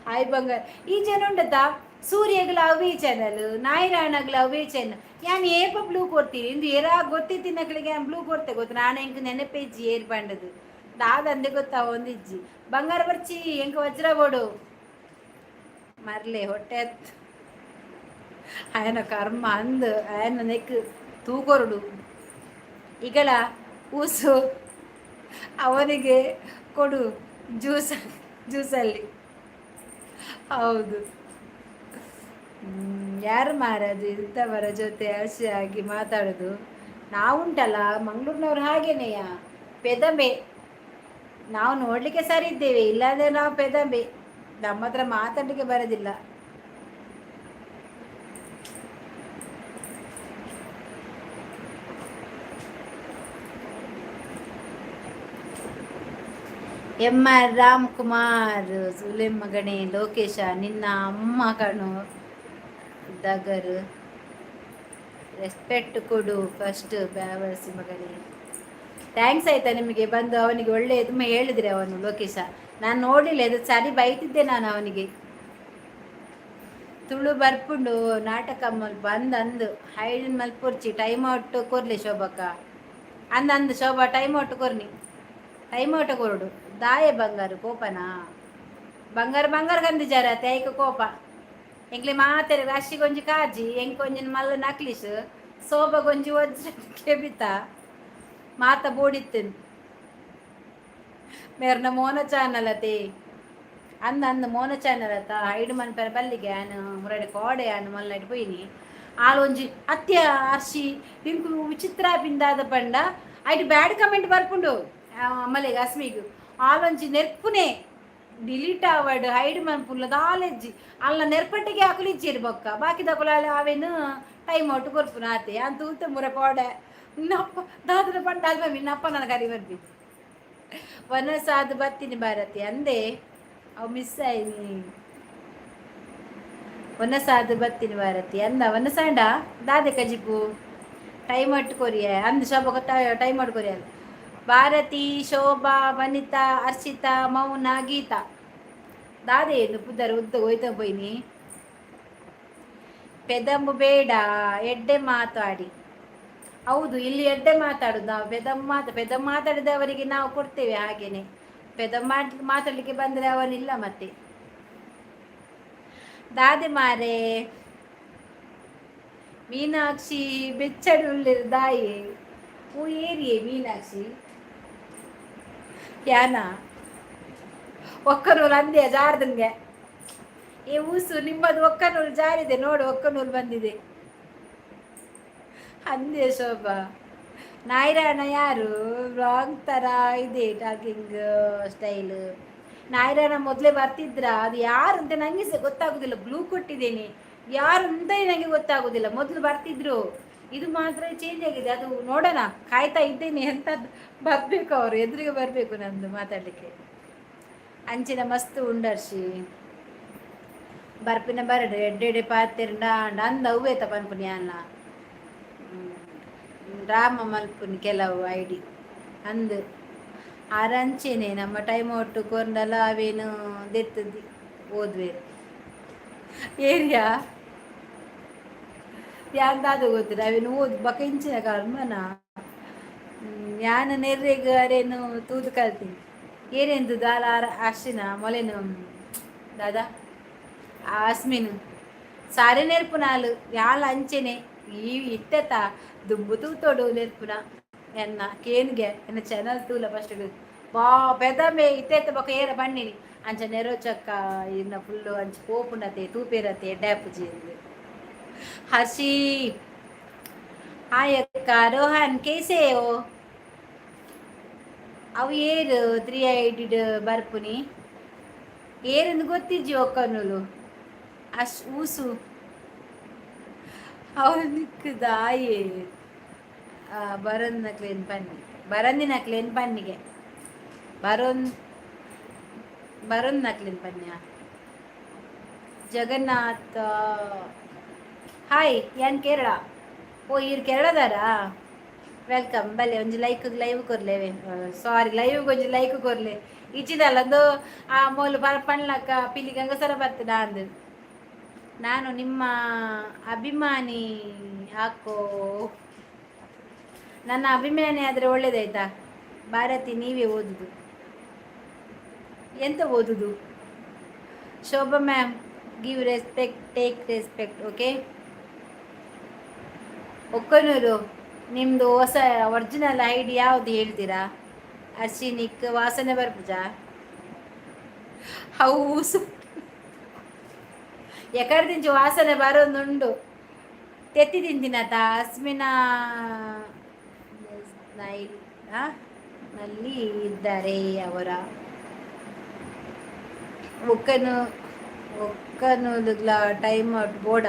Speaker 1: ಹಾಯ್ ಬಂಗಾರ. ಈ ಜನ ಉಂಡತಾ? ಸೂರ್ಯಗ್ಲ ಅವೇ ಚಾನಲ್, ನಾಯಿರಾಣಗ್ಲ ಅವೇ ಚಾನಲ್. ಯಾನ್ ಏಪ ಬ್ಲೂ ಕೊಡ್ತೀನಿ ಇಂದು ಏರಾ ಗೊತ್ತಿತ್ತಿನಕ್ಳಿಗೆ ಯಾನ್ ಬ್ಲೂ ಕೊಡ್ತೆ ಗೊತ್ತು. ನಾನು ಎಂಕ್ ನೆನಪೇಜ್ಜಿ ಏರ್ ಪಂಡದು ದಾದ ಅಂದೆ ಗೊತ್ತಾ ಒಂದಿಜ್ಜಿ. ಬಂಗಾರ ಬರ್ಚಿ ಎಂಕ್ ವಜ್ರ ಬೋಡು ಮರ್ಲೆ ಹೊಟ್ಟೆ. ಆಯನ ಕರ್ಮ ಅಂದ್ ಆಯನ ನೆಕ್ ತೂಕೊರಡು. ಇಗಳ ಊಸು ಅವನಿಗೆ ಕೊಡು ಜ್ಯೂಸ್ ಜ್ಯೂಸಲ್ಲಿ. ಹೌದು. ಯಾರು ಮಾರದು ಇಂಥವರ ಜೊತೆ ಆಗಿ ಮಾತಾಡೋದು? ನಾವುಂಟಲ್ಲ ಮಂಗ್ಳೂರಿನವ್ರು ಹಾಗೇನೆಯ, ಪೆದಂಬೆ. ನಾವು ನೋಡಲಿಕ್ಕೆ ಸರಿ ಇದ್ದೇವೆ, ಇಲ್ಲಾಂದರೆ ನಾವು ಪೆದಂಬೆ. ನಮ್ಮ ಹತ್ರ ಮಾತಾಡಲಿಕ್ಕೆ ಬರೋದಿಲ್ಲ. ಎಂ ಆರ್ ರಾಮ್ ಕುಮಾರ್, ಸುಲೇಮ್ ಮಗಣೆ ಲೋಕೇಶ, ನಿನ್ನ ಅಮ್ಮ ಕಣು ದಗರು, ರೆಸ್ಪೆಕ್ಟ್ ಕೊಡು ಫಸ್ಟ್ ಬ್ಯಾವರ್ಸಿ ಮಗನೇ. Thanks ಆಯ್ತಾ ನಿಮಗೆ, ಬಂದು ಅವನಿಗೆ ಒಳ್ಳೆ ತುಂಬ ಹೇಳಿದ್ರೆ ಅವನು ಲೋಕೇಶ. ನಾನು ನೋಡಲಿಲ್ಲ, ಇದು ಸರಿ ಬೈತಿದ್ದೆ ನಾನು ಅವನಿಗೆ. ತುಳು ಬರ್ಪುಂಡು ನಾಟಕ ಮಲ್ಪ ಅಂದ್ ಅಂದು ಹೈಡಿನ ಮಲ್ಪೊರ್ಚಿ. ಟೈಮ್ ಔಟ್ ಕೊರ್ಲಿ ಶೋಭಕ್ಕ ಅಂದ ಅಂದು. ಶೋಭಾ, ಟೈಮ್ ಔಟ್ ಕೊರ್ನಿ, ಟೈಮ್ ಔಟ್ ಕೊರಡು. ದಾಯೆ ಬಂಗಾರು ಕೋಪನಾ? ಬಂಗಾರ ಬಂಗಾರ ಕಂದಿಜಾರ ಐಕ ಕೋಪ. ಎಂಕ್ಲೆ ಮಾತೆರೆ ರಾಶಿಗೊಂಜಿ ಕಾಜಿ, ಎಂಕೊಂಜಿನ ಮಲ್ಲ ನಕ್ಲಿಸ್, ಸೋಬಗೊಂಜಿ ವಜ್ರ ಕೆಬಿತ ಮಾತ ಬೋಡಿತ್ತು ಮೇರ್ನ ಮೋನ ಚಾನಲ್ ಅತೆ ಅಂದ ಅಂದ ಮೋನ ಚಾನಲ್ ಅತ್ತ ಐಡು ಮನ್ಪೆರ ಬಲ್ಲಿಗೆ ಆನು ಮುರಡಿ ಕೋಡೆ ಆನು ಮಲ್ನೈಟ್ ಪೋಯಿನಿ. ಆಲೊಂಜಿ ಅತ್ಯ ಅರ್ಶಿ ಇಂಕು ವಿಚಿತ್ರ ಪಿಂದಾದ ಪಂಡ ಐಟ್ ಬ್ಯಾಡ್ ಕಮೆಂಟ್ ಬರ್ಪುಂಡು ಅಮ್ಮಲೆಗ್ ಅಸ್ಮಿಗ್. ಆಲೊಂಜಿ ನೆರ್ಪುನೆ ಡಿಲೀಟ್ ಆವಡ್ ಹೈಡ್ ಮನ್ಪುಲ್ಲ ದಾಲೆಜ್ಜಿ ಅಲ್ಲ. ನೆರ್ಪಟ್ಟಿಗೆ ಅಕುಲು ಬೊಕ್ಕ ಬಾಕಿದಕುಲು ಅವೇನು ಟೈಮ್ ಔಟ್ ಕೊರ್ಪುನ ಆತೆ ಅಂತ ತೂತೆ ಮುರ ಕೋಡೆ ನಪ್ಪ ದಾದನ ಪಂಡ ಅಲ್ಪ ಮಿನ್ನಪ್ಪ ನನ್ನ ಕರಿ ಬರ್ಬಿ ವನಸಾದು ಬತ್ತೀನಿ ಭಾರತಿ ಅಂದೆ. ಅವು ಮಿಸ್ ಆಯ್ನಿ. ವನಸಾದು ಬತ್ತೀನಿ ಭಾರತಿ ಅಂದ. ವನಸಾಂಡ ದಾದೆ ಕಜಿಪು? ಟೈಮ್ ಔಟ್ ಕೊರಿಯ ಅಂದ್ ಶೋಭ, ಟೈಮ್ ಔಟ್ ಕೊರಿಯ. ಭಾರತಿ, ಶೋಭಾ, ವನಿತಾ, ಅರ್ಷಿತಾ, ಮೌನ, ಗೀತಾ, ದಾದೆ ಏನು ಪುದರ್ ಉದ್ದ ಹೋಯ್ತ ಪೋಯಿನಿ. ಪೆದಂಬು ಬೇಡ, ಎಡ್ಡೆ ಮಾತಾಡಿ. ಹೌದು, ಇಲ್ಲಿ ಎಡ್ಡೆ ಮಾತಾಡುದು ನಾವು. ಪೆದಮ್ ಮಾತು ಪೆದಮ್ ಮಾತಾಡಿದವರಿಗೆ ನಾವು ಕೊಡ್ತೇವೆ ಹಾಗೇನೆ. ಪೆದಮ್ ಮಾತಾಡ್ಲಿಕ್ಕೆ ಬಂದರೆ ಅವನಿಲ್ಲ ಮತ್ತೆ. ದಾದೆ ಮಾರೆ ಮೀನಾಕ್ಷಿ ಬೆಚ್ಚಡು ದಾಯಿ ಹೂ ಏರಿಯೇ ಮೀನಾಕ್ಷಿ ಯಾನ ಒಕ್ಕನೂಲು ಅಂದೆ ಜಾರ್ದಂಗೆ. ಏ ಊಸು, ನಿಮ್ಮದು ಒಕ್ಕನೂಲು ಜಾರಿದೆ ನೋಡು, ಒಕ್ಕನೂಲು ಬಂದಿದೆ ಅಂದೆ. ಶೋಭಾ ನಾಯಿರಾಣ ಯಾರು? ರಾಂಗ್ ಥರ ಇದೆ ಟಾಕಿಂಗ್ ಸ್ಟೈಲ್. ನಾಯಿರಾಣ ಮೊದಲೇ ಬರ್ತಿದ್ರ? ಅದು ಯಾರು ಅಂತ ನನಗೆ ಸಹ ಗೊತ್ತಾಗುದಿಲ್ಲ. ಬ್ಲೂ ಕೊಟ್ಟಿದ್ದೇನೆ, ಯಾರು ಅಂತ ನನಗೆ ಗೊತ್ತಾಗುದಿಲ್ಲ. ಮೊದಲು ಬರ್ತಿದ್ರು, ಇದು ಮಾತ್ರ ಚೇಂಜ್ ಆಗಿದೆ. ಅದು ನೋಡೋಣ, ಕಾಯ್ತಾ ಇದ್ದೇನೆ. ಎಂಥದ್ದು ಬರಬೇಕು, ಅವರು ಎದುರಿಗೆ ಬರಬೇಕು ನಂದು ಮಾತಾಡಲಿಕ್ಕೆ. ಅಂಚಿನ ಮಸ್ತ್ ಉಂಡರ್ಶಿ ಬರ್ಪಿನ ಬರಡು ಎಡ್ಡೆಡೆ ಪಾತೆರ್ಂಡ ಅಂದ ಅವ್ವೇತ ಪನ್ಪುನಿ ಅನ್ನ ರಾಮ ಮಲ್ಪುನಿ ಕೆಲವು ಐಡಿ ಅಂದ್ ಆರಂಚೆನೆ ನಮ್ಮ ಟೈಮ್ ಒಟ್ಟು ಕೊರ್ಂಡಲ ಅವೇನು ದೆತ್ತದಿ ಓದ್ವೇರು ಏರಿಯಾ ಯಾಂದಾದ ಗೊತ್ತಿಲ್ಲ. ಅವೇನು ಓದ್ ಬಕ ಇಂಚಿನ ಕರ್ಮನ ಯಾನ ನೆರ್ರೆಗ್ ಅರೇನು ತೂದು ಕಲ್ತೀನಿ. ಏನೆಂದು ದಾಲ ಅರ್ಶಿನ ಮೊಲೆನು ದಾದಾ ಆಸ್ಮಿನ್ ಸಾರೆ ನೆರ್ಪುನಾಲು ಯಾಲ ಅಂಚೆನೆ ಈ ಇತ್ತೆತ ದುಂಬು ತೂತೋಡು ನೆರ್ಪುನ ಎನ್ನ ಕೇನ್ಗೆ ಎನ್ನ ಚಾನಲ್ ತೂಲ ಫಸ್ಟ್ ಬಾ ಪೆದಮೆ ಇತ್ತೆತ್ತ ಬೊಕ ಏರ ಬನ್ನಿನಿ ಅಂಚ ನೆರೋ ಚಕ್ಕ ಇನ್ನ ಫುಲ್ಲು ಅಂಚ ಪೋಪುನತೆ ತೂಪೇರತೆ ಎಡ್ಡೆ ಹರ್ಷಿ ಹಾಯ್ ಅಕ್ಕ. ರೋಹನ್, ಕೇಸೆ ಹೋ? ಅವು ಏರು ತ್ರೀ ಐಡಿಡ್ ಬರ್ಪುನಿ ಏರಂದು ಗೊತ್ತಿಜ್ಜಿ ಒಕ್ಕನುಲು. ಅಶ್ ಊಸು ಅವನಿಕ್ ದಾಯೆ ಬರಂದಿನಕ್ಲೇನ್ ಪನ್ನಿ, ಬರಂದಿನಕ್ಲೇನ್ ಪನ್ನಿಗೆ ಬರೋನ್ ಬರೋನ್ನಕ್ಲೇನ್ ಪನ್ಯ. ಜಗನ್ನಾಥ ಹಾಯ್, ಯಾನ್ ಕೇರಳ. ಓ, ಈರ್ ಕೇರಳದಾರಾ? Welcome. ಬಲೆ ಒಂಜಿ ಲೈಕ್ ಲೈವ್ ಕೊರ್ಲೇವೆ, ಸಾರಿ, ಲೈವ್ ಒಂಜಿ ಲೈಕ್ ಕೊರ್ಲೆ. ಇಚ್ಚಿದಲ್ಲ ಒಂದು ಆ ಮೋಲು ಪಣ್ಲಕ್ಕ ಪಿಲಿ ಗಂಗಸರ ಬರ್ತದ ಅಂದು. ನಾನು ನಿಮ್ಮ ಅಭಿಮಾನಿ ಹಾಕೋ. ನನ್ನ ಅಭಿಮಾನಿ ಆದರೆ ಒಳ್ಳೇದಾಯ್ತಾ. ಭಾರತಿ, ನೀವೇ ಓದುದು. ಎಂತ ಓದುದು? ಶೋಭಾ ma'am, give respect, take respect, okay? Okkanur ನಿಮ್ಮದು ಹೊಸ ಒರಿಜಿನಲ್ ಐಡಿ ಯಾವುದು ಹೇಳ್ತೀರಾ? ಅರ್ಶಿನಿಕ್ ವಾಸನೆ ಬರ್ಪುಜಾ? ಅವು ಎಕಡ್ದಿಂಚಿ ವಾಸನೆ ಬರೋದುಂಡು. ತೆತ್ತಿ ತಿಂತಿನತ ಅಸ್ಮಿನ ನೈಲ್ ನಲ್ಲಿ ಇದ್ದಾರೆ ಅವರ ಒಕ್ಕನು ಒಕ್ಕನುಗ್ಲ ಟೈಮ್ ಔಟ್ ಬೋಡ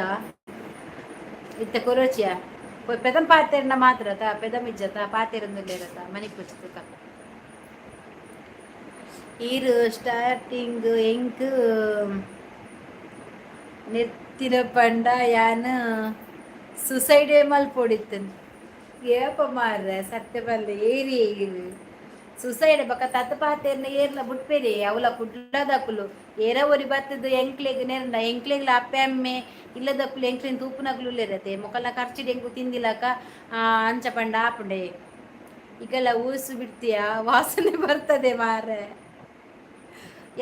Speaker 1: ಇತ್ತೆ ಕೊರೋಚಿಯ ಪೆದಂ ಪಾತೆರ್ನ ಮಾತ್ರ ತ ಪೆದಮಿಜ್ಜತ ಪಾತೆರೊಂದುಲ್ಲೆರತ ಮನಿಪುಜಿ. ಈರ್ ಸ್ಟಾರ್ಟಿಂಗ್ ಎಂಕ್ ನೆತ್ತಿನ ಪಂಡ ಯಾನ್ ಸುಸೈಡೇ ಮಲ್ಪೊಡಿತ್ತನ್. ಏಪ ಮಾರ್ರೆ, ಸತ್ಯ ಬಲ್ಲೆ ಏರಿ ಸುಸೈಡ್ ಬೊಕ ತತ್ ಪಾತೆರ್ನ ಏರ್ಲ ಬುಟ್ಪೇರಿ. ಅವಲ ಕುಡ್ಲದಕುಲು ಏರ ಒರಿ ಬತ್ತದು ಎಂಕ್ಲೆಗ್ ನೆರ್ಂಡ ಎಂಕ್ಲೆಗ್ಲ ಅಪ್ಪೆ ಅಮ್ಮೆ ಇಲ್ಲದಕ್ಕುಲು ಎಂಕ್ಲೆನ್ ತೂಪುನಕುಲು ಉಲ್ಲೆರತೆ. ಮೊಕಲ್ನ ಖರ್ಚಿಡ್ ಎಂಕು ತಿಂದಿಲಕ ಅಂಚ ಪಂಡ ಆಪುಂಡೆ. ಈಗೆಲ್ಲ ಊಸು ಬಿಡ್ತೀಯ, ವಾಸನೆ ಬರ್ತದೆ ಮಾರ್ರೆ.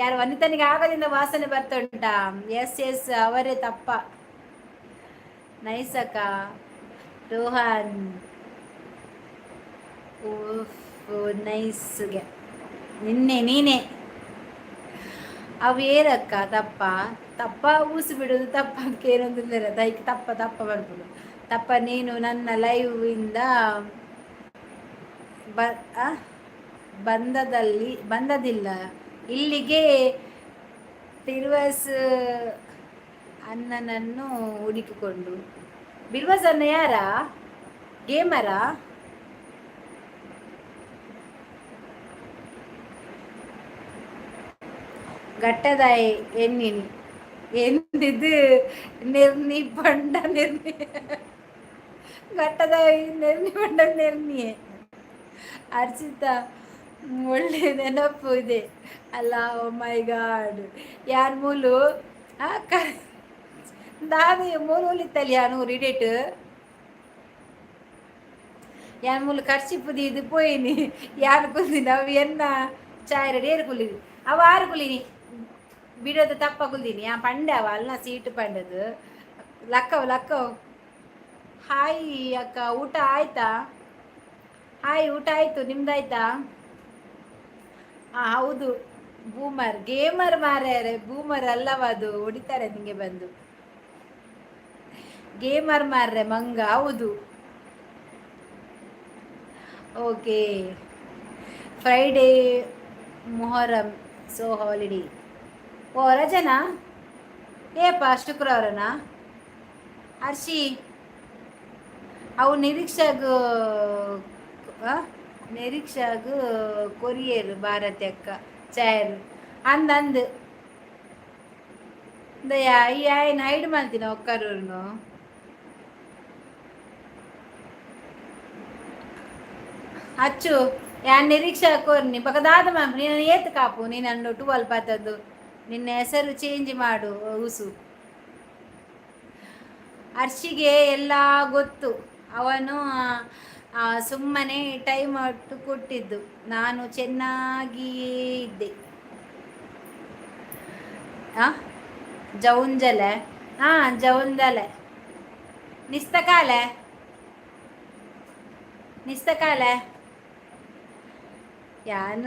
Speaker 1: ಯಾರು ವನಿತನಿಗೆ ಆಗೋದಿಂದ ವಾಸನೆ ಬರ್ತುಂಟಾ? ಎಸ್ ಎಸ್, ಅವರೇ ತಪ್ಪ. ನೈಸ್ ಅಕ್ಕ. ರೋಹನ್ ಉಫ್, ನೈಸ್ಗೆ ನಿನ್ನೆ ನೀನೆ. ಅವು ಏರಕ್ಕ ತಪ್ಪ ತಪ್ಪ? ಊಸು ಬಿಡೋದು ತಪ್ಪ ಅಂತ ಏನೊಂದಿಲ್ಲ. ದೈಕ್ ತಪ್ಪ ತಪ್ಪ ಬರ್ಬೋದು ತಪ್ಪ. ನೀನು ನನ್ನ ಲೈವ್ ಇಂದ ಬ ಬಂದದಲ್ಲಿ ಬಂದದಿಲ್ಲ ಇಲ್ಲಿಗೆ. ಬಿರ್ವಸ್ ಅಣ್ಣನನ್ನು ಹುಡುಕಿಕೊಂಡು. ಬಿರ್ವಸ್ ಅಣ್ಣ ಯಾರ? ಗೇಮರಾ? ಘಟ್ಟದಾಯೆ ಎನ್ನಿನಿ ಎಂದಿದ್ದು ನಿರ್ನಿ ಪಂಡ ನಿರ್ನಿ ಘಟ್ಟದಾಯ ನಿರ್ನಿ ಪಂಡ ನಿರ್ನಿಯೇ. ಅರ್ಚಿತಾ, ಒಳ್ಳೆ ನೆನಪು ಇದೆ ಅಲ್ಲ? ಓ ಮೈ ಗಾಡ್, ಯಾನ್ ಮೂಲು ದಾದ ಮೂಲು ಇತ್ತಲ್ಲಿ ಯಾನು ರಿಡೇಟ್ ಯಾನ್ ಮೂಲು ಖರ್ಚಿಪ್ಪು ಇದು ಪೋಯಿನಿ. ಯಾನ್ ಕುಲ್ದಿನಿ ಅವು ಎನ್ನ ಚಾಯ್ ರೆಡಿ ಏರು ಕುಲ್ಲಿದಿ. ಅವ ಆರು ಕುಲ್ಲಿನಿ ಬಿಡೋದು ತಪ್ಪ ಕುಲ್ದಿನಿ. ಆ ಪಂಡೆ ಅವ ಅಲ್ಲ ಸೀಟು ಪಂಡದು. ಲಕ್ಕವ್ ಲಕ್ಕವ್. ಹಾಯ್ ಅಕ್ಕ, ಊಟ ಆಯ್ತಾ? ಹಾಯ್, ಊಟ ಆಯ್ತು, ನಿಮ್ದಾಯ್ತಾ? ಹಾಂ, ಹೌದು, ಬೂಮರ್ ಗೇಮರ್ ಮಾರ್ಯಾರೆ. ಬೂಮರ್ ಅಲ್ಲವ ಅದು, ಹೊಡಿತಾರೆ ನಿಂಗೆ ಬಂದು. ಗೇಮರ್ ಮಾರ್ರೆ ಮಂಗ, ಹೌದು. Okay, Friday Muharram, so holiday. ಓ, ರಜನಾ? ಏಪ ಶುಕ್ರವಾರನಾ? ಹರ್ಷಿ, ಅವು ನಿರೀಕ್ಷಾಗ ನಿರೀಕ್ಷಾಗ ಕೊರಿಯರ್ ಭಾರತಿ ಅಕ್ಕ ಚಾಯರ್ ಅಂದ್ ಅಂದ್ ದಯಾ. ಈ ಆಯ್ನ ಹೈಡ್ ಮಾಡ್ತೀನಿ ಒಕ್ಕರೂರ್ನು. ಅಚ್ಚು ಯಾನ್ ನಿರೀಕ್ಷಾ ಕೋರ್ನಿ ಬಕದಾದ ಮ್ಯಾಮ್. ನೀನು ಏತ್ ಕಾಪು ನೀನು ಟುವಲ್ ಪಾತದ್ದು. ನಿನ್ನ ಹೆಸರು ಚೇಂಜ್ ಮಾಡು ಉಸು. ಹರ್ಷಿಗೆ ಎಲ್ಲ ಗೊತ್ತು. ಅವನು ಸುಮ್ಮನೆ ಟೈಮ್ ಔಟ್ ಕೊಟ್ಟಿದ್ದು. ನಾನು ಚೆನ್ನಾಗಿಯೇ ಇದ್ದೆ. ಜೌಂಜಲೆ, ಹಾಂ, ಜೌಂಜಲೆ ನಿಸ್ತಕಾಲೆ ನಿಸ್ತಕಾಲೆ. ಯಾನ್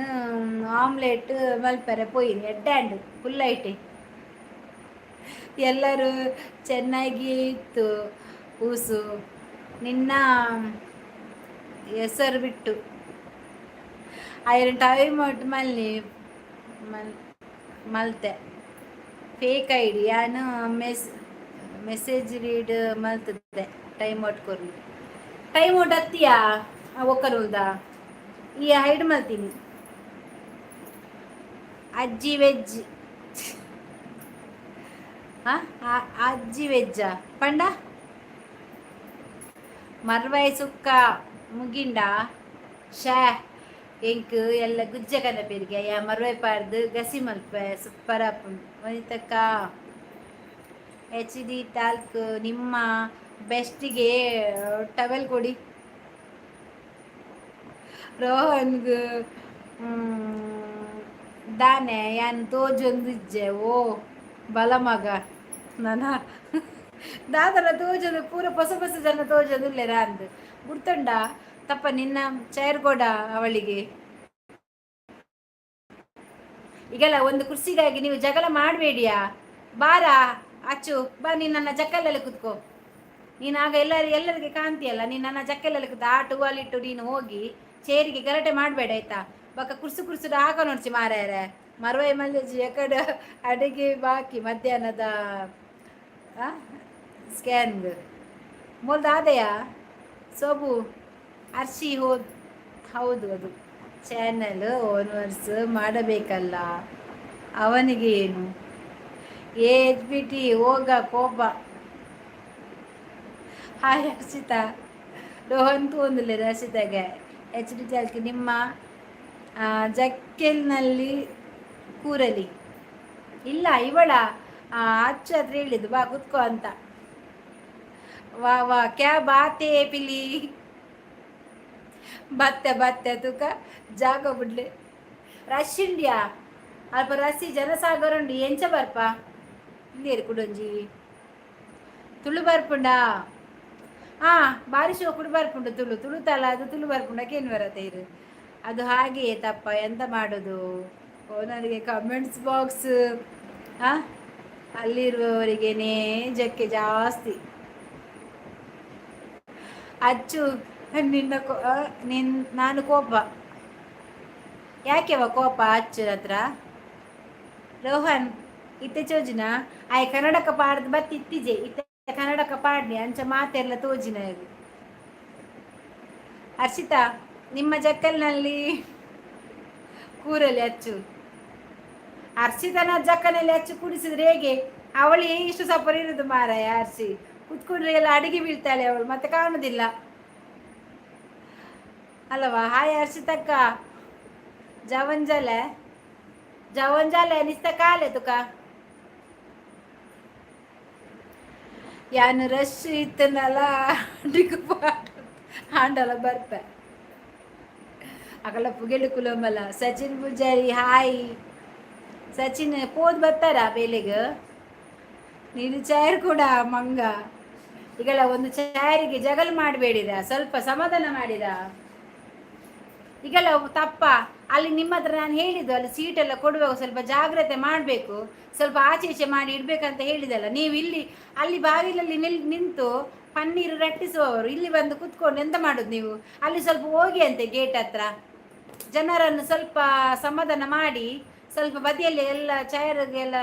Speaker 1: ಆಮ್ಲೆಟ್ ಮಲ್ಪೆರೆ ಪೋಯಿನಿ. ಎಡ್ಡೆ ಆಂಡ್ ಫುಲ್ ಐಟಿ. ಎಲ್ಲರೂ ಚೆನ್ನಾಗಿ ಇತ್ತು ಊಸು ನಿನ್ನ ಹೆಸರು ಬಿಟ್ಟು. ಐರನ್ ಟೈಮ್ ಔಟ್ ಮಲ್ನಿ ಮಲ್ ಮಲ್ತೆ ಫೇಕ್ ಐಡಿ. ಯಾನು ಮೆಸೇಜ್ ರೀಡ್ ಮಲ್ತದೆ. ಟೈಮ್ ಔಟ್ ಕೊರ್ಲಿ. ಟೈಮ್ ಔಟ್ ಅತ್ತಿಯಾ ಒಕ್ಕರುಲ್ದ ಈ ಹೈಡ್ ಮಲ್ತೀನಿ. ಅಜ್ಜಿ ವೆಜ್, ಅಜ್ಜಿ ವೆಜ್ಜ ಪಂಡ ಮರ್ವೈ ಸುಕ್ಕ ಮುಗಿಂಡ ಶೇ ಎಂಕ್ ಎಲ್ಲ ಗುಜ್ಜೆ ಕನ ಪೆರಿಗೆ ಯಾ ಮರ್ವೈ ಪಾಡ್ದು ಗಸಿ ಮಲ್ಪೆ. ಸೂಪರ್ ಆಪುಂಡು. ವನಿತಕ್ಕ, ಎಚ್ ಡಿ ಟಾಲ್ಕ್, ನಿಮ್ಮ ಬೆಸ್ಟಿಗೆ ಟವೆಲ್ ಕೊಡಿ. ರೋಹನ್ಗ್ ದಾನೆ ಯಾನ್ ತೋಜೊಂದಿಜ್ಜೆ. ಓ ಬಲ ಮಗ, ನನ ದಾದನ ತೋಜೊಂದು ಪೂರ ಪೊಸ ಪೊಸ ಜನ ತೋಜೊಂದುಲ್ಲೆರ ಅಂದ್. ಗುರ್ತುಂಡ ತಪ್ಪ ನಿನ್ನ ಚೇರ್ ಕೊಡ ಅವಳಿಗೆ. ಈಗೆಲ್ಲ ಒಂದು ಕುರ್ಸಿಗಾಗಿ ನೀವು ಜಗಳ ಮಾಡಬೇಡಿಯಾ. ಬಾರ ಅಚ್ಚು ಬಾ, ನೀನು ನನ್ನ ಜಕ್ಕಲಲ್ಲಿ ಕುತ್ಕೋ. ನೀನು ಆಗ ಎಲ್ಲರಿಗೆ ಕಾಣ್ತೀಯಲ್ಲ. ನೀನು ನನ್ನ ಜಕ್ಕಲಲ್ಲಿ ಕೂತು ಆ ಟುವಾಲಿಟ್ಟು ನೀನು ಹೋಗಿ ಚೇರಿಗೆ ಗಲಾಟೆ ಮಾಡಬೇಡ, ಆಯ್ತಾ? ಬೊಕ್ಕ ಕುರ್ಸು ಕುರ್ಸು ಹಾಕ ನೋಡ್ಸಿ ಮಾರಾಯರೆ. ಮರವೈ ಮಲ್ಲೇಜಿ ಎಕಡ ಅಡಿಗೆ ಬಾಕಿ ಮಧ್ಯಾಹ್ನದ ಸ್ಕ್ಯಾನ್ ಮೊಲ್ದ ಆದೆಯ ಸೋಬು ಅರ್ಶಿ ಹೋದ್. ಹೌದು, ಅದು ಚಾನೆಲ್ ಓನರ್ಸ್ ಮಾಡಬೇಕಲ್ಲ, ಅವನಿಗೆ ಏನು? ಎ ಎಚ್ ಬಿ ಟಿ ಹೋಗ ಕೋಪ. ಹಾಯ್ ಹರ್ಷಿತಾ. ರೋಹನ್ ತೂಂದುಲ್ಲೆರ್ ಹರ್ಷಿತಾಗೆ. ಎಚ್ ಡಿ ಚಾಲ್ಕಿ ನಿಮ್ಮ ಜಕ್ಕೆಲ್ನಲ್ಲಿ ಕೂರಲಿ. ಇಲ್ಲ, ಇವಳ ಅಚ್ಚು ಹತ್ರ ಹೇಳಿದ್ದು ಬಾ ಕುತ್ಕೋ ಅಂತ. ವಾ ವಾ, ಕ್ಯಾ ಬಾತೆ ಪಿಲಿ. ಬತ್ತೆ ಬತ್ತೆ ತುಕ ಜಾಗ ಬಿಡ್ಲಿ. ರಶ್ ಇಂಡಿಯಾ ಅಲ್ಪ ರಸಿ ಜನಸಾಗರ ಉಂಡು. ಎಂಚ ಬರ್ಪ ಇಂದೇರು ಕುಡೊಂಜಿ ತುಳು ಬರ್ಪುಂಡಾ? ಹಾ, ಬಾರಿ ಶೋಕುಡು ಬರ್ಪುಂಡು ತುಳು. ತುಳು ತಲ ಅದು ತುಳು ಬರ್ಪುಂಡ ಕೇನ್ ಬರತ್ತೆ ಇರು. ಅದು ಹಾಗೆಯೇ ತಪ್ಪ, ಎಂತ ಮಾಡೋದು? ಓ, ನನಗೆ ಕಮೆಂಟ್ಸ್ ಬಾಕ್ಸ್ ಅಲ್ಲಿರುವವರಿಗೇನೆ ಜಕ್ಕೆ ಜಾಸ್ತಿ. ಅಚ್ಚು ನಿನ್ನ ನಿನ್ ನಾನು ಕೋಪ ಯಾಕೆವ ಕೋಪ ಅಚ್ಚು ಹತ್ರ? ರೋಹನ್ ಇತ್ತೆ ಚೋಜಿನ ಆಯ್ ಕನ್ನಡಕ ಪಾಡ್ದು ಬತ್ತಿ ಇತ್ತಿಜೆ. ಇತ್ತೆ ಕನ್ನಡಕ ಪಾಡ್ನಿ ಅಂಚ ಮಾತೆಲ್ಲ ತೋಜಿನ. ಇದು ಹರ್ಷಿತಾ, ನಿಮ್ಮ ಜಕ್ಕಲ್ನಲ್ಲಿ ಕೂರಲಿ ಅಚ್ಚು. ಹರ್ಷಿತನ ಜಕ್ಕನಲ್ಲಿ ಅಚ್ಚು ಕೂಡಿಸಿದ್ರೆ ಹೇಗೆ? ಅವಳು ಇಷ್ಟು ಸಪರ್ ಇರುದು ಮಾರಾಯ. ಹರ್ಷಿ ಕುತ್ಕೊಂಡ್ರೆ ಎಲ್ಲ ಅಡಿಗೆ ಬೀಳ್ತಾಳೆ ಅವಳು, ಮತ್ತೆ ಕಾಣುದಿಲ್ಲ ಅಲ್ಲವಾ? ಹಾಯ್ ಹರ್ಷಿತಕ್ಕ. ಜವಂಜಲೆ ಜವಂಜಾಲೆ ನಿಸ್ತ ಕಾಲೆ ತುಕ. ಯಾನು ರಶ್ ಇತ್ತನಲ್ಲ ಅಡಿಗೆ ಹಾಂಡಲ ಬರ್ಪೆ. ಅಕಲ ಪುಗೆಲು ಕುಲಂಬಲ. ಸಚಿನ್ ಪೂಜಾರಿ ಹಾಯ್. ಸಚಿನ್ ಪೋದ್ ಬರ್ತಾರ ಬೇಲೆಗ್? ನೀನು ಚೇರ್ ಕೂಡ ಮಂಗ. ಈಗೆಲ್ಲ ಒಂದು ಚೇರಿಗೆ ಜಗಲ್ ಮಾಡಬೇಡಿರ, ಸ್ವಲ್ಪ ಸಮಾಧಾನ ಮಾಡಿರ. ಈಗೆಲ್ಲ ತಪ್ಪ ಅಲ್ಲಿ ನಿಮ್ಮ ಹತ್ರ ನಾನು ಹೇಳಿದ್ದು, ಅಲ್ಲಿ ಸೀಟೆಲ್ಲ ಕೊಡುವಾಗ ಸ್ವಲ್ಪ ಜಾಗ್ರತೆ ಮಾಡಬೇಕು, ಸ್ವಲ್ಪ ಆಚೆ ಈಚೆ ಮಾಡಿ ಇಡಬೇಕಂತ ಹೇಳಿದಲ್ಲ ನೀವು. ಇಲ್ಲಿ ಅಲ್ಲಿ ಬಾಗಿಲಲ್ಲಿ ನಿಂತು ಪನ್ನೀರು ರಟ್ಟಿಸುವವರು ಇಲ್ಲಿ ಬಂದು ಕುತ್ಕೊಂಡು ಎಂತ ಮಾಡೋದು ನೀವು? ಅಲ್ಲಿ ಸ್ವಲ್ಪ ಹೋಗಿ ಅಂತೆ ಗೇಟ್ ಹತ್ರ ಜನರನ್ನು ಸ್ವಲ್ಪ ಸಮಾಧಾನ ಮಾಡಿ, ಸ್ವಲ್ಪ ಬದಿಯಲ್ಲಿ ಎಲ್ಲ ಚೇರ್ಗೆಲ್ಲ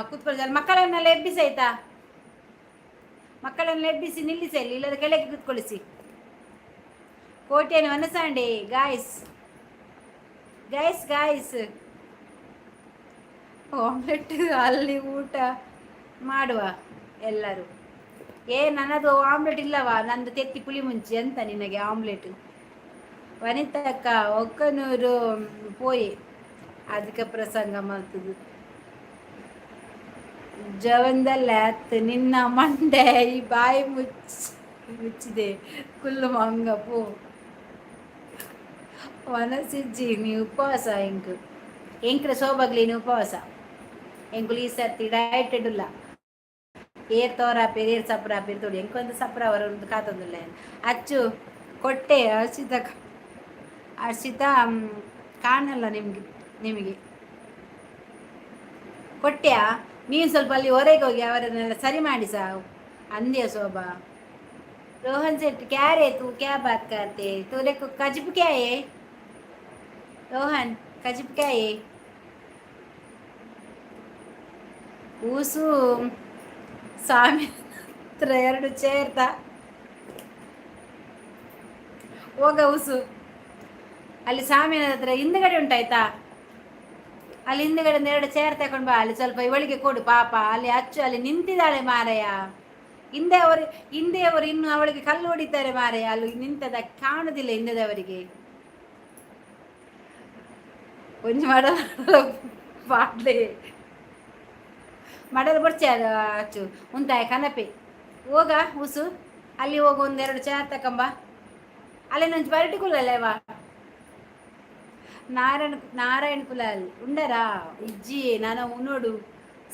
Speaker 1: ಕೂತ್ಕೊಳ್ಳಿ. ಮಕ್ಕಳನ್ನೆಲ್ಲ ಎಬ್ಬಿಸಿ, ಆಯ್ತಾ? ಮಕ್ಕಳನ್ನೆಲ್ಲ ಎಬ್ಬಿಸಿ ನಿಲ್ಲಿಸಿ ಅಲ್ಲಿ, ಇಲ್ಲದ ಕೆಳಗೆ ಕೂತ್ಕೊಳ್ಳಿಸಿ. ಕೋಟೆಯನ್ನು ವನಸಾಂಡೆ. ಗಾಯ್ಸ್ ಗಾಯ್ಸ್ ಗಾಯ್ಸ್, ಆಮ್ಲೆಟ್ ಅಲ್ಲಿ ಊಟ ಮಾಡುವ ಎಲ್ಲರೂ. ಏ, ನನ್ನದು ಆಮ್ಲೆಟ್ ಇಲ್ಲವಾ? ನಂದು ತೆತ್ತಿ ಪುಳಿ ಮುಂಚಿ ಅಂತ ನಿನಗೆ ಆಮ್ಲೆಟ್? ವನಿತಕ್ಕ ಒಕ್ಕನೂರು ಪೋಯಿ ಅದಕ್ಕೆ ಪ್ರಸಂಗ ಮಾಡ್ತದೆ. ಜವಂದಲ್ಲ ನಿನ್ನ ಮಂಡೆ ಈ ಬಾಯಿ ಮುಚ್ಚಿದೆ ಕುಲ್ಲು ಮಂಗ ಪೋ. ವನಸಿಜ್ಜಿ ನೀ ಉಪವಾಸ ಎಂಕ್ ಎಂಕ್ರ ಸೋಬಗ್ಲಿ ನೀ ಉಪವಾಸ. ಎಂಕುಲು ಈ ಸರ್ತಿ ಡಯಟೆಡ್ ಇಲ್ಲ. ಏರ್ ತೋರಾಪೇರು ಏರ್ ಸಪ್ರ ಆಪೇರು ತೋಡಿ. ಎಂಕೊಂದು ಸಪ್ರ ಅವರ ಒಂದು ಕಾತೊಂದುಲ್ಲ. ಅಚ್ಚು ಕೊಟ್ಟೆ. ಹರ್ಷಿತ ಹರ್ಷಿತಾ ಕಾಣಲ್ಲ ನಿಮಗೆ. ನಿಮಗೆ ಕೊಟ್ಟೆಯಾ? ನೀನು ಸ್ವಲ್ಪ ಅಲ್ಲಿ ಹೊರಗೆ ಹೋಗಿ ಅವರನ್ನೆಲ್ಲ ಸರಿ ಮಾಡಿ ಸಾವು ಅಂದ್ಯ ಶೋಭಾ. रोहन सेठ, क्या रे, तू क्या बात करते? तुले कजिप क्या है रोहन? कजिप क्या है? ಊಸು ಸ್ವಾಮಿ ಹತ್ರ ಎರಡು ಚೇರ್ತ ಹೋಗ ಉಸು. ಅಲ್ಲಿ ಸಾಮಿನ ಹತ್ರ ಹಿಂದ್ಗಡೆ ಉಂಟಾಯ್ತಾ? ಅಲ್ಲಿ ಹಿಂದ್ಗಡೆ ಒಂದು ಎರಡು ಚೇರ್ ತಗೊಂಡು ಬಾ. ಅಲ್ಲಿ ಸ್ವಲ್ಪ ಇವಳಿಗೆ ಕೊಡು ಪಾಪ. ಅಲ್ಲಿ ಅಚ್ಚು ಅಲ್ಲಿ ನಿಂತಿದ್ದಾಳೆ ಮಾರಯ್ಯ. ಹಿಂದೆ ಅವರು ಹಿಂದೆ ಅವರು ಇನ್ನು ಅವಳಿಗೆ ಕಲ್ಲು ಹೊಡಿತಾರೆ ಮಾರಯ್ಯ. ಅಲ್ಲಿ ನಿಂತದ ಕಾಣುದಿಲ್ಲ ಹಿಂದದವರಿಗೆ. ಒಂಜಿ ಮಾಡಲ್ ಪಾಡ್ಲೆ ಮಡಲ್ ಬೊಡ್ಚಿ ಅಚ್ಚು ಉಂತಾಯ ಕನಪೆ ಹೋಗ. ಉಸು ಅಲ್ಲಿ ಹೋಗು, ಒಂದೆರಡು ಚೇರ್ ತಕೊಂಬ. ಅಲ್ಲಿ ಒಂಜಿ ಬರಟಿ ಕುಲ್ಲಲೇವಾ? ನಾರಾಯಣ ನಾರಾಯಣ ಕುಲಾಲ್ ಉಂಡರಾ? ಇಜ್ಜಿ ನಾನು ನೋಡು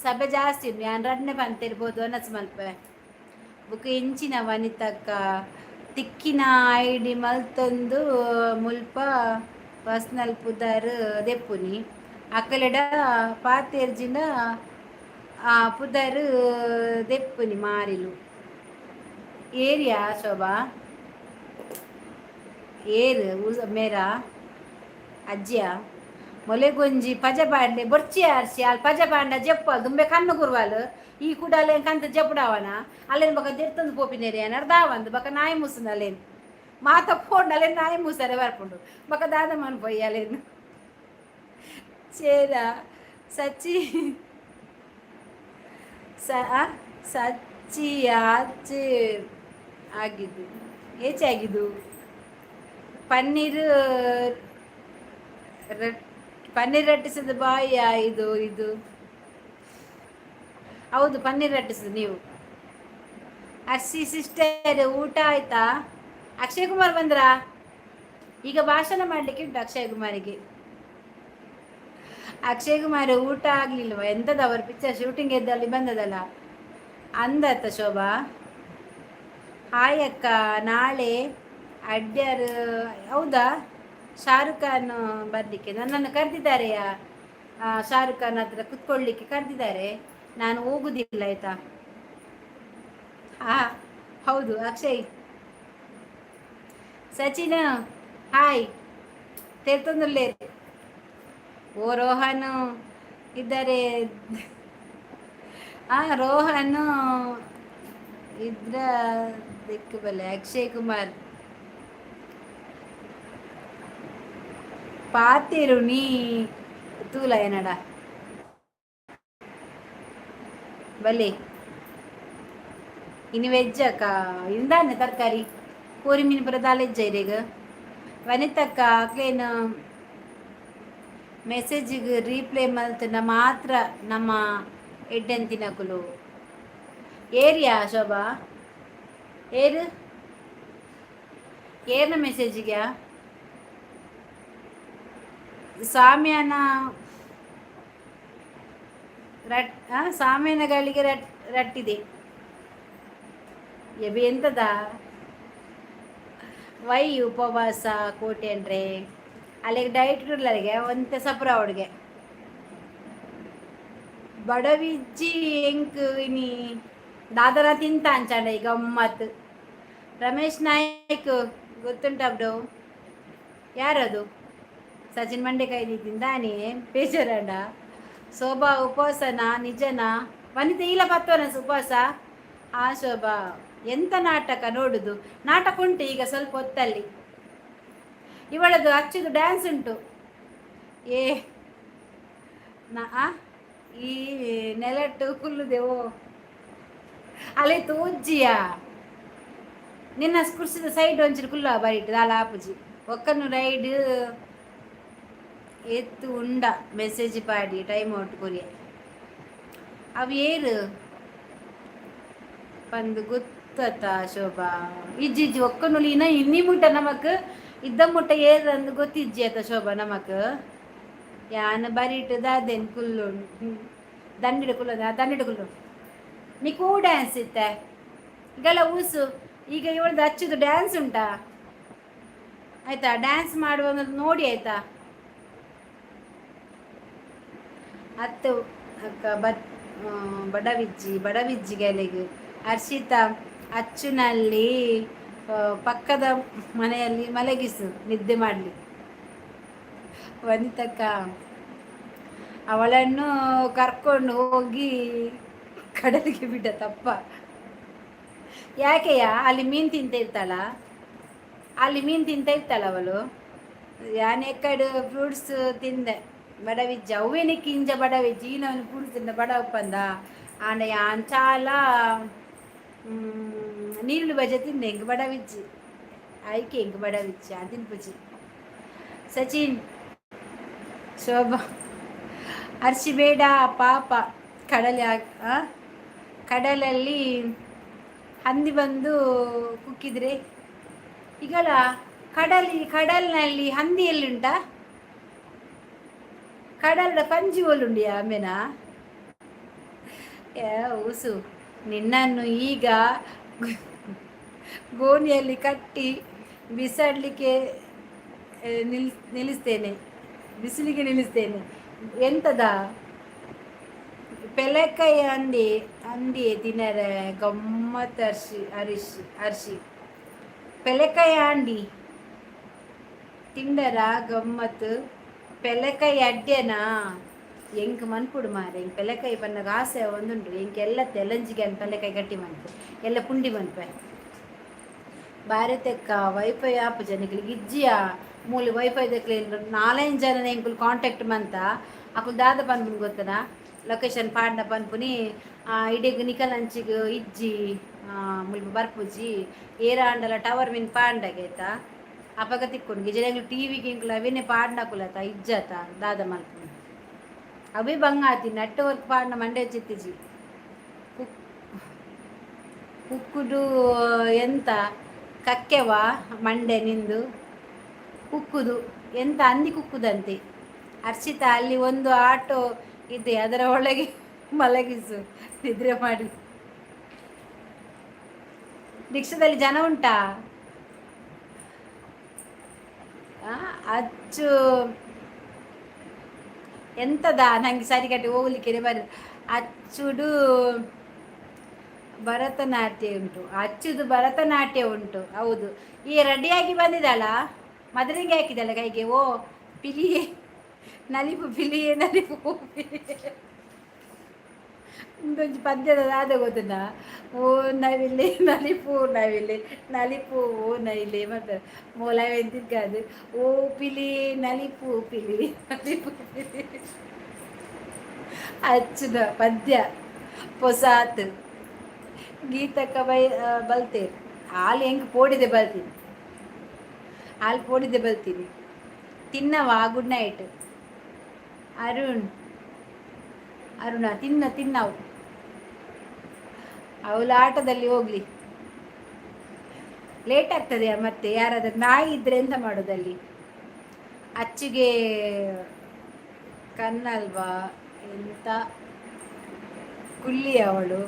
Speaker 1: ಸಭೆ ಜಾಸ್ತಿ ಉಂಡು. ಯಾನ್ ರಡ್ನೆ ಪಂತಿರ್ಬೋದು ಅನಸ್ ಮಲ್ಪೆ. ಬುಕ್ ಎಂಚಿನ ವನಿತಕ್ಕ? ತಿಕ್ಕಿನ ಐಡಿ ಮಲ್ತೊಂದು ಮುಲ್ಪ ಪರ್ಸನಲ್ ಪುದರ್ ದೆಪ್ಪುನಿ. ಅಕಲೆಡ ಪಾತೆರ್ಜಿಂಡ ಪುದರ್ ದೆಪ್ಪುನಿ ಮಾರಿಲು. ಏರಿಯಾ ಶೋಭಾ? ಏರ್ ಮೇರಾ ಅಜ್ಜಿಯ? ಮೊಲೆಗೊಂಜಿ ಪಜ ಪಾಡ್ಲೆ ಬೊರ್ಚಿ ಆರ್ಸಿ. ಅಲ್ಲಿ ಪಜ ಪಾಂಡ ಜಪ್ಪ ದುಂಬೆ ಕಣ್ಣು ಕುರ್ವಾಲು. ಈ ಕೂಡಲೆ ಕಂತ ಜಪ್ಪುಡಾವನ ಅಲ್ಲೇನು ಬಕ ದೆರ್ತೊಂದು ಪೋಪಿನೇರಿ ಏನಾರು ದಾವಂದು ಬಕ ನಾಯಿ ಮುಸುನ. ಅಲ್ಲೇನು ಮಾತ ಫೋನ್ ಅಲ್ಲೇನು ನಾಯಿ ಮೂಸರೆ ಬರ್ಪುಂಡು. ಬಕ ದಾದ ಮನ್ಪೊಯ್ ಅಲ್ಲೇನು ಚೇರ ಸಚ್ಚಿ ಸ ಸಚ್ಚಿ ಆಚೆ ಆಗಿದ್ದು ಏಚೆ ಆಗಿದ್ದು. ಪನ್ನೀರ್ ರಟ್ ಪನ್ನೀರ್ ರಟ್ಟಿಸಿದ ಬಾಯ ಇದು ಇದು. ಹೌದು, ಪನ್ನೀರ್ ರಟ್ಟಿಸಿದ ನೀವು. ಅರ್ಸಿ ಸಿಸ್ಟರ್, ಊಟ ಆಯ್ತಾ? ಅಕ್ಷಯ್ ಕುಮಾರ್ ಬಂದ್ರಾ? ಈಗ ಭಾಷಣ ಮಾಡ್ಲಿಕ್ಕೆ ಉಂಟು ಅಕ್ಷಯ್ ಕುಮಾರಿಗೆ. ಅಕ್ಷಯ್ ಕುಮಾರ್, ಊಟ ಆಗ್ಲಿಲ್ವಾ? ಎಂತದ, ಅವ್ರ ಪಿಕ್ಚರ್ ಶೂಟಿಂಗ್ ಎದ್ದಲ್ಲಿ ಬಂದದಲ್ಲ ಅಂದತ್ತ. ಶೋಭಾ, ಹಾಯ್ ಅಕ್ಕ. ನಾಳೆ ಅಡ್ಯಾರ್, ಹೌದಾ? ಶಾರುಖ್ ಖಾನ್ ಬರಲಿಕ್ಕೆ ನನ್ನನ್ನು ಕರೆದಿದ್ದಾರೆಯಾ? ಶಾರುಖ್ ಖಾನ್ ಹತ್ರ ಕುತ್ಕೊಳ್ಳಿಕ್ಕೆ ಕರೆದಿದ್ದಾರೆ. ನಾನು ಹೋಗುದಿಲ್ಲ, ಆಯ್ತಾ? ಹಾ, ಹೌದು ಅಕ್ಷಯ್. ಸಚಿನ್, ಹಾಯ್. ತೆರ್ತೊಂದುಲ್ಲೆ. ಓ, ರೋಹನ್ ಇದ್ದಾರೆ. ಆ ರೋಹನ್ ಇದ್ರ ದಿಕ್ಕು ಬಲ್ಲೆ. ಅಕ್ಷಯ್ ಕುಮಾರ್ ಪಾತೆರು ನೀ ತೂಲ ಏನಡ ಬಲೆ. ಇನ್ನು ವೆಜ್ ಅಕ್ಕ ಇಂದಾನೆ ತರಕಾರಿ ಕೋರಿ ಮೀನು ಪೂರ ದಾಲ ಇರೆಗ್. ವನಿತಕ್ಕ, ಅಕ್ಲೇನು ಮೆಸೇಜಿಗೆ ರೀಪ್ಲೈ ಮಲ್ತಂಡ ಮಾತ್ರ ನಮ್ಮ ಎಡ್ಡೆಂತಿನಕುಲು. ಏರಿಯಾ ಶೋಭಾ? ಏರು ಏರ್ನ ಮೆಸೇಜಿಗೆ? ಸಾಮ್ಯಾನ ರಟ್ ಸಾಮ್ಯಾನಗಳಿಗೆ ರಟ್ ರಟ್ಟಿದೆ ಎಬಿ ಎಂತದ? ವೈ ಉಪವಾಸ ಕೋಟೆ ಅಂದ್ರೆ ಅಲ್ಲಿಗೆ ಡೈಟ್ ಅಲ್ಲಿಗೆ ಒಂತೆ ಸಪ್ರ ಅವಳಿಗೆ ಬಡವಿಜ್ಜಿ ಎಂಕ್ ಇನಿ ದಾದರ ತಿಂತ ಅಂಚಾಂಡ ಈ ಗಮ್ಮತ್. ರಮೇಶ್ ನಾಯ್ಕ್ ಗೊತ್ತುಂಟ ಬ್ರೋ? ಯಾರದು? ಸಚಿನ್ ಮಂಡೆಕಾಯಿ ತಿಂದಾನೆ ಬೇಜಾರಂಡ. ಶೋಭಾ, ಉಪವಾಸನ ನಿಜನಾ? ವನಿತೆ ಇಲ್ಲ ಪತ್ತವನ ಉಪವಾಸ. ಆ ಶೋಭಾ, ಎಂತ ನಾಟಕ ನೋಡುದು? ನಾಟಕ ಉಂಟು ಈಗ ಸ್ವಲ್ಪ ಹೊತ್ತಲ್ಲಿ. ಇವಳದು ಅಚ್ಚುದು ಡ್ಯಾನ್ಸ್ ಉಂಟು. ಏ ನಾ ಈ ನೆಲಟ್ಟು ಕುಲ್ಲುದೆವೋ ಅಲೆ ತೋಜ್ಜಿಯ. ನಿನ್ನ ಕುರ್ಸಿದ ಸೈಡ್ ಒಂಚೂರು ಕುಲ್ಲ ಬರಿಟ್ಟು ದಾಲ ಆಪುಜಿ. ಒಕ್ಕನು ರೈಡ್ ಎತ್ತು ಉಂಡ ಮೆಸೇಜ್ ಪಾಡಿ ಟೈಮ್ ಔಟ್ ಕೊರಿಯ. ಅವು ಏರು ಪಂದು ಗೊತ್ತತ ಶೋಭಾ? ಇಜ್ಜಿ ಇಜ್ಜಿ, ಒಕ್ಕನುಲಿ ಇನ್ನ ಇನ್ನಿ ಮುಟ್ಟ ನಮಕ್ ಇದ್ದ ಮುಟ್ಟ ಏರ್ ಅಂದು ಗೊತ್ತಿಜ್ಜಿ ಆತ ಶೋಭಾ ನಮಕ್. ಯಾನ್ ಬರಿಟ್ ದಾದೇನ್ ಕುಲ್ಲು ದಂಡಿಡು ಕುಲ್ಲು ದಂಡಿಡು ಕುಲ್ಲು. ನಿಕ್ಕೂ ಡ್ಯಾನ್ಸ್ ಇತ್ತೆ ಈಗೆಲ್ಲ ಊಸು. ಈಗ ಇವಳ್ದು ಅಚ್ಚುದು ಡ್ಯಾನ್ಸ್ ಉಂಟಾ, ಆಯ್ತಾ? ಡ್ಯಾನ್ಸ್ ಮಾಡುವ ನೋಡಿ, ಆಯ್ತಾ? ಅತ್ತು ಅಕ್ಕ ಬತ್ ಬಡವಿಜ್ಜಿ ಬಡವಿಜ್ಜಿ ಗೆಲೆಗ್. ಹರ್ಷಿತಾ, ಅಚ್ಚುನಲ್ಲಿ ಪಕ್ಕದ ಮನೆಯಲ್ಲಿ ಮಲಗಿಸು, ನಿದ್ದೆ ಮಾಡಲಿ. ವನಿತಕ್ಕ, ಅವಳನ್ನು ಕರ್ಕೊಂಡು ಹೋಗಿ ಕಡಲಿಗೆ ಬಿಡ ತಪ್ಪ. ಯಾಕೆಯ? ಅಲ್ಲಿ ಮೀನು ತಿಂತ ಇರ್ತಾಳ, ಅಲ್ಲಿ ಮೀನು ತಿಂತ ಇರ್ತಾಳ ಅವಳು. ಯಾನ್ ಎಕ್ಕಡು ಫ್ರೂಟ್ಸ್ ತಿಂದೆ. ಬಡವಿಜ್ಜ ಅವ್ವೇನಕ್ಕೆ ಇಂಜ ಬಡವಿಜ್ಜಿ ಈನವನು ಫ್ರೂಟ್ಸ್ ತಿಂದ ಬಡ ಉಪ್ಪಂದ. ಆಂಡ ಯಾನ್ ಚಾಲ ನೀರುಳ್ಳಿ ಬಜೆ ತಿಂದೆ. ಎಂಕ್ ಬಡವಿಜ್ಜಿ ಐಕೆ ಎಂಕ್ ಬಡವಿಜ್ಜಿ ಆ ತಿನ್ಪುಜಿ. ಸಚಿನ್, ಶೋಭಾ, ಅರ್ಶಿ ಬೇಡ ಪಾಪ. ಕಡಲೆ ಕಡಲಲ್ಲಿ ಹಂದಿ ಬಂದು ಕುಕ್ಕಿದ್ರೆ ಈಗಲ ಕಡಲಿ ಕಡಲ್ನಲ್ಲಿ ಹಂದಿ ಎಲ್ಲಿಂಟಾ? ಕಡಲ್ದ ಪಂಜಿ ಓಲುಂಡಿಯಾ ಆಮೇನ? ಏ ಊಸು, ನಿನ್ನನ್ನು ಈಗ ಗೋಣಿಯಲ್ಲಿ ಕಟ್ಟಿ ಬಿಸಾಡಲಿಕ್ಕೆ ನಿಲ್ಲಿಸ್ತೇನೆ, ಬಿಸಿಲಿಗೆ ನಿಲ್ಲಿಸ್ತೇನೆ. ಎಂತದ ಪೆಲಕಾಯಿ ಅಂದಿ ಅಂದಿ ತಿನ್ನರೆ ಗಮ್ಮತ್. ಅರ್ಶಿ ಅರಿಶಿ ಅರ್ಶಿ ಪೆಲಕಾಯಿ ಅಂಡಿ ತಿಂಡರ ಗಮ್ಮತ್. ಪೆಲಕಾಯಿ ಅಡ್ಡೆನಾ? ಎಂಕ್ ಮನ್ಪುಡು ಮಾರೆ. ಎಂಕ್ ಪೆಲಕಾಯಿ ಪನ್ನಗ ಆಸೆ ಒಂದುಂಡು. ಎಂಕ್ ಎಲ್ಲ ತೆಲಂಜಿಗೆ ಪೆಲಕಾಯಿ ಗಟ್ಟಿ ಮನ್ಪು, ಎಲ್ಲ ಪುಂಡಿ ಮನ್ಪೆ. ಭಾರತಕ್ಕ ವೈಫೈ ಆಪುಜ ನಿಕ್ಲೆಗ್ ಇಜ್ಜಿಯಾ? ಮೂಲು ವೈಫೈ ದಕ್ಲೆ ನಾಲೈದು ಜನ ಎಂಕುಲು ಕಾಂಟ್ಯಾಕ್ಟ್ ಮಂತ. ಅಕುಲು ದಾದ ಪನ್ಪುನು ಗೊತ್ತನಾ? ಲೊಕೇಶನ್ ಪಾಡ್ನ ಪನ್ಪುನಿ, ಇಡೆಗ್ ನಿಕಲಂಚಿಗ್ ಇಜ್ಜಿ, ಮುಲ್ಪ ಬರ್ಪುಜಿ. ಏರಾಂಡಲ ಟವರ್ ಮಿನ್ ಪಾಂಡಗೆ ಆಯ್ತಾ, ಅಪಗ ತಿಕ್ಕೊಂಡು. ಗಿಜ ಟಿವಿಗೆ ಎಂಕುಲು ಅವೇನೆ ಪಾಡ್ನಕುಲತ ಇಜ್ಜತ. ದಾದ ಮಲ್ಪುನಿ? ಅವೇ ಬಂಗ ಆತಿ. ನೆಟ್ವರ್ಕ್ ಪಾಡ್ನ ಮಂಡೆ ಚಿತ್ತಿಜಿ. ಕುಕ್ಕುಡು ಎಂತ ಕಕ್ಕೆವಾ ಮಂಡೆ ನಿಂದು? ಕುಕ್ಕುದು ಎಂತ? ಅಂದಿ ಕುಕ್ಕುದಂತೆ. ಹರ್ಷಿತಾ, ಅಲ್ಲಿ ಒಂದು ಆಟೋ ಇದೆ, ಅದರ ಒಳಗೆ ಮಲಗಿಸು, ನಿದ್ರೆ ಮಾಡಿ. ರಿಕ್ಷಾದಲ್ಲಿ ಜನ ಉಂಟಾ? ಅಚ್ಚು ಎಂತದ? ನಂಗೆ ಸರಿಗಟ್ಟಿ ಹೋಗ್ಲಿಕ್ಕೆ ಬರ. ಅಚ್ಚುಡು ಭರತನಾಟ್ಯ ಉಂಟು, ಅಚ್ಚುದು ಭರತನಾಟ್ಯ ಉಂಟು. ಹೌದು, ಈ ರೆಡಿಯಾಗಿ ಬಂದಿದ್ದಾಳ. ಮದರಿಂಗೆ ಹಾಕಿದ್ದಾಳೆ ಕೈಗೆ. ಓ ಪಿಲಿಯೇ ನಲಿಪು, ಪಿಲಿಯೇ ನಲಿಪು, ಪಿಲಿಯೇ. ಇಂದೊಂಜಿ ಪದ್ಯದ ದಾದ ಗೊತ್ತುಂಡ? ಓ ನವಿಲೆ ನಲಿಪು, ನವಿಲೆ ನಲಿಪು, ಓ ನವಿಲೆ ಮತ್ತೆ ಮೋಲ ಎಂತಿದ್ಕಾದು. ಓ ಪಿಲಿ ನಲಿಪು, ಪಿಲಿ ನಲಿಪು, ಪಿಲಿ. ಅಚ್ಚುದ ಪದ್ಯ ಪೊಸಾತ್. ಗೀತಕ್ಕ ಬೈ ಬಲ್ತೇರು. ಹಾಲು ಹೆಂಗೆ ಪೋಡಿದೆ ಬಲ್ತೀನಿ, ಹಾಲು ಪೋಡಿದೆ ಬಲ್ತೀನಿ. ತಿನ್ನವಾ? Good night Arun. Aruna, ತಿನ್ನ ತಿನ್ನವು. ಅವಳು ಆಟದಲ್ಲಿ ಹೋಗ್ಲಿ, ಲೇಟ್ ಆಗ್ತದೆ. ಮತ್ತೆ ಯಾರಾದ್ರೂ ನಾಯಿ ಇದ್ರೆ ಎಂತ ಮಾಡೋದಲ್ಲಿ? ಅಚ್ಚಿಗೆ ಕಣ್ಣಲ್ವಾ? ಎಂತ ಕುಳ್ಳಿ ಅವಳು?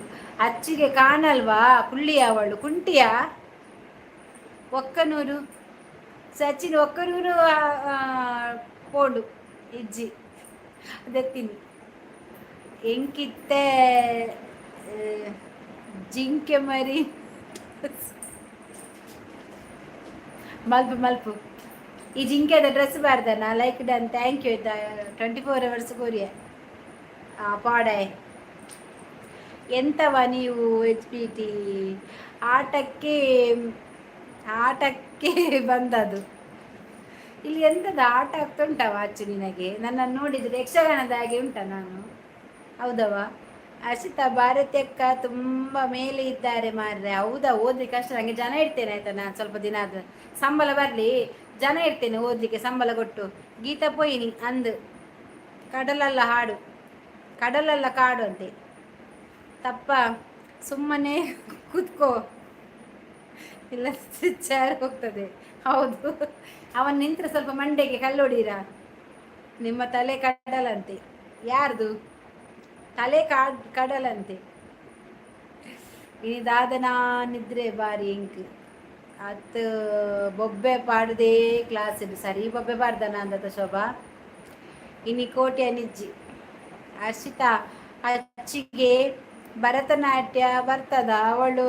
Speaker 1: ಅಚ್ಚಿಗೆ ಕಾಣಲ್ವಾ? ಕುಳ್ಳಿ ಅವಳು, ಕುಂಟಿಯ. ಒಕ್ಕನೂರು ಸಚಿನ್, ಒಕ್ಕನೂರು ಪೋಂಡು ಇಜ್ಜಿ ಅದೆತ್ತೀನಿ. ಎಂಕಿತ್ತೆ ಜಿಂಕೆ ಮರಿ ಮಲ್ಪು ಮಲ್ಪು. ಈ ಜಿಂಕೆದ ಡ್ರೆಸ್ ಬಾರ್ದನ? ಲೈಕ್ ಡನ್, thank you ಆಯ್ತಾ. 24 ಅವರ್ಸ್ ಕೊರಿಯ ಪಾಡೆ. ಎಂತವ ನೀವು? ಎಚ್ ಪಿ ಟಿ ಆಟಕ್ಕೆ ಆಟಕ್ಕೆ ಬಂದದ್ದು ಇಲ್ಲಿ. ಎಂತದ ಆಟ ಆಗ್ತುಂಟವ ಅಚ್ಚು ನಿನಗೆ? ನನ್ನನ್ನು ನೋಡಿದರೆ ಯಕ್ಷಗಾನದ ಹಾಗೆ ಉಂಟ ನಾನು? ಹೌದವ ಹರ್ಷಿತಾ? ಭಾರತೀಯಕ್ಕ ತುಂಬ ಮೇಲೆ ಇದ್ದಾರೆ ಮಾರ್ರೆ. ಹೌದಾ? ಓದ್ಲಿಕ್ಕೆ ಕಷ್ಟ. ನನಗೆ ಜನ ಇಡ್ತೇನೆ ಆಯ್ತಾ? ನಾನು ಸ್ವಲ್ಪ ದಿನ ಆದ ಸಂಬಳ ಬರಲಿ, ಜನ ಇಡ್ತೇನೆ ಓದಲಿಕ್ಕೆ ಸಂಬಳ ಕೊಟ್ಟು. ಗೀತಾ ಪೊಯ್ಯಿನಿ ಅಂದು ಕಡಲಲ್ಲ ಹಾಡು, ಕಡಲಲ್ಲ ಕಾಡು ಅಂತೆ. ತಪ್ಪ, ಸುಮ್ಮನೆ ಕೂತ್ಕೋ, ಇಲ್ಲ ಚಾರ್ ಹೋಗ್ತದೆ. ಹೌದು, ಅವನು ನಿಂತ್ರೆ ಸ್ವಲ್ಪ ಮಂಡೆಗೆ ಕಲ್ಲೊಡೀರ. ನಿಮ್ಮ ತಲೆ ಕಡಲಂತೆ. ಯಾರ್ದು ತಲೆ ಕಾಡ್ ಕಡಲಂತೆ? ಇನಿ ನಿದ್ರೆ ಬಾರಿ ಇಂಕ್ ಅತ್. ಬೊಬ್ಬೆ ಪಾಡದೆ ಕ್ಲಾಸ್ ಸರಿ. ಬೊಬ್ಬೆ ಪಾಡ್ದನ ಅಂದತ ಶೋಭಾ. ಇನಿ ಕೋಟೆ ನಿಜ್ಜಿ. ಹರ್ಷಿತಾ, ಅಚ್ಚಿಗೆ ಭರತನಾಟ್ಯ ಬರ್ತದ? ಅವಳು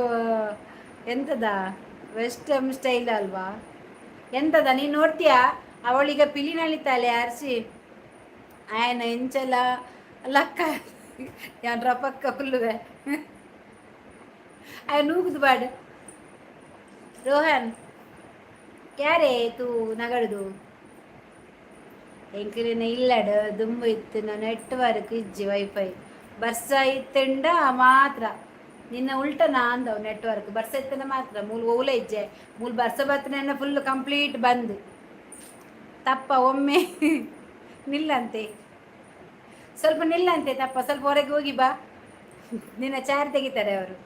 Speaker 1: ಎಂತದ ವೆಸ್ಟರ್ನ್ ಸ್ಟೈಲ್ ಅಲ್ವಾ? ಎಂತದ ನೀನು ನೋಡ್ತೀಯಾ? ಅವಳೀಗ ಪಿಲಿ ನಲಿತಾಳೆ. ಅರ್ಸಿ ಆಯನ ಎಂಚಲ ಲಕ್ಕ ಯಾನ್ ರಪಕ್ಕ ಕುಲ್ಲುವೆ. ಆಯ ನೂಗುದು ಬಾಡು. ರೋಹನ್, ಕ್ಯಾರೆ ತೂ ನಗಡುದು? ಎಂಕಲಿನ ಇಲ್ಲಡ್ ದುಂಬು ಇತ್ತಿನ ನೆಟ್ವರ್ಕ್ ಇಜ್ಜಿ, ವೈಫೈ. ಬರ್ಸ ಇತ್ತಂಡ ಮಾತ್ರ. ನಿನ್ನ ಉಲ್ಟನ ಅಂದವು. ನೆಟ್ವರ್ಕ್ ಬರ್ಸ ಇತ್ತಂಡ ಮಾತ್ರ. ಮೂಲು ಓಲ ಇಜ್ಜೆ. ಮೂಲು ಬರ್ಸ ಬತ್ತನೆ ಫುಲ್ ಕಂಪ್ಲೀಟ್ ಬಂದ್. ತಪ್ಪ, ಒಮ್ಮೆ ನಿಲ್ಲಂತೆ, ಸ್ವಲ್ಪ ನಿಲ್ಲಂತೆ. ತಪ್ಪ, ಸ್ವಲ್ಪ ಹೊರಗೆ ಹೋಗಿ ಬಾ, ನಿನ್ನ ಚಾರ್ ತೆಗಿತಾರೆ ಅವರು.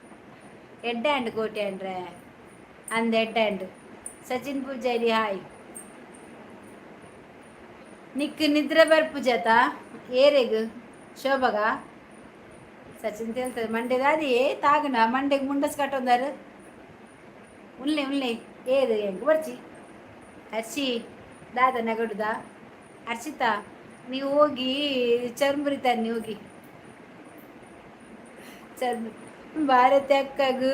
Speaker 1: ಎಡ್ಡೆ ಅಂಡ್ ಕೋಟೆ ಅಂದ್ರೆ ಅಂದ ಎಡ್ಡೆ ಅಂಡ್. ಸಚಿನ್ ಪೂಜಾರಿ ಹಾಯ್. ನಿಕ್ ನಿದ್ರೆ ಬರ್ಪುಜಾತ? ಏರೆಗ್? ಶೋಭಗ? ಸಚಿನ್ ತೇಲ್ತದೆ. ಮಂಡ್ಯದ ಅದೇ ತಾಗಣ ಮಂಡೆಗೆ ಮುಂಡಸ್ ಕಟ್ಟೊಂದಾರು. ಉನ್ಲೆ ಉನ್ಲೆ. ಏದು ಎಂಕ್ ಬರ್ಚಿ. ಹರ್ಷಿ, ದಾದ ನಗಡುದ? ಹರ್ಷಿತಾ, ನೀವು ಹೋಗಿ ಚರ್ಮುರಿ ತನ್ನಿ ಹೋಗಿ. ಚರ್ಮುರಿ. ಭಾರತಿ ಅಕ್ಕಗು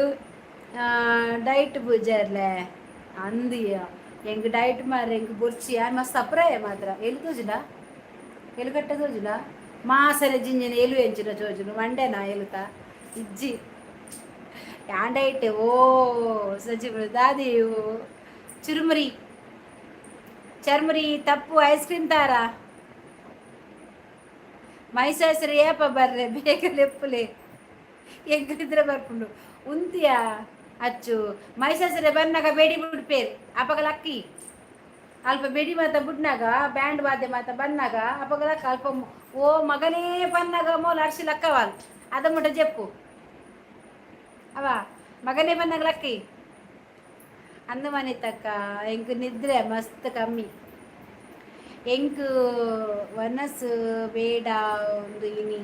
Speaker 1: ಡೈಟ್ ಪೂಜಾರ್ಲೆ ಅಂದಿಯ. ಎಂಕ್ ಡೈಟ್ ಮಾರ್ರೆ, ಎಂಕ್ ಬೊರ್ಚಿ. ಆನ್ ಮಸ್ತ್ ಅಪ್ರಾಯ ಮಾತ್ರ. ಎಲ್ಲಿ ತೋಜುಂಡ? ಎಲುಕಟ್ಟೆ ತೋಜುಂಡ? ಮಾಸನೆ ಜಿಂಜಿನ ಎಲು ಎಂಚಿನ ತೋಜುಂಡು? ಮಂಡೆನಾ ಎಲುತ ಇಜ್ಜಿ. ಯಾನ್ ಡೈಟ್. ಓ ಸಚಿವ ದಾದಿ ಚುರುಮುರಿ ಚರ್ಮುರಿ ತಪ್ಪು. ಐಸ್ ಕ್ರೀಮ್ ತಾರ. ಮೈಸಾಸರು ಏಪ ಬರ್ರೆ? ಬೇಗ ಲೆಪ್ಪುಲೆ, ಎಂಕ್ ನಿದ್ರೆ ಬರ್ಪುಂಡು. ಉಂತಿಯ ಅಚ್ಚು. ಮೈಸಾಸರೆ ಬನ್ನಗ ಬೇಡಿ ಬಿಡ್ಪೇರು ಅಪಗ ಲಕ್ಕಿ. ಅಲ್ಪ ಬೆಡಿ ಮಾತ ಬುಡ್ನಾಗ, ಬ್ಯಾಂಡ್ ವಾದ್ಯ ಮಾತ ಬನ್ನಾಗ ಅಪಗ ಲಕ್ಕ. ಅಲ್ಪ ಓ ಮಗನೇ ಬನ್ನಾಗ ಮೋಲ ಅರ್ಶಿ ಲಕ್ಕವಾಲ್ ಅದ ಮುಟ ಜೆಪ್ಪು ಅವ. ಮಗನೇ ಬನ್ನಾಗ ಲಕ್ಕಿ ಅಂದು. ಮನೆ ತಕ್ಕ ಎಂಕ್ ನಿದ್ರೆ ಮಸ್ತ್ ಕಮ್ಮಿ. ಎಂಕ್ ವನಸ್ ಬೇಡ ಒಂದು ಇನಿ.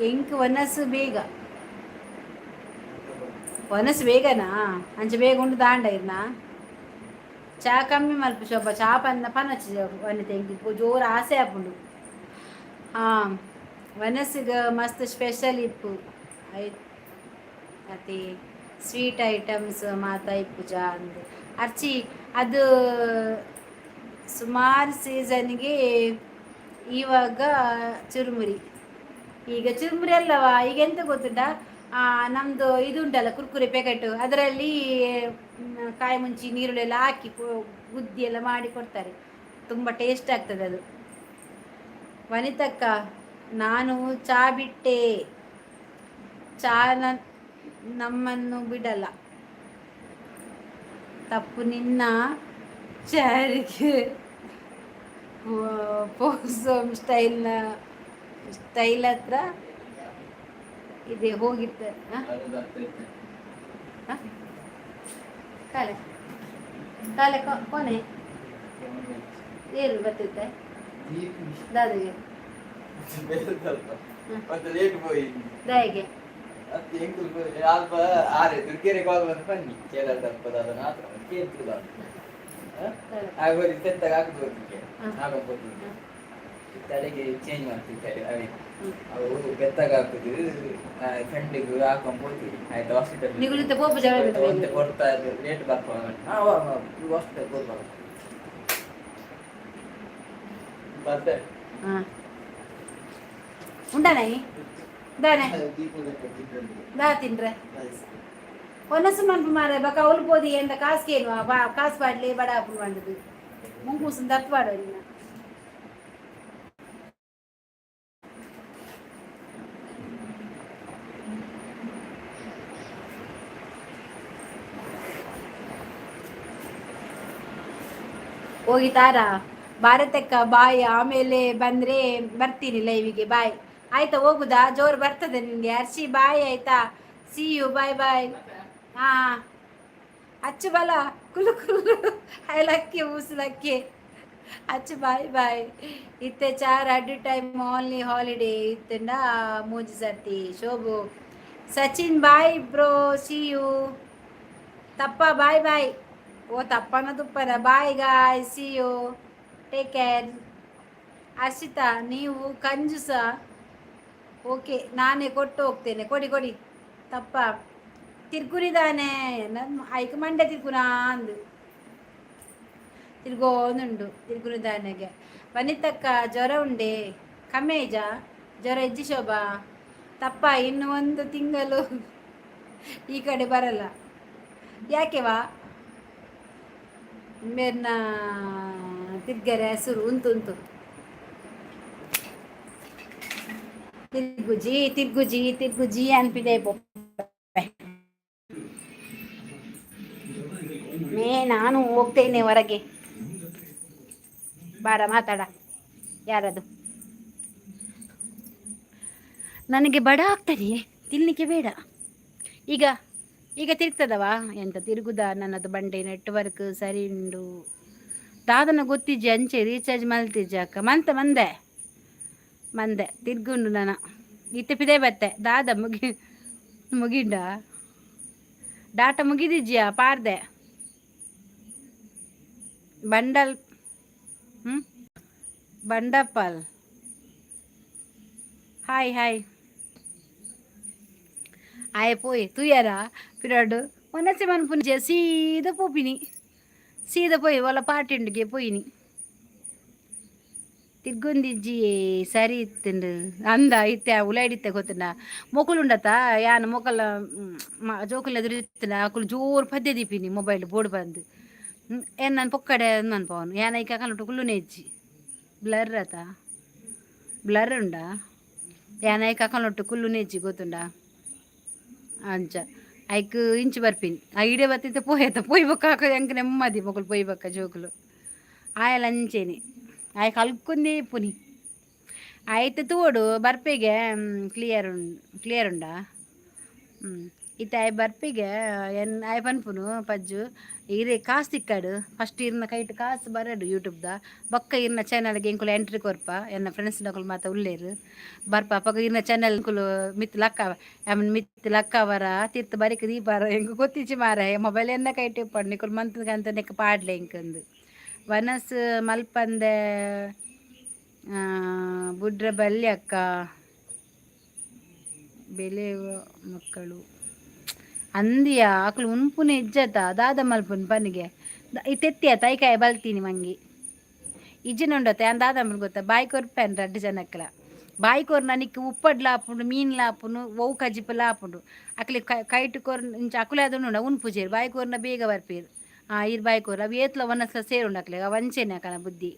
Speaker 1: ಎಂಕ್ ವನಸ್ ಬೇಗ, ವನಸ್ ಬೇಗನಾ? ಅಂಚ ಬೇಗ ಉಂಡು ದಾಂಡ ಇರ್ನ. ಚಾ ಕಮ್ಮಿ ಮಲ್ಪು ಶೋಭ. ಚಾ ಪನ್ನ ಪನಚಿ ವನಿತೆ. ಎಂಕ್ ಜೋರು ಆಸೆ ಆಪುಂಡು. ಹಾಂ, ವನಸ್ಸಿಗೆ ಮಸ್ತ್ ಸ್ಪೆಷಲ್ ಇಪ್ಪು ಅತಿ ಸ್ವೀಟ್ ಐಟಮ್ಸ್ ಮಾತ ಇಪ್ಪುಜ ಅಂದ್ ಅರ್ಚಿ. ಅದು ಸುಮಾರು ಸೀಸನ್ಗೆ. ಇವಾಗ ಚುರುಮುರಿ, ಈಗ ಚುರುಮುರಿ ಅಲ್ಲವಾ? ಈಗ ಎಂತ ಗೊತ್ತುಂಟಾ? ನಮ್ಮದು ಇದು ಉಂಟಲ್ಲ, ಕುರ್ಕುರೆ ಪ್ಯಾಕೆಟ್, ಅದರಲ್ಲಿ ಕಾಯಿ ಮುಂಚಿ ನೀರುಳ್ಳಿ ಎಲ್ಲ ಹಾಕಿ ಗುದ್ದಿ ಎಲ್ಲ ಮಾಡಿ ಕೊಡ್ತಾರೆ. ತುಂಬ ಟೇಸ್ಟ್ ಆಗ್ತದೆ ಅದು. ವನಿತಕ್ಕ, ನಾನು ಚಾ ಬಿಟ್ಟೆ. ಚಾ ನಮ್ಮನ್ನು ಬಿಡಲ್ಲ. ತಪ್ಪು, ನಿನ್ನ ಚಾರಿಗೆ ಪೋಸೋ ಸ್ಟೈಲ್ನ ಸ್ಟೈಲ್ ಹತ್ರ ಇದೆ ಹೋಗಿದ್ದ. ಕಾಲೆ ಕಾಲೆ ಕೊನೆ ಏನು ಬರ್ತಿತ್ತೆ ದಾದಿಗೆ?
Speaker 2: ಮತ್ತೆ ಲೇಟ್ ಪೋಯಿ.
Speaker 1: ದಾಯಿಗೆ?
Speaker 2: ಅತ್ತೆ ಎಂಕುಲು ಅಲ್ಪ ಆರೆ ತುರ್ಕೆರೆ ಕಾಲ್ ಬಂದು ಬನ್ನಿ ಕೇರಳ ತಲ್ಪದಾದ ನಾತ್ರ ಕೇಳ್ತಿಲ್ಲ. ಆಗ ತೆತ್ತಾಗ ಹಾಕುದು ಹೋಗ್ಲಿಕ್ಕೆ ಹಾಕೊಂಡು ತಲೆಗೆ ಚೇಂಜ್ ಮಾಡ್ತಿರ್ತಾರೆ ಅವೇ. ಅವು ಬೆತ್ತಾಗ ಹಾಕುದು, ಫ್ರೆಂಡಿಗೆ ಹಾಕೊಂಡು ಹೋಗ್ತೀವಿ. ಆಯ್ತು, ಹಾಸ್ಪಿಟಲ್
Speaker 1: ನಿಗುಲಿತ ಪೋಪು ಜಗಳ.
Speaker 2: ಒಂತೆ ಕೊಡ್ತಾ ಲೇಟ್ ಬರ್ಪ. ಹಾಂ, ಹಾಸ್ಪಿಟಲ್ ಹೋಗ್ಬಾರ ಬರ್ತೆ.
Speaker 1: ಹಾಂ, ಉಂಡಾನೆ ದಾನೆ ದಾ ತಿನ್ರೆ ಒನಸು ಮನ್ಪು ಮಾರೆ. ಬಕ ಅವ್ಲು ಪೋದಿ ಎಂದ ಕಾಸು ಬಾ, ಕಾಸು ಪಾಡ್ಲಿ ಬಡ ಆಪುಂಡು ಪಂಡುದು ಮುಂಕೂಸುನ್ ದತ್ತು ಪಾಡುವ ನಿನ್ನ. ಹೋಗಿ ತಾರಾ. ಭಾರತಕ್ಕ ಬಾಯ್. ಆಮೇಲೆ ಬಂದರೆ ಬರ್ತೀನಿ ಲೈವಿಗೆ. ಬಾಯ್. ಆಯ್ತಾ, ಹೋಗುದಾ? ಜೋರು ಬರ್ತದೆ ನಿನಗೆ. Hershey, boy. ಆಯ್ತಾ, ಸಿ you, ಬಾಯ್ ಬಾಯ್. ಹಾಂ, ಅಚ್ಚು ಬಲ ಕುಲು ಕುಲು ಲಕ್ಕಿ ಊಸುಲಕ್ಕಿ. ಅಚ್ಚು, ಬಾಯ್ ಬಾಯ್. ಇತ್ತೆ ಚಾರ್ ಅಡ್ಡು ಟೈಮ್ ಓನ್ಲಿ ಹಾಲಿಡೇ ಇತ್ತಂಡ ಮೂಜಿ ಸರ್ತಿ. Shobhu, Sachin, bye bro, see you. ತಪ್ಪ, ಬಾಯ್ ಬಾಯ್. ಓ ತಪ್ಪನ ತುಪ್ಪನ. Bye guys, see you, take care. Harshita, ನೀವು ಕಂಜುಸ. ಓಕೆ, ನಾನೇ ಕೊಟ್ಟು ಹೋಗ್ತೇನೆ. ಕೊಡಿ ಕೊಡಿ. ತಪ್ಪ ತಿರ್ಗುನಿದಾನೆ. ಐಕ್ ಮಂಡೆ ತಿರ್ಗುನಾ ಅಂದು ತಿರ್ಗೋನುಂಡು ತಿರ್ಗುನಿದಾನೆಗೆ. ವನಿತಕ್ಕ, ಜ್ವರ ಉಂಡೆ? ಕಮ್ಮಿಜ ಜ್ವರ? ಇಜ್ಜಿ ಶೋಭಾ. ತಪ್ಪ, ಇನ್ನು ಒಂದು ತಿಂಗಳು ಈ ಕಡೆ ಬರಲ್ಲ ಯಾಕೆವಾ? ಮೇರ್ನ ತಿರ್ಗರೆ ಹಸುರು ಉಂಟು ಉಂಟು. ತಿರ್ಗುಜಿ ತಿರ್ಗುಜಿ ತಿರ್ಗುಜಿ ಅನ್ಪಿದೆ. ಮೇ ನಾನು ಹೋಗ್ತೇನೆ ಹೊರಗೆ. ಬಾರ ಮಾತಾಡ. ಯಾರದು? ನನಗೆ ಬಡ ಆಗ್ತದೆ, ತಿನ್ನಲಿಕ್ಕೆ ಬೇಡ. ಈಗ ಈಗ ತಿರುಗ್ತದವಾ? ಎಂತ ತಿರುಗುದ ನನ್ನದು ಬಂಡೆ? ನೆಟ್ವರ್ಕ್ ಸರಿ ಉಂಡು. ದಾದನ ಗೊತ್ತಿಜ್ಜಿ. ಅಂಚೆ ರೀಚಾರ್ಜ್ ಮಲ್ತಿಜ್ಜಿ ಅಕ್ಕ. ಮಂತ ಮಂದೆ ಮಂದೆ ತಿರ್ಗುಂಡು ನಾನು. ಇತ್ತೆ ಪಿದೆ ಬತ್ತೆ. ದಾದ ಮುಗಿ ಮುಗಿಂಡ. Data ಮುಗಿದಿಜ್ಜಿಯಾ ಪಾರ್ದೆ bundle. ಹ್ಞೂ, ಬಂಡಪಾಲ್, ಹಾಯ್ ಹಾಯ್. ಆಯೆ ಪೋಯಿ ತೂಯರ ಪಿರಡ್ ಒನಸೆ ಮನ್ಪುಂಜೆ. ಸೀದ ಪೋಪಿನಿ, ಸೀದ ಪೋಯಿ ಒಲ್ಲ ಪಾರ್ಟಿ ಪೋಯಿನಿ. ತಿರ್ಗೊಂದಿಜ್ಜಿ, ಸರಿ ಇತ್ತುಂಡು ಅಂದ. ಇತ್ತೆ ಉಲಾಯ್ಡಿತ್ತೆ ಗೊತ್ತುಂಡ ಮೊಕುಲುಂಡತ. ಯಾನ್ ಮೊಕಲ ಜೋಕುಲು ಎದುರು ಇತ್ತುಂಡ ಅಕುಲು ಜೋರು ಪದ್ಯ ದೀಪಿನಿ ಮೊಬೈಲ್ ಬೋರ್ಡ್ ಬಂದು. ಏನ್ ನಾನು ಪೊಕ್ಕಡೆ ಮನ್ಪವನು. ಯಾನ್ ಐಕ ಕನಟು ಕುಲ್ಲುನೆ ಇಜ್ಜಿ. ಬ್ಲರ್ ಆತ, ಬ್ಲರ್ ಉಂಡಾ? ಯಾನ್ ಐಕ ಕನೊಟ್ಟು ಕುಲ್ಲುನೆ ಇಜ್ಜಿ, ಗೊತ್ತುಂಡಾ? ಅಂಚ ಐಕ್ ಇಂಚು ಬರ್ಪಿನಿ. ಆ ಇಡೆ ಬತ್ತಿತ್ತೆ ಪೋಯತ ಪೋಯ್ ಬೊಕ್ಕ ಎಂಕ್ ನೆಮ್ಮದಿ. ಮೊಕುಲು ಪೋಯ್ ಬೊಕ್ಕ ಜೋಕುಲು ಆಯಲ್ ಅಂಚೇನೆ ಆಯ್ ಕಲ್ಕೊಂದೇ ಪುನಿ ಆಯ್ತು. ತೂವೊಡು ಬರ್ಪೆಗೆ. ಕ್ಲಿಯರ್ ಉಂಡು, ಕ್ಲಿಯರ್ ಉಂಡಾ? ಹ್ಞೂ, ಇತ್ತೆ ಆಯ್ ಬರ್ಪಿಗೆ ಎನ್ ಆಯ್ ಪನ್ಪುನು ಪಜ್ಜು ಈರೆ ಕಾಸು ತಿಕ್ಕಾಡು. ಫಸ್ಟ್ ಇರ್ನ ಕೈಟ್ ಕಾಸು ಬರಡು ಯೂಟ್ಯೂಬ್ದ. ಬೊಕ್ಕ ಇರ್ನ ಚಾನಲ್ಗೆ ಎಂಕುಲು ಎಂಟ್ರಿ ಕೊರ್ಪ. ಎನ್ನ ಫ್ರೆಂಡ್ಸ್ ನಕುಲು ಮಾತ ಉಲ್ಲೇರು, ಬರ್ಪ. ಅಪಗ ಇರ್ನ ಚಾನಲ್ ಎಂಕುಲು ಮಿತ್ ಲಕ್ಕ ಮಿತ್ ಲಕ್ಕವರ ತಿರ್ತು ಬರಿಕ್ ದೀಪಾರ. ಎಂಕ್ ಗೊತ್ತಿಚ್ಚಿ ಮಾರ, ಮೊಬೈಲ್ ಎನ್ನ ಕೈಟ್ ಇಪ್ಪಡು. ನಿಕುಲು ಮಂತ್ ಅಂತ ನೆಕ್ ಪಾಡ್ಲೆ ಎಂಕಂದು. ವನಸ್ ಮಲ್ಪಂದೆ ಬುಡ್ರ ಬಲ್ಲಿ ಅಕ್ಕ. ಬೆಲೆ ಮಕ್ಕಳು ಅಂದಿಯ ಅಕುಲು ಉನ್ಪುನೆ ಇಜ್ಜತ. ದಾದ ಮಲ್ಪುನ್ ಪನಿಗೆ? ಈ ತೆತ್ತಿಯ ತೈಕಾಯ ಬಲ್ತೀನಿ ಮಂಗಿ ಇಜ್ಜಿನ ಉಂಡತ್ತ. ಯಾನ್ ದಾದ ಗೊತ್ತಾ? ಬಾಯಿ ಕೊರ್ಪೇನ್ ರಡ್ಡ್ ಜನಕ್ಲ. ಬಾಯಿ ಕೊರ್ ನನಕ್ಕೆ ಉಪ್ಪಡ್ಲ ಆಪುಂಡು, ಮೀನ್ಲ ಆಪುಂಡು, ಒವು ಕಜಿಪುಲ ಆಪುಂಡು. ಅಕ್ಲೆ ಕೈಟ್ ಕೊರ್ ಇಂಚ ಅಕುಲೆ ಅದು ಉನ್ಪುಜೆರ್. ಬಾಯಿ ಕೊರ್ನ ಬೇಗ ಬರ್ಪೇರು. ಆ ಇರ್ ಬಾಯಿ ಕೊರ್ ಅವು ಏತ್ಲ ಒನಸ್ಲ ಸೇರುಂಡು ಅಕ್ಲೆ. ಅವು ಅಂಚೆನೆ ಅಕನ ಬುದ್ಧಿ.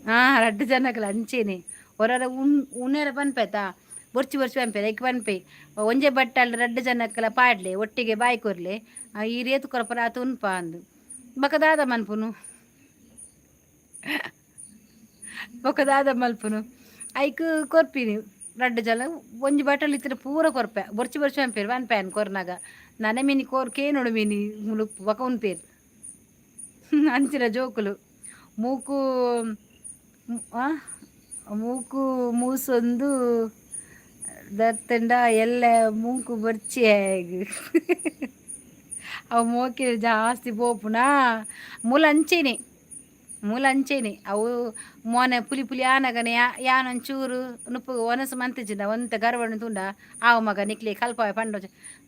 Speaker 1: ಹಾಂ, ರಡ್ಡ್ ಜನಕ್ಲ ಅಂಚೆನೆ. ಒರರ ಉನ್ ಉನ್ನೆರ ಪನ್ಪೆತಾ, ಬೊರ್ಚಿ ಬೊರ್ಚಿ ಪನ್ಪೆ. ಐಕ್ ಪನ್ಪೆ, ಒಂಜೆ ಬಟ್ಟಲ್ ರಡ್ಡ್ ಜನಕ್ಲ ಪಾಡ್ಲೆ, ಒಟ್ಟಿಗೆ ಬಾಯಿ ಕೊರ್ಲೆ. ಈ ರೇತು ಕೊರಪರ ಆತ ಉನ್ಪ ಅಂದು. ಬೊಕ ದಾದ ಮನ್ಪುನು? ಬೊಕ ದಾದ ಮಲ್ಪುನು? ಐಕ್ ಕೊರ್ಪಿನಿ ರಡ್ಡ್ ಜನ. ಒಂಜಿ ಬಟ್ಟಲ್ ಇತ್ತಿನ ಪೂರ ಕೊರ್ಪೆ. ಬೊರ್ಚಿ ಬೊರ್ಚಿ ಪನ್ಪೇರು. ಪನ್ಪೆ ಕೊರ್ನಾಗ ನನೆ ಮೀನಿ ಕೋರ್ ಕೇನೋಡು ಮೀನಿ ಮುಲು. ಬೊಕ ಉನ್ಪೇರು. ಅಂಚಿನ ಜೋಕುಲು. ಮೂಕು ಮೂಕು ಮೂಸೊಂದು ದತ್ತಂಡ ಎಲ್ಲ ಮೂಂಕು ಬರ್ಚಿ. ಅವು ಮೋಕೆ ಜಾಸ್ತಿ ಪೋಪುನಾ. ಮೂಲ ಅಂಚೆನೆ, ಮೂಲ ಅಂಚೆನೆ. ಅವು ಮೋನೆ ಪುಲಿ ಪುಲಿ ಆನಗನೆ ಯಾನ್ ಒಂಚೂರು ನುಪ್ಪು ಒನಸು ಮಂತಿಜಿಂಡ ಒಂತೆ ಗರ್ವಣ್ ತುಂಡ ಆವು ಮಗ ನಿಕ್ಲೆ ಕಲ್ಪಾವೆ ಪಂಡ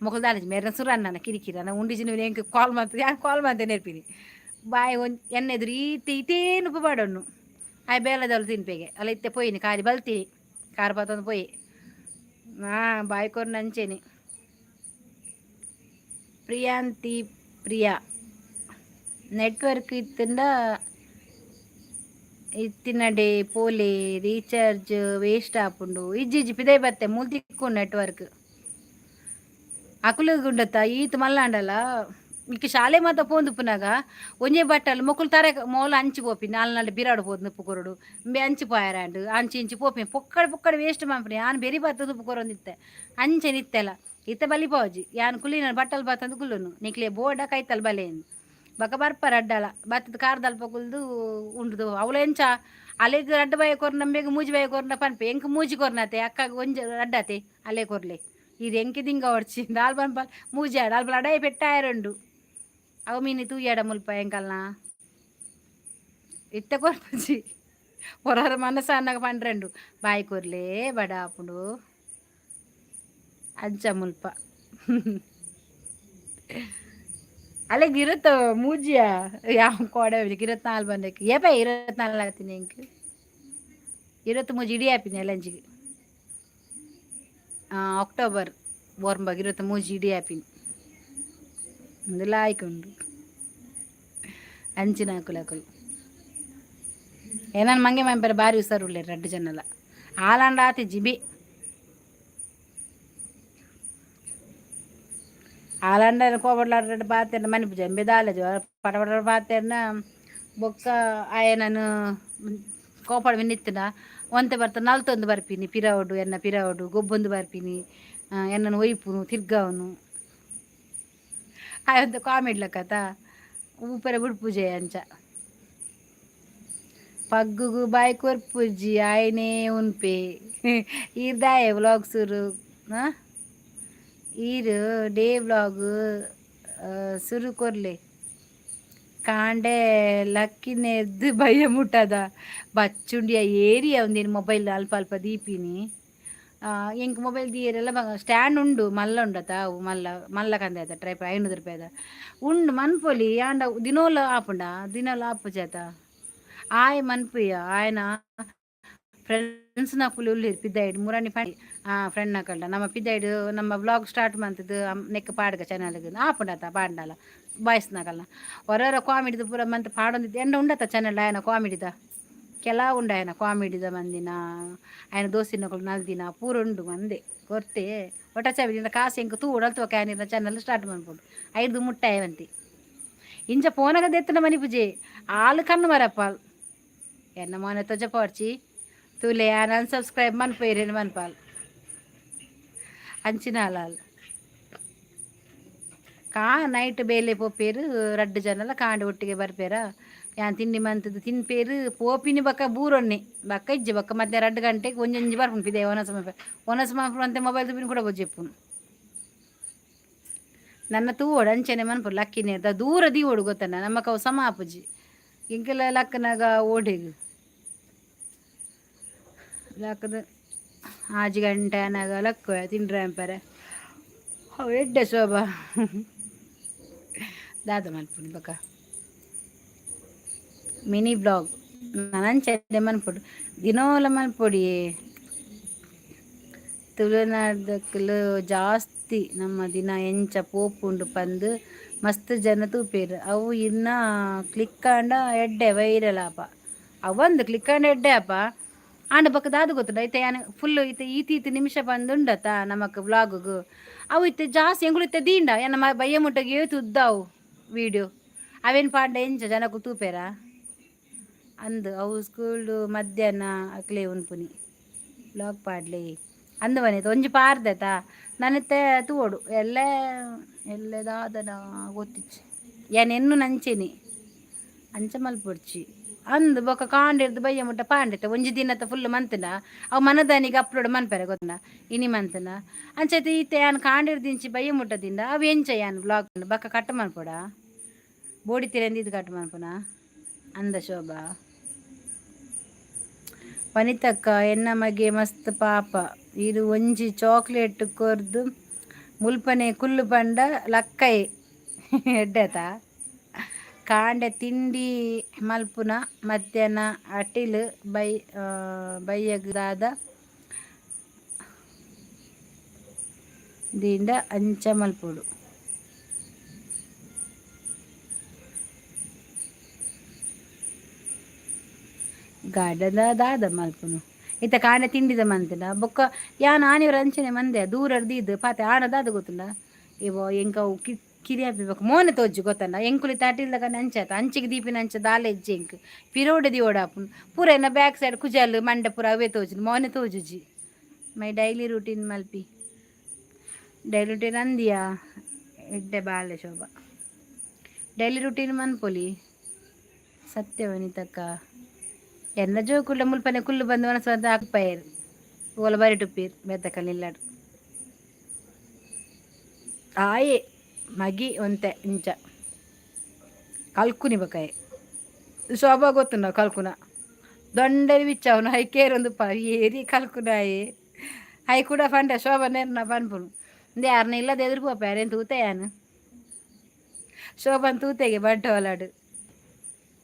Speaker 1: ಮೊಕಲ್ ದಾಲಜಿ ಮೇರ್ನ ಸುರನ್ನ ಕಿರಿಕಿರಿ. ನಾ ಉಂಡಿಜಿನ ಎಂಕ್ ಕಾಲ್ ಮಂತ್ ಯಾನ್ ಕಾಲ್ ಮಂತೆ ನೇರ್ಪಿನಿ. ಬಾಯಿ ಒಂಜಿ ಎಣ್ಣೆ ಎದುರು ಈತೆ ಇತೇ ನುಪ್ಪು ಪಾಡೊನ್ನು. ಆಯ್ ಬೇಲೆದವ್ಲು ತಿನ್ಪೆಗೆ ಅಲ್ಲ. ಇತ್ತೆ ಪೋಯಿನಿ ಕಾರಿ ಬಲ್ತೀನಿ, ಕಾರ್ ಪತ್ತೊಂದು ಪೋಯಿ. ಹಾಂ, ಬಾಯಿ ಕೊರ್ನ ಅಂಚೆನೆ. ಪ್ರಿಯಾಂತಿ ಪ್ರಿಯಾ, ನೆಟ್ವರ್ಕ್ ಇತ್ತಂಡ ಇತ್ತಿನಡೆ ಪೋಲೆ, ರೀಚಾರ್ಜ್ ವೇಸ್ಟ್ ಆಪುಂಡು. ಇಜ್ಜಿ ಇಜ್ಜಿ, ಪಿದೈ ಬತ್ತೆ. ಮೂಲು ತಿಕ್ಕು ನೆಟ್ವರ್ಕ್. ಅಕುಲು ಗುಂಡತ್ತ ಈತ್ ಮಲ್ಲಾಂಡಲ ಇಕ್ ಶಾಲೆ ಮಾತ ಪೋಂದುಪ್ಪುನಾಗ ಒಂಜೇ ಬಟ್ಟಲ್ ಮೊಕುಲು ತಾರೆ ಮೋಲ ಅಂಚಿ ಪೋಪಿ. ನಾಲ್ ನಾಲ್ ಬಿರಾಡು ಪೋದು ನುಪ್ಪು ಕೊರಡು. ಇಂಬೆ ಅಂಚಿ ಪೋಯರಾಂಡು ಅಂಚಿ ಇಂಚಿ ಪೋಪಿ. ಪೊಕ್ಕಡೆ ಪೊಕ್ಕಡೆ ವೇಸ್ಟ್ ಮಾನ್ಪುನಿ. ಯಾನ್ ಬೆರಿ ಬತ್ತದು ನುಪ್ಪು ಕೊರೊಂದಿತ್ತೆ. ಅಂಚೆ ನಿತ್ತೆಲ ಇತ್ತೆ ಬಲಿಪೋಜಿ. ಯಾನ್ ಕುಲ್ಲಿನ ಬಟ್ಟಲ್ ಬತ್ತಂದು ಕುಲ್ಲುನು. ನಿಕ್ಲೆ ಬೋಡ ಕೈತಲ್ ಬಲೇನು. ಬಕ ಬರ್ಪ ರಡ್ಡಲ ಬತ್ತದ ಕಾರ್ದಲ್ಪ ಕುಲ್ದು ಉಂಡುದು. ಅವಳು ಎಂಚ ಅಲೆಗ್ ರಡ್ಡ್ ಬಾಯ ಕೊರ್ನ ನಂಬೆಗ್ ಮೂಜಿ ಬಾಯ ಕೊರ್ನ ಪನ್ಪೆ. ಎಂಕ್ ಮೂಜಿ ಕೊರ್ನತೆ, ಅಕ್ಕಗ್ ಒಂಜಿ ರಡ್ಡತೆ. ಅಲೆ ಕೊರ್ಲೆ ಇದು ಎಂಕೆ ದಿಂಗ ಒಡ್ಚಿ ದಾಲ್ ಪನ್ಪಲ್. ಮೂಜಿ ಆಡ ಅಲ್ಪ ಲಡಾಯಿ ಪೆಟ್ಟಾಯರುಂಡು. ಅವು ಮೀನಿ ತೂಯಾಡ ಮುಲ್ಪ ಎಂಕಲ್ನ ಇತ್ತೆ ಕೊರ್ಪುಜಿ. ಹೊರರ ಮನಸ್ಸು ಅನ್ನಾಗ ಪಂಡ್ರೆಂಡು ಬಾಯಿ ಕೊರ್ಲೆ ಬಡ ಆಪುಂಡು. ಅಂಚ ಮುಲ್ಪ ಅಲ್ಲಿಗೆ ಇರುತ್ತ ಮೂಜಿಯ ಯಾವ ಕೋಡೆ 24 ಬಂದಕ್ಕೆ ಏಪ 24 ಆಗ್ತೀನಿ. ಎಂಕ್ 23 ಇಡೀ ಆಪಿನಿ ಎಲ್ಲಂಜಿಗೆ. ಅಕ್ಟೋಬರ್ ಬೋರ್ಂಬಾಗ 23 ಇಡೀ ಆಪಿನಿ. ಒಂದು ಲಾಯ್ಕ್ ಉಂಡು. ಅಂಚಿನ ಅಕುಲು ಏನಾನ ಮಂಗೆ ಮಂಪೆರೆ ಬಾರಿ ಹುಷಾರುಳ್ಳೆ ರಡ್ಡು ಜನಲ. ಆಲಾಂಡ ಆತಿ ಜಿಬಿ ಆಲಾಂಡ ಕೋಬಡ್ಲಾಡ ಪಾತೆರ್ನ ಮನಿಪುಜ ಎಂಬೆ ದಾಲಜ ಪಟ ಪಟ ಪಾತೆರ್ನ. ಬೊಕ್ಕ ಆಯೆ ನಾನು ಕೋಪಡ ನಿತ್ತಿನ ಒಂತೆ ಬರ್ತ ನಲ್ತೊಂದು ಬರ್ಪಿನಿ. ಪಿರವಡು ಎನ್ನ ಪಿರವಡು ಗೊಬ್ಬೊಂದು ಬರ್ಪಿನಿ. ಎನ್ನನ್ನು ಒಯ್ಪುನು ತಿರ್ಗಾವನು. ಆಯೊಂದು ಕಾಮಿಡ್ ಲಕ್ಕತ ಊಪೆರೆ ಬುಡ್ಪುಜೆ ಅಂಚ. ಪಗ್ಗುಗು ಬಾಯಿ ಕೊರ್ಪುಜಿ, ಆಯನೇ ಉನ್ಪೆ. ಈರ್ದಾಯೆ ವ್ಲಾಗ್ಸರು. ಹಾಂ, ಈರ್ ಡೇ ವ್ಲಾಗ್ ಸುರು ಕೊರ್ಲೆ. ಕಾಂಡೆ ಲಕ್ಕಿನೆರ್ದ್ ಬಯ್ಯ ಮುಟ್ಟದ ಬಚ್ಚುಂಡಿಯ ಏರಿಯ ಒಂದೇನು ಮೊಬೈಲ್ ಅಲ್ಪ ಅಲ್ಪ ದೀಪಿನಿ. ಎಂಕ್ ಮೊಬೈಲ್ ದೀಯರೆಲ್ಲ ಸ್ಟ್ಯಾಂಡ್ ಉಂಡು, ಮಲ್ಲ ಉಂಡತ ಅವು ಮಲ್ಲ ಮಲ್ಲ ಕಂದೆ ಆತ ಟ್ರೈಪ್ 500 ರೂಪಾಯಿದ ಉಂಡು ಮನ್ಪೊಲಿ. ಆಂಡ ದಿನೋಲ ಆಪುಂಡ? ದಿನೋಲ ಆಪುಜತ. ಆಯೆ ಮನ್ಪುಯ, ಆಯನ ಫ್ರೆಂಡ್ಸ್ ನಕುಲು ಉಲ್ಲೆರ್ ಪಿದಾಯ್ಡ್. ಮುರಾನಿ ಪಂಡಿ ಫ್ರೆಂಡ್ ನಕಲ್ಡ ನಮ್ಮ ಪಿದಾಯ್ಡ್ ನಮ್ಮ ವ್ಲಾಗ್ ಸ್ಟಾರ್ಟ್ ಮಂತುದು ನೆಕ್ ಪಾಡ್ಗ ಚಾನಲ್ಗ್ ಆಪುಂಡತ. ಪಾಡ್ಂಡಲ ಬಾಯ್ಸ್ ನಕಲ್ನ ಹೊರ ಕಾಮಿಡಿದ ಪೂರ ಮಂತ್ ಪಾಡೊಂದಿದ್ದೆ. ಎಂಡ ಉಂಡತ ಚಾನಲ್ ಆಯನ ಕಾಮಿಡಿದ ಕೆಲವು ಉಂಡು. ಆಯನ ಕಾಮಿಡಿದ ಮಂದಿನ, ಆಯನ ದೋಸ್ತಿನಕುಲು ನಲ್ದಿನ ಪೂರ ಉಂಡು. ಮಂದೆ ಕೊರ್ತೆ ಒಟ್ಟ ಚಾವಿ ಕಾಸು ಎಂಕ್ ತೂ ಉಡಲ್ತು ಕ್ಯಾನಿನ ಚಾನಲ್ ಸ್ಟಾರ್ಟ್ ಮನ್ಪೊಡು. ಐದು ಮುಟ್ಟಾಯವಂತಿ ಇಂಚ ಪೋನಗ ದೆತ್ತನ ಮನಿಪುಜೆ ಆಲು ಕಣ್ಣು ಮರಪ್ಪ ಎನ್ನ ಮೋನೆ ತೊಜ ಪೋರ್ಚಿ ತೂಲೆ ಯಾನ್ ಅನ್ಸಬ್ಸ್ಕ್ರೈಬ್ ಮನ್ಪೇರೇನು ಮನ್ಪಾಲ್ ಅಂಚಿನ ಅಲಾಲ್ ಕಾ ನೈಟ್ ಬೇಲೆ ಪೋಪೇರು ರಡ್ಡು ಜನಲ. ಕಾಂಡೆ ಒಟ್ಟಿಗೆ ಬರ್ಪೇರ. ಯಾನ್ ತಿಂಡಿ ಮಂತದ್ದು ತಿನ್ಪೇರು, ಪೋಪಿನಿ ಬೊಕ್ಕ ಬೂರೊನ್ನೆ ಬೊಕ್ಕ ಇಜ್ಜಿ. ಬೊಕ್ಕ ಮತ್ತೆ 2 ಗಂಟೆಗೆ ಒಂಜೊಂಜಿ ಬರ್ಪುಂಡು ಪಿದೆ. ಒನಸ್ ಮನ್ಪೆ ಒನಸ್ ಮನ್ಪು ಅಂತೆ ಮೊಬೈಲ್ ತೂಪಿನ ಕೂಡ ಬೊಜ್ಜೆಪ್ಪುನು. ನನ್ನ ತೂವೊಡು ಅಂಚನೆ ಮನ್ಪು. ಲಕ್ಕಿನೇ ದೂರ ದೀವೊಡು ಗೊತ್ತನ, ನಮ್ಮಕವು ಸಮ ಆಪುಜಿ. ಎಂಕೆಲ್ಲ ಲಕ್ಕನಾಗ ಓಡೆಗ್ ಲಕ್ಕದ 6 ಗಂಟೆ ಆನಾಗ ಲಕ್ಕುವೆ ತಿಂಡ್ರೆ ಅಂಪರೆ. ಅವು ಎಡ್ಡೆ ಶೋಭಾ ದಾದ ಮನ್ಪುನಿ ಬೊಕ ಮಿನಿ ಬ್ಲಾಗ್ ನಾನು ಅಂಚನೆ ಮನ್ಪೊಡು, ದಿನೋಲ ಮನ್ಪೊಡಿಯೇ. ತುಳುನಾಡ್ದಕ್ಲು ಜಾಸ್ತಿ. ನಮ್ಮ ದಿನ ಎಂಚ ಪೋಪುಂಡು ಪಂದ್ ಮಸ್ತ್ ಜನ ತೂಪೆರ್. ಅವು ಇನ್ನ ಕ್ಲಿಕ್ ಆಂಡ ಎಡ್ಡೆ ವೈರಲ್ ಆಪ. ಅವೊಂದು ಕ್ಲಿಕ್ ಆಂಡ ಎಡ್ಡೆ ಆಪ. ಆಂಡ ಬೊಕ ದಾದ ಗೊತ್ತುಂಡ? ಇತ್ತೆ ಯಾನ್ ಫುಲ್ ಇತ್ತೆ ಈತ್ ಈತ್ ನಿಮಿಷ ಪಂದ್ ಉಂಡತ ನಮಕ್ ವ್ಲಾಗುಗು. ಅವು ಇತ್ತೆ ಜಾಸ್ತಿ ಎಂಕುಲು ಇತ್ತೆ ದೀಂಡ ಎನ್ನ ಬಯ್ಯ ಮುಟ್ಟಗೆ ಏತ್ ಉದ್ದ ಅವು ವೀಡಿಯೋ. ಅವೇನ್ ಪಾಂಡ ಎಂಚ ಜನಕ್ಕೂ ತೂಪೇರಾ ಅಂದ್. ಅವು ಸ್ಕೂಲ್ ಮಧ್ಯಾಹ್ನ ಅಕ್ಲೆ ಉನ್ಪುನಿ. ಬ್ಲಾಗ್ ಪಾಡ್ಲಿ ಅಂದ್ ಬನಿತ ಒಂಜಿ ಪಾರ್ದೆತ ನನಿತ್ತೆ ತೂವೊಡು. ಎಲ್ಲೆ ಎಲ್ಲೆ ದಾದನ ಗೊತ್ತಿಜ್ಜಿ. ಯಾನ್ ಎನ್ನು ನಂಚೆನಿ ಅಂಚ ಮಲ್ಪೊಡ್ಚಿ ಅಂದ್. ಬೊಕ ಕಾಂಡೆರ್ದ್ ಬಯ್ಯ ಮುಟ್ಟ ಪಾಂಡೆತೆ ಒಂಜಿ ದಿನತ ಫುಲ್ ಮಂತ್ಂಡ ಅವು ಮನದಾನಿಗೆ ಅಪ್ಲೋಡ್ ಮನ್ಪೆರೆ ಗೊತ್ತುಂಡ. ಇನಿ ಮಂತ್ಂಡ ಅಂಚೈತೆ. ಇತ್ತೆ ಯಾನ್ ಕಾಂಡೆರ್ದಿಂಚಿ ಬಯ್ಯ ಮುಟ್ಟ ದಿಂಡ ಅವು ಎಂಚ ಯಾನ್ ಬ್ಲಾಗ್ ಬೊಕ ಕಟ್ ಮನ್ಪೊಡ? ಬೋಡಿತಿರಂದು ಇದು ಕಟ್ ಮನ್ಪುನ ಅಂದ ಶೋಭಾ. ವನಿತಕ್ಕ, ಎನ್ನ ಮಗೆ ಮಸ್ತ್ ಪಾಪ. ಇದು ಒಂಜಿ ಚಾಕ್ಲೇಟ್ ಕೊರ್ದು ಮುಲ್ಪನೆ ಕುಲ್ಲು ಪಂಡ ಲಕ್ಕೈ. ಎಡ್ಡೆತ. ಕಾಂಡೆ ತಿಂಡಿ ಮಲ್ಪುನ, ಮಧ್ಯಾಹ್ನ ಅಟಿಲ್, ಬೈ ಬಯ್ಯಗ್ ದಾದ ದಿಂಡ ಅಂಚ ಮಲ್ಪೊಡು. ಗಾರ್ಡನ್ ದಾದ ಮಲ್ಪುನು? ಇತ್ತ ಕಾಂಡೆ ತಿಂಡಿದ ಮಂತಿನ ಬೊಕ್ಕ ಯಾನ್ ಆನಿವರ ಅಂಚನೆ ಮಂದೆ ದೂರರ್ದು ದೀದ್ ಪಾತೆ. ಆಣ ದಾದ ಗೊತ್ತುಂಡ? ಇವ ಎಂಕ ಅವು ಕಿರಿಯಾಪಿ ಬೊಕ್ಕ ಮೋನೆ ತೋಜು ಗೊತ್ತಂಡ. ಎಂಕುಲಿ ತಾಟಿಲ್ದಗ ಅಂಚಾತ ಅಂಚಿಗೆ ದೀಪಿನ ಅಂಚ ದಾಲ ಇಜ್ಜಿ. ಎಂಕ್ ಪಿರೋಡೆ ದಿವೊಡಾಪುಂಡು. ಪೂರ ಎನ್ನ ಬ್ಯಾಕ್ ಸೈಡ್ ಕುಜಲ್ ಮಂಡೆ ಪೂರ ಅವೇ ತೋಜುಂಡು, ಮೋನೆ ತೋಜುಜಿ. ಮೈ ಡೈಲಿ ರೂಟೀನ್ ಮಲ್ಪಿ. ಡೈಲಿ ರೂಟೀನ್ ಅಂದಿಯಾ? ಎಡ್ಡೆ ಬಾಲೆ ಶೋಭಾ, ಡೈಲಿ ರೂಟೀನ್ ಮನ್ಪೊಲಿ. ಸತ್ಯವನಿತಕ್ಕ, ಎನ್ನ ಜೋಕುಲ ಮುಲ್ಪನೆ ಕುಲ್ಲು ಬಂದು ಮನಸ್ಸು ಬಂದು ಹಾಕ್ಪಾಯರು. ಓಲ ಬರಿ ಟುಪ್ಪೀರ್ ಬೆತ್ತಕಲ್ ನಿಲ್ಲಾಡು ಆಯೆ ಮಗಿ ಒಂತೆ ಇಂಚ ಕಲ್ಕುನಿ ಬಕಾಯೆ. ಶೋಭಾ ಗೊತ್ತುಂಡ ಕಲ್ಕುನ? ದೊಂಡೆರಿ ಬಿಚ್ಚವನು ಹೈ ಕೇರೊಂದು ಪ ಏರಿ ಕಲ್ಕುನಾಯೆ. ಹೈ ಕೂಡ ಪಂಡ ಶೋಭಾ ನೇರ್ನ ಪನ್ಪುನು ಇಂದೆ. ಯಾರನ್ನ ಇಲ್ಲದ ಎದುರು ಪೋಪ ಯಾರೇನು ತೂತೆ ಯಾನು ಶೋಭನ್ ತೂತೆಗೆ ಬಂಟವಾಲಾಡು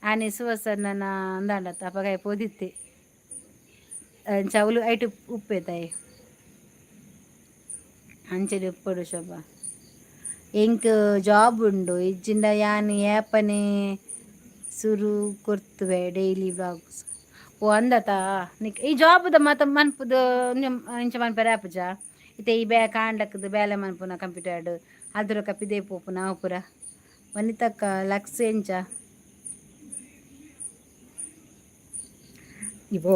Speaker 1: ಆನೆ ಸುವಸನ್ನ ಅಂದಾಂಡತ್ತ ಅಪಗಾಯ ಪೋದಿತ್ತೆ. ಅಂಚ ಅವ್ಲು ಐಟ್ ಉಪ್ಪೇತಾಯಿ ಅಂಚನೆ ಉಪ್ಪೊಡು ಶೋಭಾ. ಎಂಕ್ ಜಾಬ್ ಉಂಡು, ಇಜ್ಜಿಂಡ ಯಾನ್ ಏಪನೆ ಸುರು ಕೊರ್ತುವೆ ಡೈಲಿ ವ್ಲಾಗ್ಸ್. ಓ ಅಂದತಾ? ನಿಕ್ ಈ ಜಾಬ್ದ ಮಾತ ಮನ್ಪುದು ಇಂಚ ಮನ್ಪೆರೆ ಆಪುಜ. ಇತ್ತೆ ಈ ಬೇ ಕಾಂಡಕ್ಕದು ಬೇಲೆ ಮನ್ಪುನ ಕಂಪ್ಯೂಟರ್ಡ್ ಅದ್ರ ಕಪಿದೆ ಪೋಪುನ ಅವು ಪೂರ. ವನಿತಕ್ಕ, ಲಕ್ಸ್ ಎಂಚ ಇಬೋ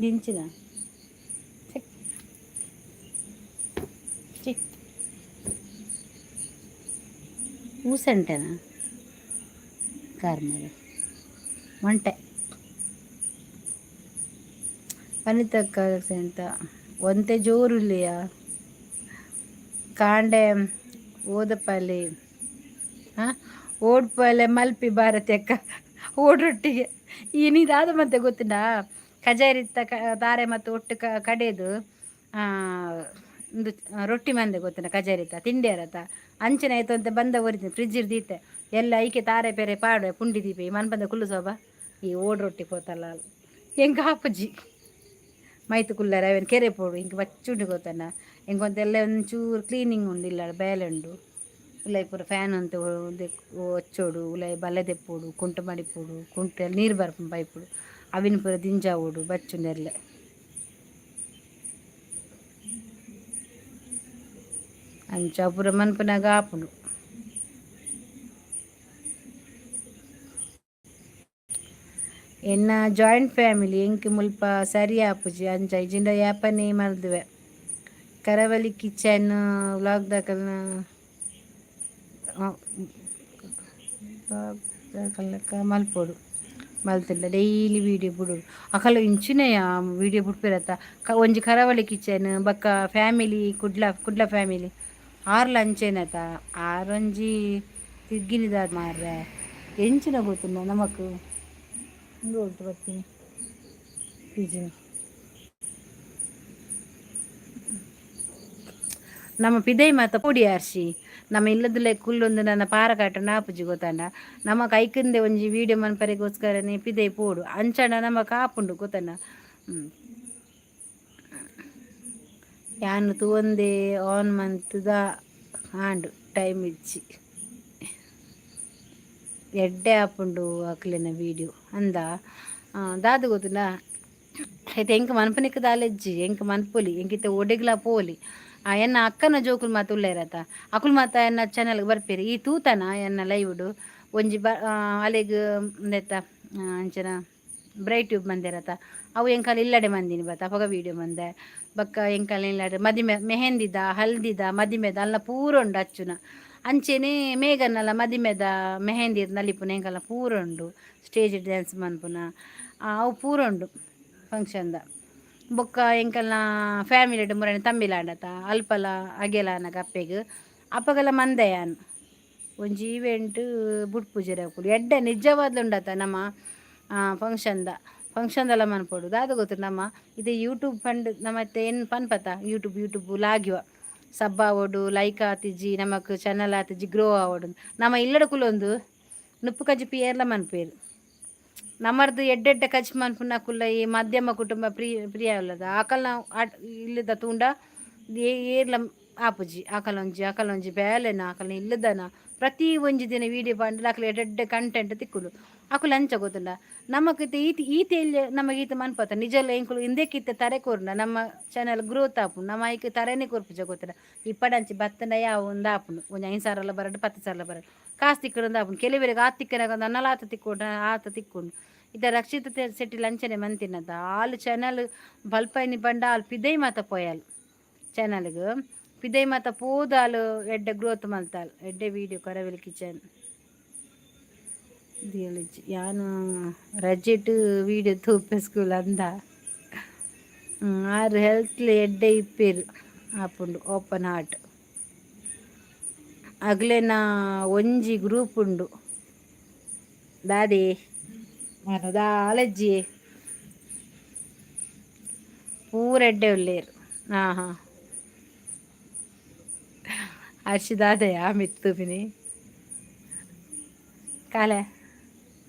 Speaker 1: ದಿಂಚಿನ ಛೆ ಊಸಂಟೆನಾ ಕಾರ್ಮರ ಒಂಟೆ. ವನಿತಕ್ಕ ಎಂತ ಒಂತೆ ಜೋರುಲ್ಲೆಯಾ? ಕಾಂಡೆ ಓದಪ್ಪಲ್ಲಿ. ಹಾಂ, ಓಡ್ಪಲೆ ಮಲ್ಪಿ ಭಾರತಿ ಅಕ್ಕ ಓಡೊಟ್ಟಿಗೆ ಏನಿದಾದ ಮತ್ತೆ ಗೊತ್ತಿಲ್ಲ. ಕಜಾರಿತ್ತ ತಾರೆ ಮತ್ತು ಒಟ್ಟು ಕಡೆದು ಒಂದು ರೊಟ್ಟಿ ಮಂದೆ ಗೊತ್ತಿಲ್ಲ. ಕಜಾರಿತ್ತ ತಿಂಡಿ ಅರತ ಅಂಚನೆ ಆಯ್ತು ಅಂತ ಬಂದ ಒರಿತೀನಿ ಫ್ರಿಜ್ ದೀತೆ ಎಲ್ಲ ಐಕೆ ತಾರೆ ಪೆರೆ ಪಾಡುವೆ ಪುಂಡಿ ದೀಪೆ ಮನ್ ಬಂದ ಕುಲ್ಲು ಸೋಬ ಈ ಓಡ್ ರೊಟ್ಟಿ ಪೋತಲ್ಲ ಎಂಕ ಆಪುಜಿ. ಮೈತು ಕುಲ್ಲರ ಅವೇನು ಕೆರೆ ಪೋಡು ಇಂಕ ಬಚ್ಚುಂಡು ಗೊತ್ತಣ್ಣ. ಎಂಕೊಂತೆಲ್ಲ ಒಂಚೂರು ಕ್ಲೀನಿಂಗ್ ಉಂಡು ಇಲ್ಲ ಬೇಲೆ ಉಂಡು. ಉಲೈ ಪೂರ ಫ್ಯಾನ್ ಅಂತ ಒಚ್ಚೋಡು, ಉಲೈ ಬಲ್ಲೆ ದೆಪ್ಪೋಡು, ಕುಂಟು ಮಡಿಪೋಡು, ಕುಂಟು ನೀರು ಬರ್ಪುಂಡು ಪೈಪುಡು, ಅವಿನ ಪೂರ ದಿಂಜಾವೋಡು ಬಚ್ಚುಂಡು ಅಂಚ ಪೂರ ಮನ್ಪುನಾಗ ಆಪುಂಡು. ಎನ್ನ ಜಾಯಿಂಟ್ ಫ್ಯಾಮಿಲಿ, ಎಂಕ್ ಮುಲ್ಪ ಸರಿ ಆಪುಜಿ. ಅಂಚ ಇಜಿಂಡ ಯಾಪನೆ ಮಲ್ದುವೆ. ಕರಾವಳಿ ಕಿಚನ್ ವ್ಲಾಗ್ ದಾಕಲ್ನ ಮಲ್ಪೊಡು ಮಲ್ತಿಲ್ಲ. ಡೈಲಿ ವೀಡಿಯೋ ಬುಡೋಡು. ಅಕಲ ಇಂಚಿನೆಯ ವೀಡಿಯೋ ಬುಡ್ಪೆರತ್ತ. ಒಂಜಿ ಕರಾವಳಿ ಕಿಚನ್ ಬೊಕ್ಕ ಫ್ಯಾಮಿಲಿ ಕುಡ್ಲ, ಕುಡ್ಲ ಫ್ಯಾಮಿಲಿ ಆರ್ಲ ಅಂಚೆನತ. ಆರೊಂಜಿ ತಿಗ್ಗಿನಿದ ಮಾರ್ರೆ, ಎಂಚಿನ ಗೊತ್ತುಂಡ ನಮಕ್ ಉಂದು ಬರ್ತೀನಿ ಪಿಜಿನ. ನಮ್ಮ ಪಿದೈ ಮಾತ ಪೊಡಿ ಆರ್ಶಿ ನಮ್ಮ ಇಲ್ಲದಲ್ಲೇ ಕುಲ್ಲೊಂದು ನನ್ನ ಪಾರಕಾಟ ನಾಪುಜಿ ಗೊತ್ತಂಡ. ನಮ್ಮ ಕೈಕಿಂದೆ ಒಂಜಿ ವೀಡಿಯೋ ಮನ್ಪರೆಗೋಸ್ಕರನೇ ಪಿದೈ ಪೋಡು. ಅಂಚಂಡ ನಮ್ಮ ಕಾಪುಂಡು ಗೊತ್ತಂಡ. ಯಾನ್ ತೂವಂದೆ ಆನ್ ಮಂತ್ದ ಆಂಡ್, ಟೈಮ್ ಇಜ್ಜಿ. ಎಡ್ಡೆ ಆಪುಂಡು ಅಕ್ಲೆನ ವೀಡಿಯೋ ಅಂದ ದಾದ ಗೊತ್ತುಂಡಾ? ಐತೆ ಎಂಕ್ ಮನ್ಪನಿಕ್ ದಾಲೆಜ್ಜಿ, ಎಂಕ್ ಮನ್ಪೊಲಿ, ಎಂಕಿತ್ತೆ ಒಡೆಗ್ಲಾ ಪೋಲಿ. ಎನ್ನ ಅಕ್ಕನ ಜೋಕುಲು ಮಾತ ಉಲ್ಲೇರತ, ಅಕುಲು ಮಾತ ಎನ್ನ ಚಾನಲ್ಗೆ ಬರ್ಪೇರು. ಈ ತೂತನ ಎನ್ನ ಲೈವ್ಡು ಒಂಜಿ ಬ ಅಲೆಗ್ ಉಂದೆತ್ತ ಅಂಚನ ಬ್ರೈಟ್ ಟ್ಯೂಬ್ ಮಂದೆರತ. ಅವು ಎಂಕಲ್ ಇಲ್ಲಡೆ ಮಂದಿನಿ ಬತ್ತ ಅಪಗ ವೀಡಿಯೋ ಮಂದೆ. ಬೊಕ್ಕ ಎಂಕಲ್ ಇಲ್ಲಡೆ ಮದಿಮೆ ಮೆಹಂದಿದ, ಹಲ್ದಿದ, ಮದಿಮೆದ ಅಲ್ಲ ಪೂರ ಉಂಡು ಅಚ್ಚುನ. ಅಂಚೆನೆ ಮೇಘನಲ ಮದಿಮೆದ ಮೆಹಂದಿ ನಲಿಪುನ ಎಂಕಲ್ನ ಪೂರ ಉಂಡು. ಸ್ಟೇಜ್ ಡ್ಯಾನ್ಸ್ ಮನ್ಪುನ ಅವು ಪೂರ ಉಂಡು ಫಂಕ್ಷನ್ದ. ಬೊಕ್ಕ ಎಂಕಲ್ನ ಫ್ಯಾಮಿಲಿಡ್ ಮುರಣಿ ತಂಬಿಲಾಂಡತ ಅಲ್ಪಲ ಅಗೆಲಾನಗ ಅಪ್ಪೆಗ್ ಅಪಗಲ ಮಂದೆಯಾನ್ ಒಂಜಿ ಈವೆಂಟ್ ಬುಡ್ಪುಜೆರ್ ಅಕುಲು. ಎಡ್ಡೆ ನಿಜವಾದ್ಲ ಉಂಡತ ನಮ್ಮ ಫಂಕ್ಷನ್ದ ಫಂಕ್ಷನ್ದೆಲ್ಲ ಮನ್ಪೊಡು. ದಾದ ಗೊತ್ತು, ನಮ್ಮ ಇದು ಯೂಟ್ಯೂಬ್ ಪಂಡ್ ನಮ್ಮತ್ತೆ ಏನು ಪನ್ಪತ, ಯೂಟ್ಯೂಬ್ ಯೂಟ್ಯೂಬ್ ಲಾಗ್ಯುವ ಸಬ್ ಆವೊಡು, ಲೈಕ್ ಆತಿಜಿ, ನಮಕ್ ಚಾನಲ್ ಆತಿಜಿ, ಗ್ರೋ ಆವೊಡು. ನಮ್ಮ ಇಲ್ಲಡ ಕುಲೊಂದು ನುಪ್ಪು ಕಜಿಪು ಏರ್ಲ ಮನ್ಪೇರು. ನಮ್ಮರ್ದು ಎಡ್ಡೆಡ್ಡೆ ಕಜ್ ಮನ್ಪುನಕುಲ್ಲ ಈ ಮಧ್ಯಮ ಕುಟುಂಬ ಪ್ರಿಯ ಪ್ರಿಯ ಉಲ್ಲದ ಆಕಲ್ನ ಇಲ್ಲದ ತೂಂಡ ಏರ್ಲ ಆಪುಜಿ. ಆಕಲೊಂಜಿ ಆಕಲೊಂಜಿ ಬೇಲೆನ ಆಕಲ್ನ ಇಲ್ಲದನ ಪ್ರತಿ ಒಂಜಿ ದಿನ ವೀಡಿಯೋ ಪಂಡ ಅಕಲ್ ಎಡ್ಡೆಡ್ಡೆ ಕಂಟೆಂಟ್ ತಿಕ್ಕುಂಡು. ಅಕುಲು ಅಂಚ ಗೊತ್ತುಂಡ. ನಮಕ್ ಈತ್ ಈತ್ ಎಲ್ಯ ನಮಗೆ ಈತ ಮನ್ಪತ ನಿಜಲ ಎಂಕುಲು ಇಂದೆಕಿತ್ತೆ ತರೆ ಕೊರ್ನ ನಮ್ಮ ಚಾನಲ್ ಗ್ರೋತ್ ಆಪುಂಡು. ನಮ್ಮ ಐಕ್ ತರೆನೇ ಕೊರ್ಪುಜ ಗೊತ್ತುಂಡ. ಇಪ್ಪಡಂಚಿ ಬತ್ತಂಡ ಯಾವ ಒಂದು ಆಪುಂಡು. ಒಂಜಿ 5 ಸಾವಿರ ಬರಡು, 10 ಸಾವಿರ ಬರಡು, ಕಾಸು ತಿಕ್ಕುಂಡು ಆಪುಂಡು. ಕೆಲವರಿಗೆ ಆತ್ ತಿಕ್ಕನಾಗ ನನ್ನಲ ಆತ ತಿಕ್ಕೊಂಡು ಆತ ತಿಕ್ಕೊಂಡು. ಇತ್ತ ರಕ್ಷಿತ ಶೆಟ್ಟಿ ಲಂಚನೆ ಮಂತಿನದ ಆಲ್ ಚಾನಲ್ ಬಲ್ಪೈನಿ ಬಂಡ ಆಲ್ ಪಿದೈ ಮಾತ ಪೋಯಾಲ್. ಚಾನಲ್ಗ್ ಪಿದೈ ಮಾತ ಪೋದು ಆಲು ಎಡ್ಡೆ ಗ್ರೋತ್ ಮಲ್ತಾಲ್. ಎಡ್ಡೆ ವೀಡಿಯೋ. ಕರವಲಿ ಕಿಚನ್ ಯಾನು ರಜೆಟ್ ವೀಡಿಯೋ ತೂಪೆ ಸ್ಕೂಲ್ ಅಂದ. ಆರು ಹೆಲ್ತ್ಲಿ ಎಡ್ಡೆ ಇಪ್ಪೇರು ಆಪುಂಡು. ಓಪನ್ ಹಾರ್ಟ್ ಅಗ್ಲೆನ ಒಂಜಿ ಗ್ರೂಪ್ ಉಂಡು ದಾದಿ ಮನು ದಾಲಜ್ಜಿ ಪೂರ ಎಡ್ಡೆ ಉಲ್ಲೇರು. ಹಾಂ ಹಾಂ, ಹರ್ಷಿ ದಾದಯ ಮಿತ್ತುಪಿನಿ ಕಾಲೆ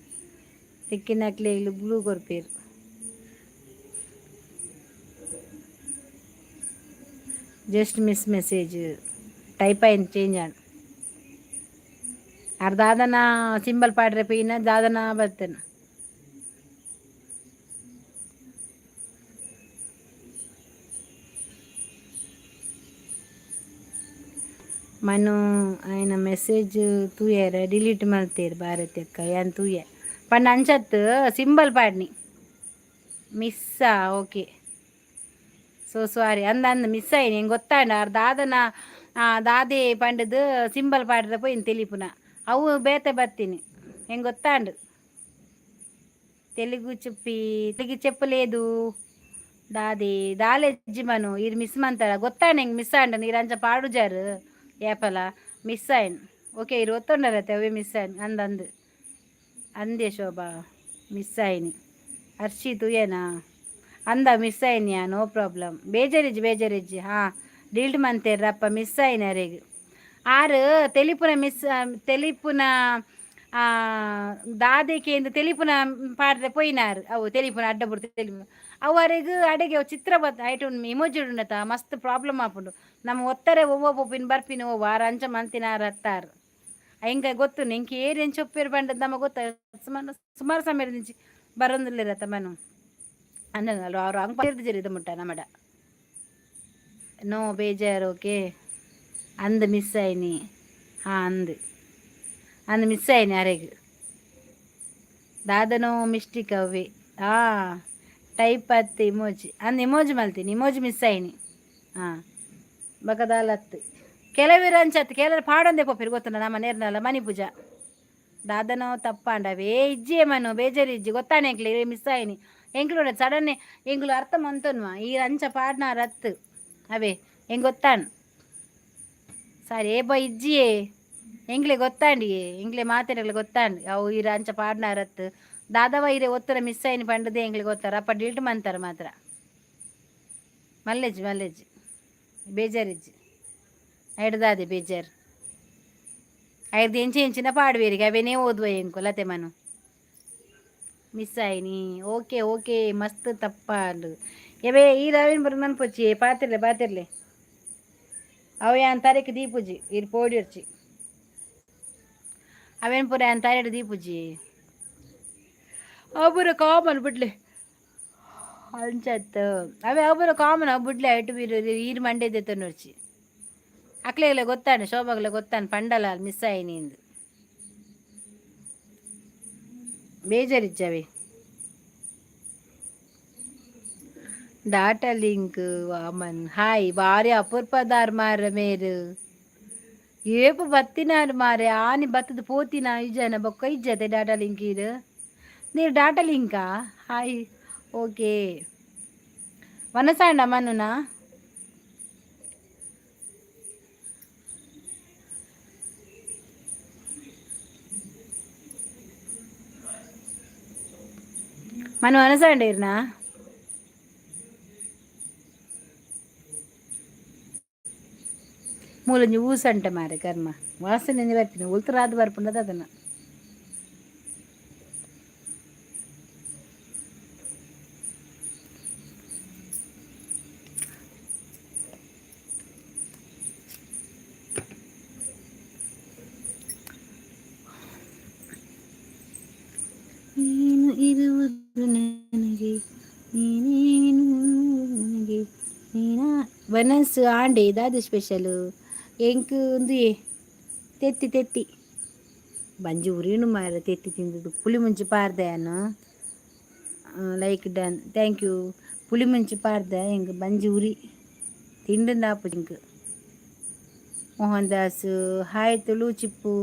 Speaker 1: ತಿಕ್ಕಿನಕ್ಲೆ ಇಲ್ಲಿ ಬ್ಲೂ ಕೊರ್ಪೇರು. ಜಸ್ಟ್ ಮಿಸ್ ಮೆಸೇಜ್ ಟೈಪ್ ಅయింది, ಚೇಂಜ್ ಆಂಡ್. ಆರ್ ದಾದನ ಸಿಂಬಲ್ ಪಾಡ್ರೆ ಪೀನ ದಾದನ ಬರ್ತೇನೆ. ಮನು ಆಯ್ನ ಮೆಸೇಜ್ ತೂಯೆರೆ ಡಿಲೀಟ್ ಮಲ್ತೇರು. ಭಾರತಿ ಅಕ್ಕ ಯಾನ್ ತೂಯೆ ಪಂಡ ಅಂಚತ್ ಸಿಂಬಲ್ ಪಾಡ್ನಿ ಮಿಸ್ಸಾ. ಓಕೆ, ಸೊ ಸಾರಿ ಅಂದ ಅಂದ ಮಿಸ್ ಆಯ್ನಿ. ಎಂಕ್ ಗೊತ್ತಾಂಡ ಆರ್ ದಾದನ ದಾದೆ ಪಂಡದು ಸಿಂಬಲ್ ಪಾಡ್ರೆ ಪೋಯಿನ್ ತೆಲಿಪುನ. ಅವು ಬೇತೆ ಬತ್ತೀನಿ ಎಂಕ್ ಗೊತ್ತಾಂಡ್. తెలుగు చెప్పి తెలుగు చెప్పలేదు. ದಾದಿ ದಾಲೆಜ್ಜಿ ಮನು ಈರ್ ಮಿಸ್ ಮಂತಾರ ಗೊತ್ತಾನೆ ಹೆಂಗೆ ಮಿಸ್ ಆಂಡ ನೀರು ಅಂಚ ಪಾಡುಜಾರು ಏಪಲ ಮಿಸ್ ಆಯ್ನ್. ಓಕೆ, ಇರು ಒತ್ತೊಂಡರತ್ತೆ ಅವೇ ಮಿಸ್ ಆಯ್ನ್ ಅಂದ ಅಂದು ಅಂದೆ ಶೋಭಾ ಮಿಸ್ ಆಯ್ನಿ. ಹರ್ಷಿ ತುಯೇನಾ ಅಂದ ಮಿಸ್ ಆಯ್ನಿಯಾ? ನೋ ಪ್ರಾಬ್ಲಮ್, ಬೇಜಾರಿಜ್ಜಿ ಬೇಜಾರಿಜ್ಜಿ. ಹಾಂ, ಡೀಲ್ಟ್ ಮಂತೇರಪ್ಪ ಮಿಸ್ ಆಯ್ನ ಅರೆಗ್. ಆರು ತೆಲಿಪುನ ಮಿಸ್ ತೆಲಿಪುನ ದಾದೆಕೆ ಎಂದು ತೆಲಿಪುನ ಪಾಡ್ರೆ ಪೊಯ್ನಾರ್ ಅವು ತೆಲಿಪುನ ಅಡ್ಡ ಬುಡ್ದು ತೆಲಿಪುನ ಅವು ಅರೆಗ್ ಅಡೆಗೆ ಅವು ಚಿತ್ರ ಬತ್ ಐಟ್ ಇಮೋಜಿ ಉಂಡತ ಮಸ್ತ್ ಪ್ರಾಬ್ಲಮ್ ಆಪುಂಡು. ನಮ್ಮ ಒತ್ತರೆ ಒವ್ವ ಪೋಪಿನ ಬರ್ಪಿನ ಒವ್ವ ಆರ್ ಅಂಚ ಮಂತಿನಾರ್ ಅತ್ತಾರ್. ಎಂಕ ಗೊತ್ತು ಎಂಕ್ ಏರ್ ಎಂಚ ಒಪ್ಪೇರು ಪಂಡದ್ ನಮ ಗೊತ್ತ. ಸುಮಾರು ಸುಮಾರು ಸಮಯದಿಂಚಿ ಬರೊಂದುಲ್ಲೆರತ್ತ ಮನು ಅಂದ ಅವ್ರು ಅಂಗ್ ಇದು ಮುಟ್ಟ ನಮಡ. ನೋ ಬೇಜಾರು. ಓಕೆ, ಅಂದ್ ಮಿಸ್ ಆಯ್ನಿ. ಹಾಂ, ಅಂದ್ ಅಂದ್ ಮಿಸ್ ಆಯ್ನಿ ಅರೆಗ್. ದಾದನೋ ಮಿಸ್ಟೇಕ್ ಅವೇ. ಹಾಂ, ಟೈಪ್ ಅತ್ತು ಇಮೋಜಿ ಅಂದ್ ಇಮೋಜಿ ಮಲ್ತೀನಿ, ಇಮೋಜಿ ಮಿಸ್ ಆಯ್ನಿ. ಹಾಂ, ಬಕದಾಲತ್ತು ಕೆಲವರು ಅಂಚತ್ತು ಕೆಲವರು ಪಾಡೊಂದೇ ಪೋಪೆರ್ ಗೊತ್ತುಂಡ ನಮ್ಮ ನೇರ್ನಲ್ಲ ಮನಿ ಪೂಜಾ. ದಾದನೋ ತಪ್ಪಾಂಡವೇ ಇಜ್ಜಿಯೇ ಮನು, ಬೇಜಾರು ಇಜ್ಜಿ. ಗೊತ್ತಾನೆ ಎಂಕ್ಲೆ ಮಿಸ್ ಆಯ್ನಿ. ಎಂಕ್ಲು ಸಡನ್ ಎಂಕ್ಲು ಅರ್ಥ ಮಂತೊನ್ವ ಈ ಅಂಚ ಪಾಡ್ನಾರ್ ಅತ್ತು ಅವೇ ಹೆಂಗೆ ಗೊತ್ತಾನ್. ಸರಿ ಏ ಬ ಇಜ್ಜಿಯೇ, ಎಂಕ್ಲೆ ಗೊತ್ತಾಂಡಿಯೇ, ಎಂಕ್ಲೆ ಮಾತೆರೆಗ್ಲೆ ಗೊತ್ತಾಂಡ್ ಅವು ಈರ ಅಂಚ ಪಾಡ್ನಾರತ್ತು. ದಾದವ ಇರೆ ಒತ್ತರ ಮಿಸ್ ಆಯ್ನಿ ಪಂಡದೆ ಎಂಕ್ಲೆ ಗೊತ್ತಾರ. ಅಪ್ಪ ಡಿಲ್ಟ್ ಮಂತಾರ ಮಾತ್ರ. ಮಲ್ಲೆಜ್ಜಿ ಮಲ್ಲೆಜ್ಜಿ, ಬೇಜಾರಿಜ್ಜಿ. ಐಡ್ದಾದೆ ಬೇಜಾರು ಐದು ಎಂಚ ಎಂಚಿನ ಪಾಡುವೇರಿಗೆ ಅವೇನೇ ಓದುವ ಎಂಕು ಲತೆ ಮನು ಮಿಸ್ ಆಯ್ನಿ. ಓಕೆ ಓಕೆ, ಮಸ್ತ್ ತಪ್ಪಾಂಡು ಎವೆ ಈ ರವಿನ್ ಬರ ಮನ್ಪೊಚ್ಚಿ ಪಾತಿರ್ಲೆ ಪಾತಿರ್ಲೆ. ಅವು ಯಾನ್ ತಾರೀಕು ದೀಪುಜಿ ಇರ್ ಪೋಡಿರ್ಚಿ ಅವೇನು ಪೂರ ಯಾನ್ ತಾರೀಡು ದೀಪುಜಿ ಅವು ಪೂರ ಕಾಮನ್ ಬಿಡ್ಲೆ ಅಂಚತ್ತು ಅವೇ ಅವು ಪೂರ ಕಾಮನ್ ಅವು ಬಿಡ್ಲೆ. ಐಟು ಬೀರು ಈರ್ ಮಂಡೆ ತನ್ನೊರ್ಚಿ ಅಕ್ಲೆಗ್ಲೆ ಗೊತ್ತಾಂಡು, ಶೋಭಾಗ್ಲೆ ಗೊತ್ತಾಂಡು ಪಂಡಲ ಮಿಸ್ ಆಯ್ನಿಂದು. ಬೇಜಾರಿಜ್ಜವೆ. Data link Vaman hi. ಬಾರಿ ಅಪೂರ್ಪದಾರ್ ಮಾರ ಮೇರು. ಏಪು ಬತ್ತಿನಾರು ಮಾರೆ ಆನಿ ಬತ್ತದ ಪೋತಿನ ಇಜ್ಜನ ಬೊಕ್ಕ ಇಜ್ಜತೆ. ಡಾಟಾ ಲಿಂಕ್ ಇದು ನೀರು ಡಾಟಾ ಲಿಂಕಾ? Hi, okay. ವನಸಾಂಡ ಮನುನಾ ಮನು ವನಸಾಂಡ ಇರ್ನಾ? ಮೂಲೊಂಜಿ ಊಸಂಟೆ ಮಾರೆ ಕರ್ಮ ವಾಸನೆ ಬರ್ಪಿನ ಉಲ್ತರಾದ್ ಬರ್ಪುಂಡದ ಅದನ್ನ. ನೀನು ಇರುವುದು ನನಗೆ ನೀನೇನು ನನಗೆ ನೀನಾ. ವನಸ್ ಆಂಡೆ ದಾದ ಸ್ಪೆಷಲ್ ಎಂಕ್ ಉಂದು ತೆತ್ತಿ ತೆತ್ತಿ ಬಂಜಿ ಉರಿನು ಮಾರ ತೆತ್ತಿ ತಿಂದದ್ದು. ಪುಳಿ ಮುಂಚಿ ಪಾರ್ದೆ ಯಾನು. Like done, thank you. ಪುಳಿ ಮುಂಚಿ ಪಾರ್ದೆ ಎಂಕ್ ಬಂಜಿ ಉರಿ ತಿಂಡುಂದಾಪು ಎಂಕ್. ಮೋಹನ್ ದಾಸ್ ಹಾಯ್. ತುಳು ಚಿಪ್ಪು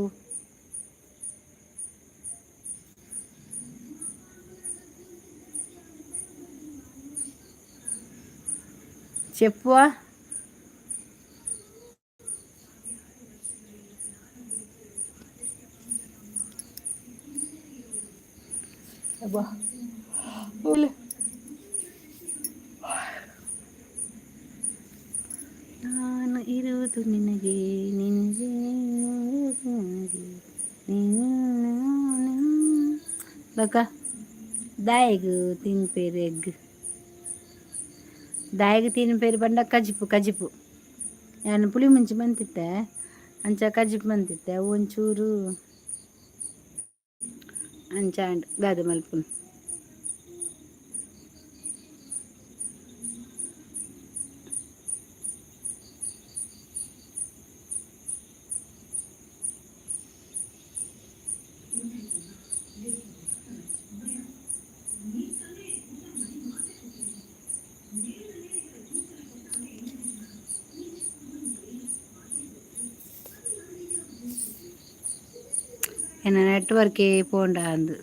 Speaker 1: చెప్పువా. అబ్బా ఊలే. ನಾನು ಇರುವುದು ನಿನಗೆ ನಿನಗೆ ನನಗೆ ನೀನು ಬಕ ದಾಯಗ್ ತಿನ್ಪೇರು ಎಗ್ ದಾಯಗ್ ತಿನ್ಪೇರು ಪಂಡ ಕಜಿಪು ಕಜಿಪು. ಯಾನ್ ಪುಳಿ ಮುಂಚಿ ಮಂತಿತ್ತೆ ಅಂಚ ಕಜಿಪು ಮಂತಿತ್ತೆ ಅವು ಒಂಚೂರು ಅಂಚ ಆಂಡ್ ದಾದ ಮಲ್ಪುನು. ಎನ್ನ ನೆಟ್ವರ್ಕೇ ಪೋಂಡ ಅಂದು.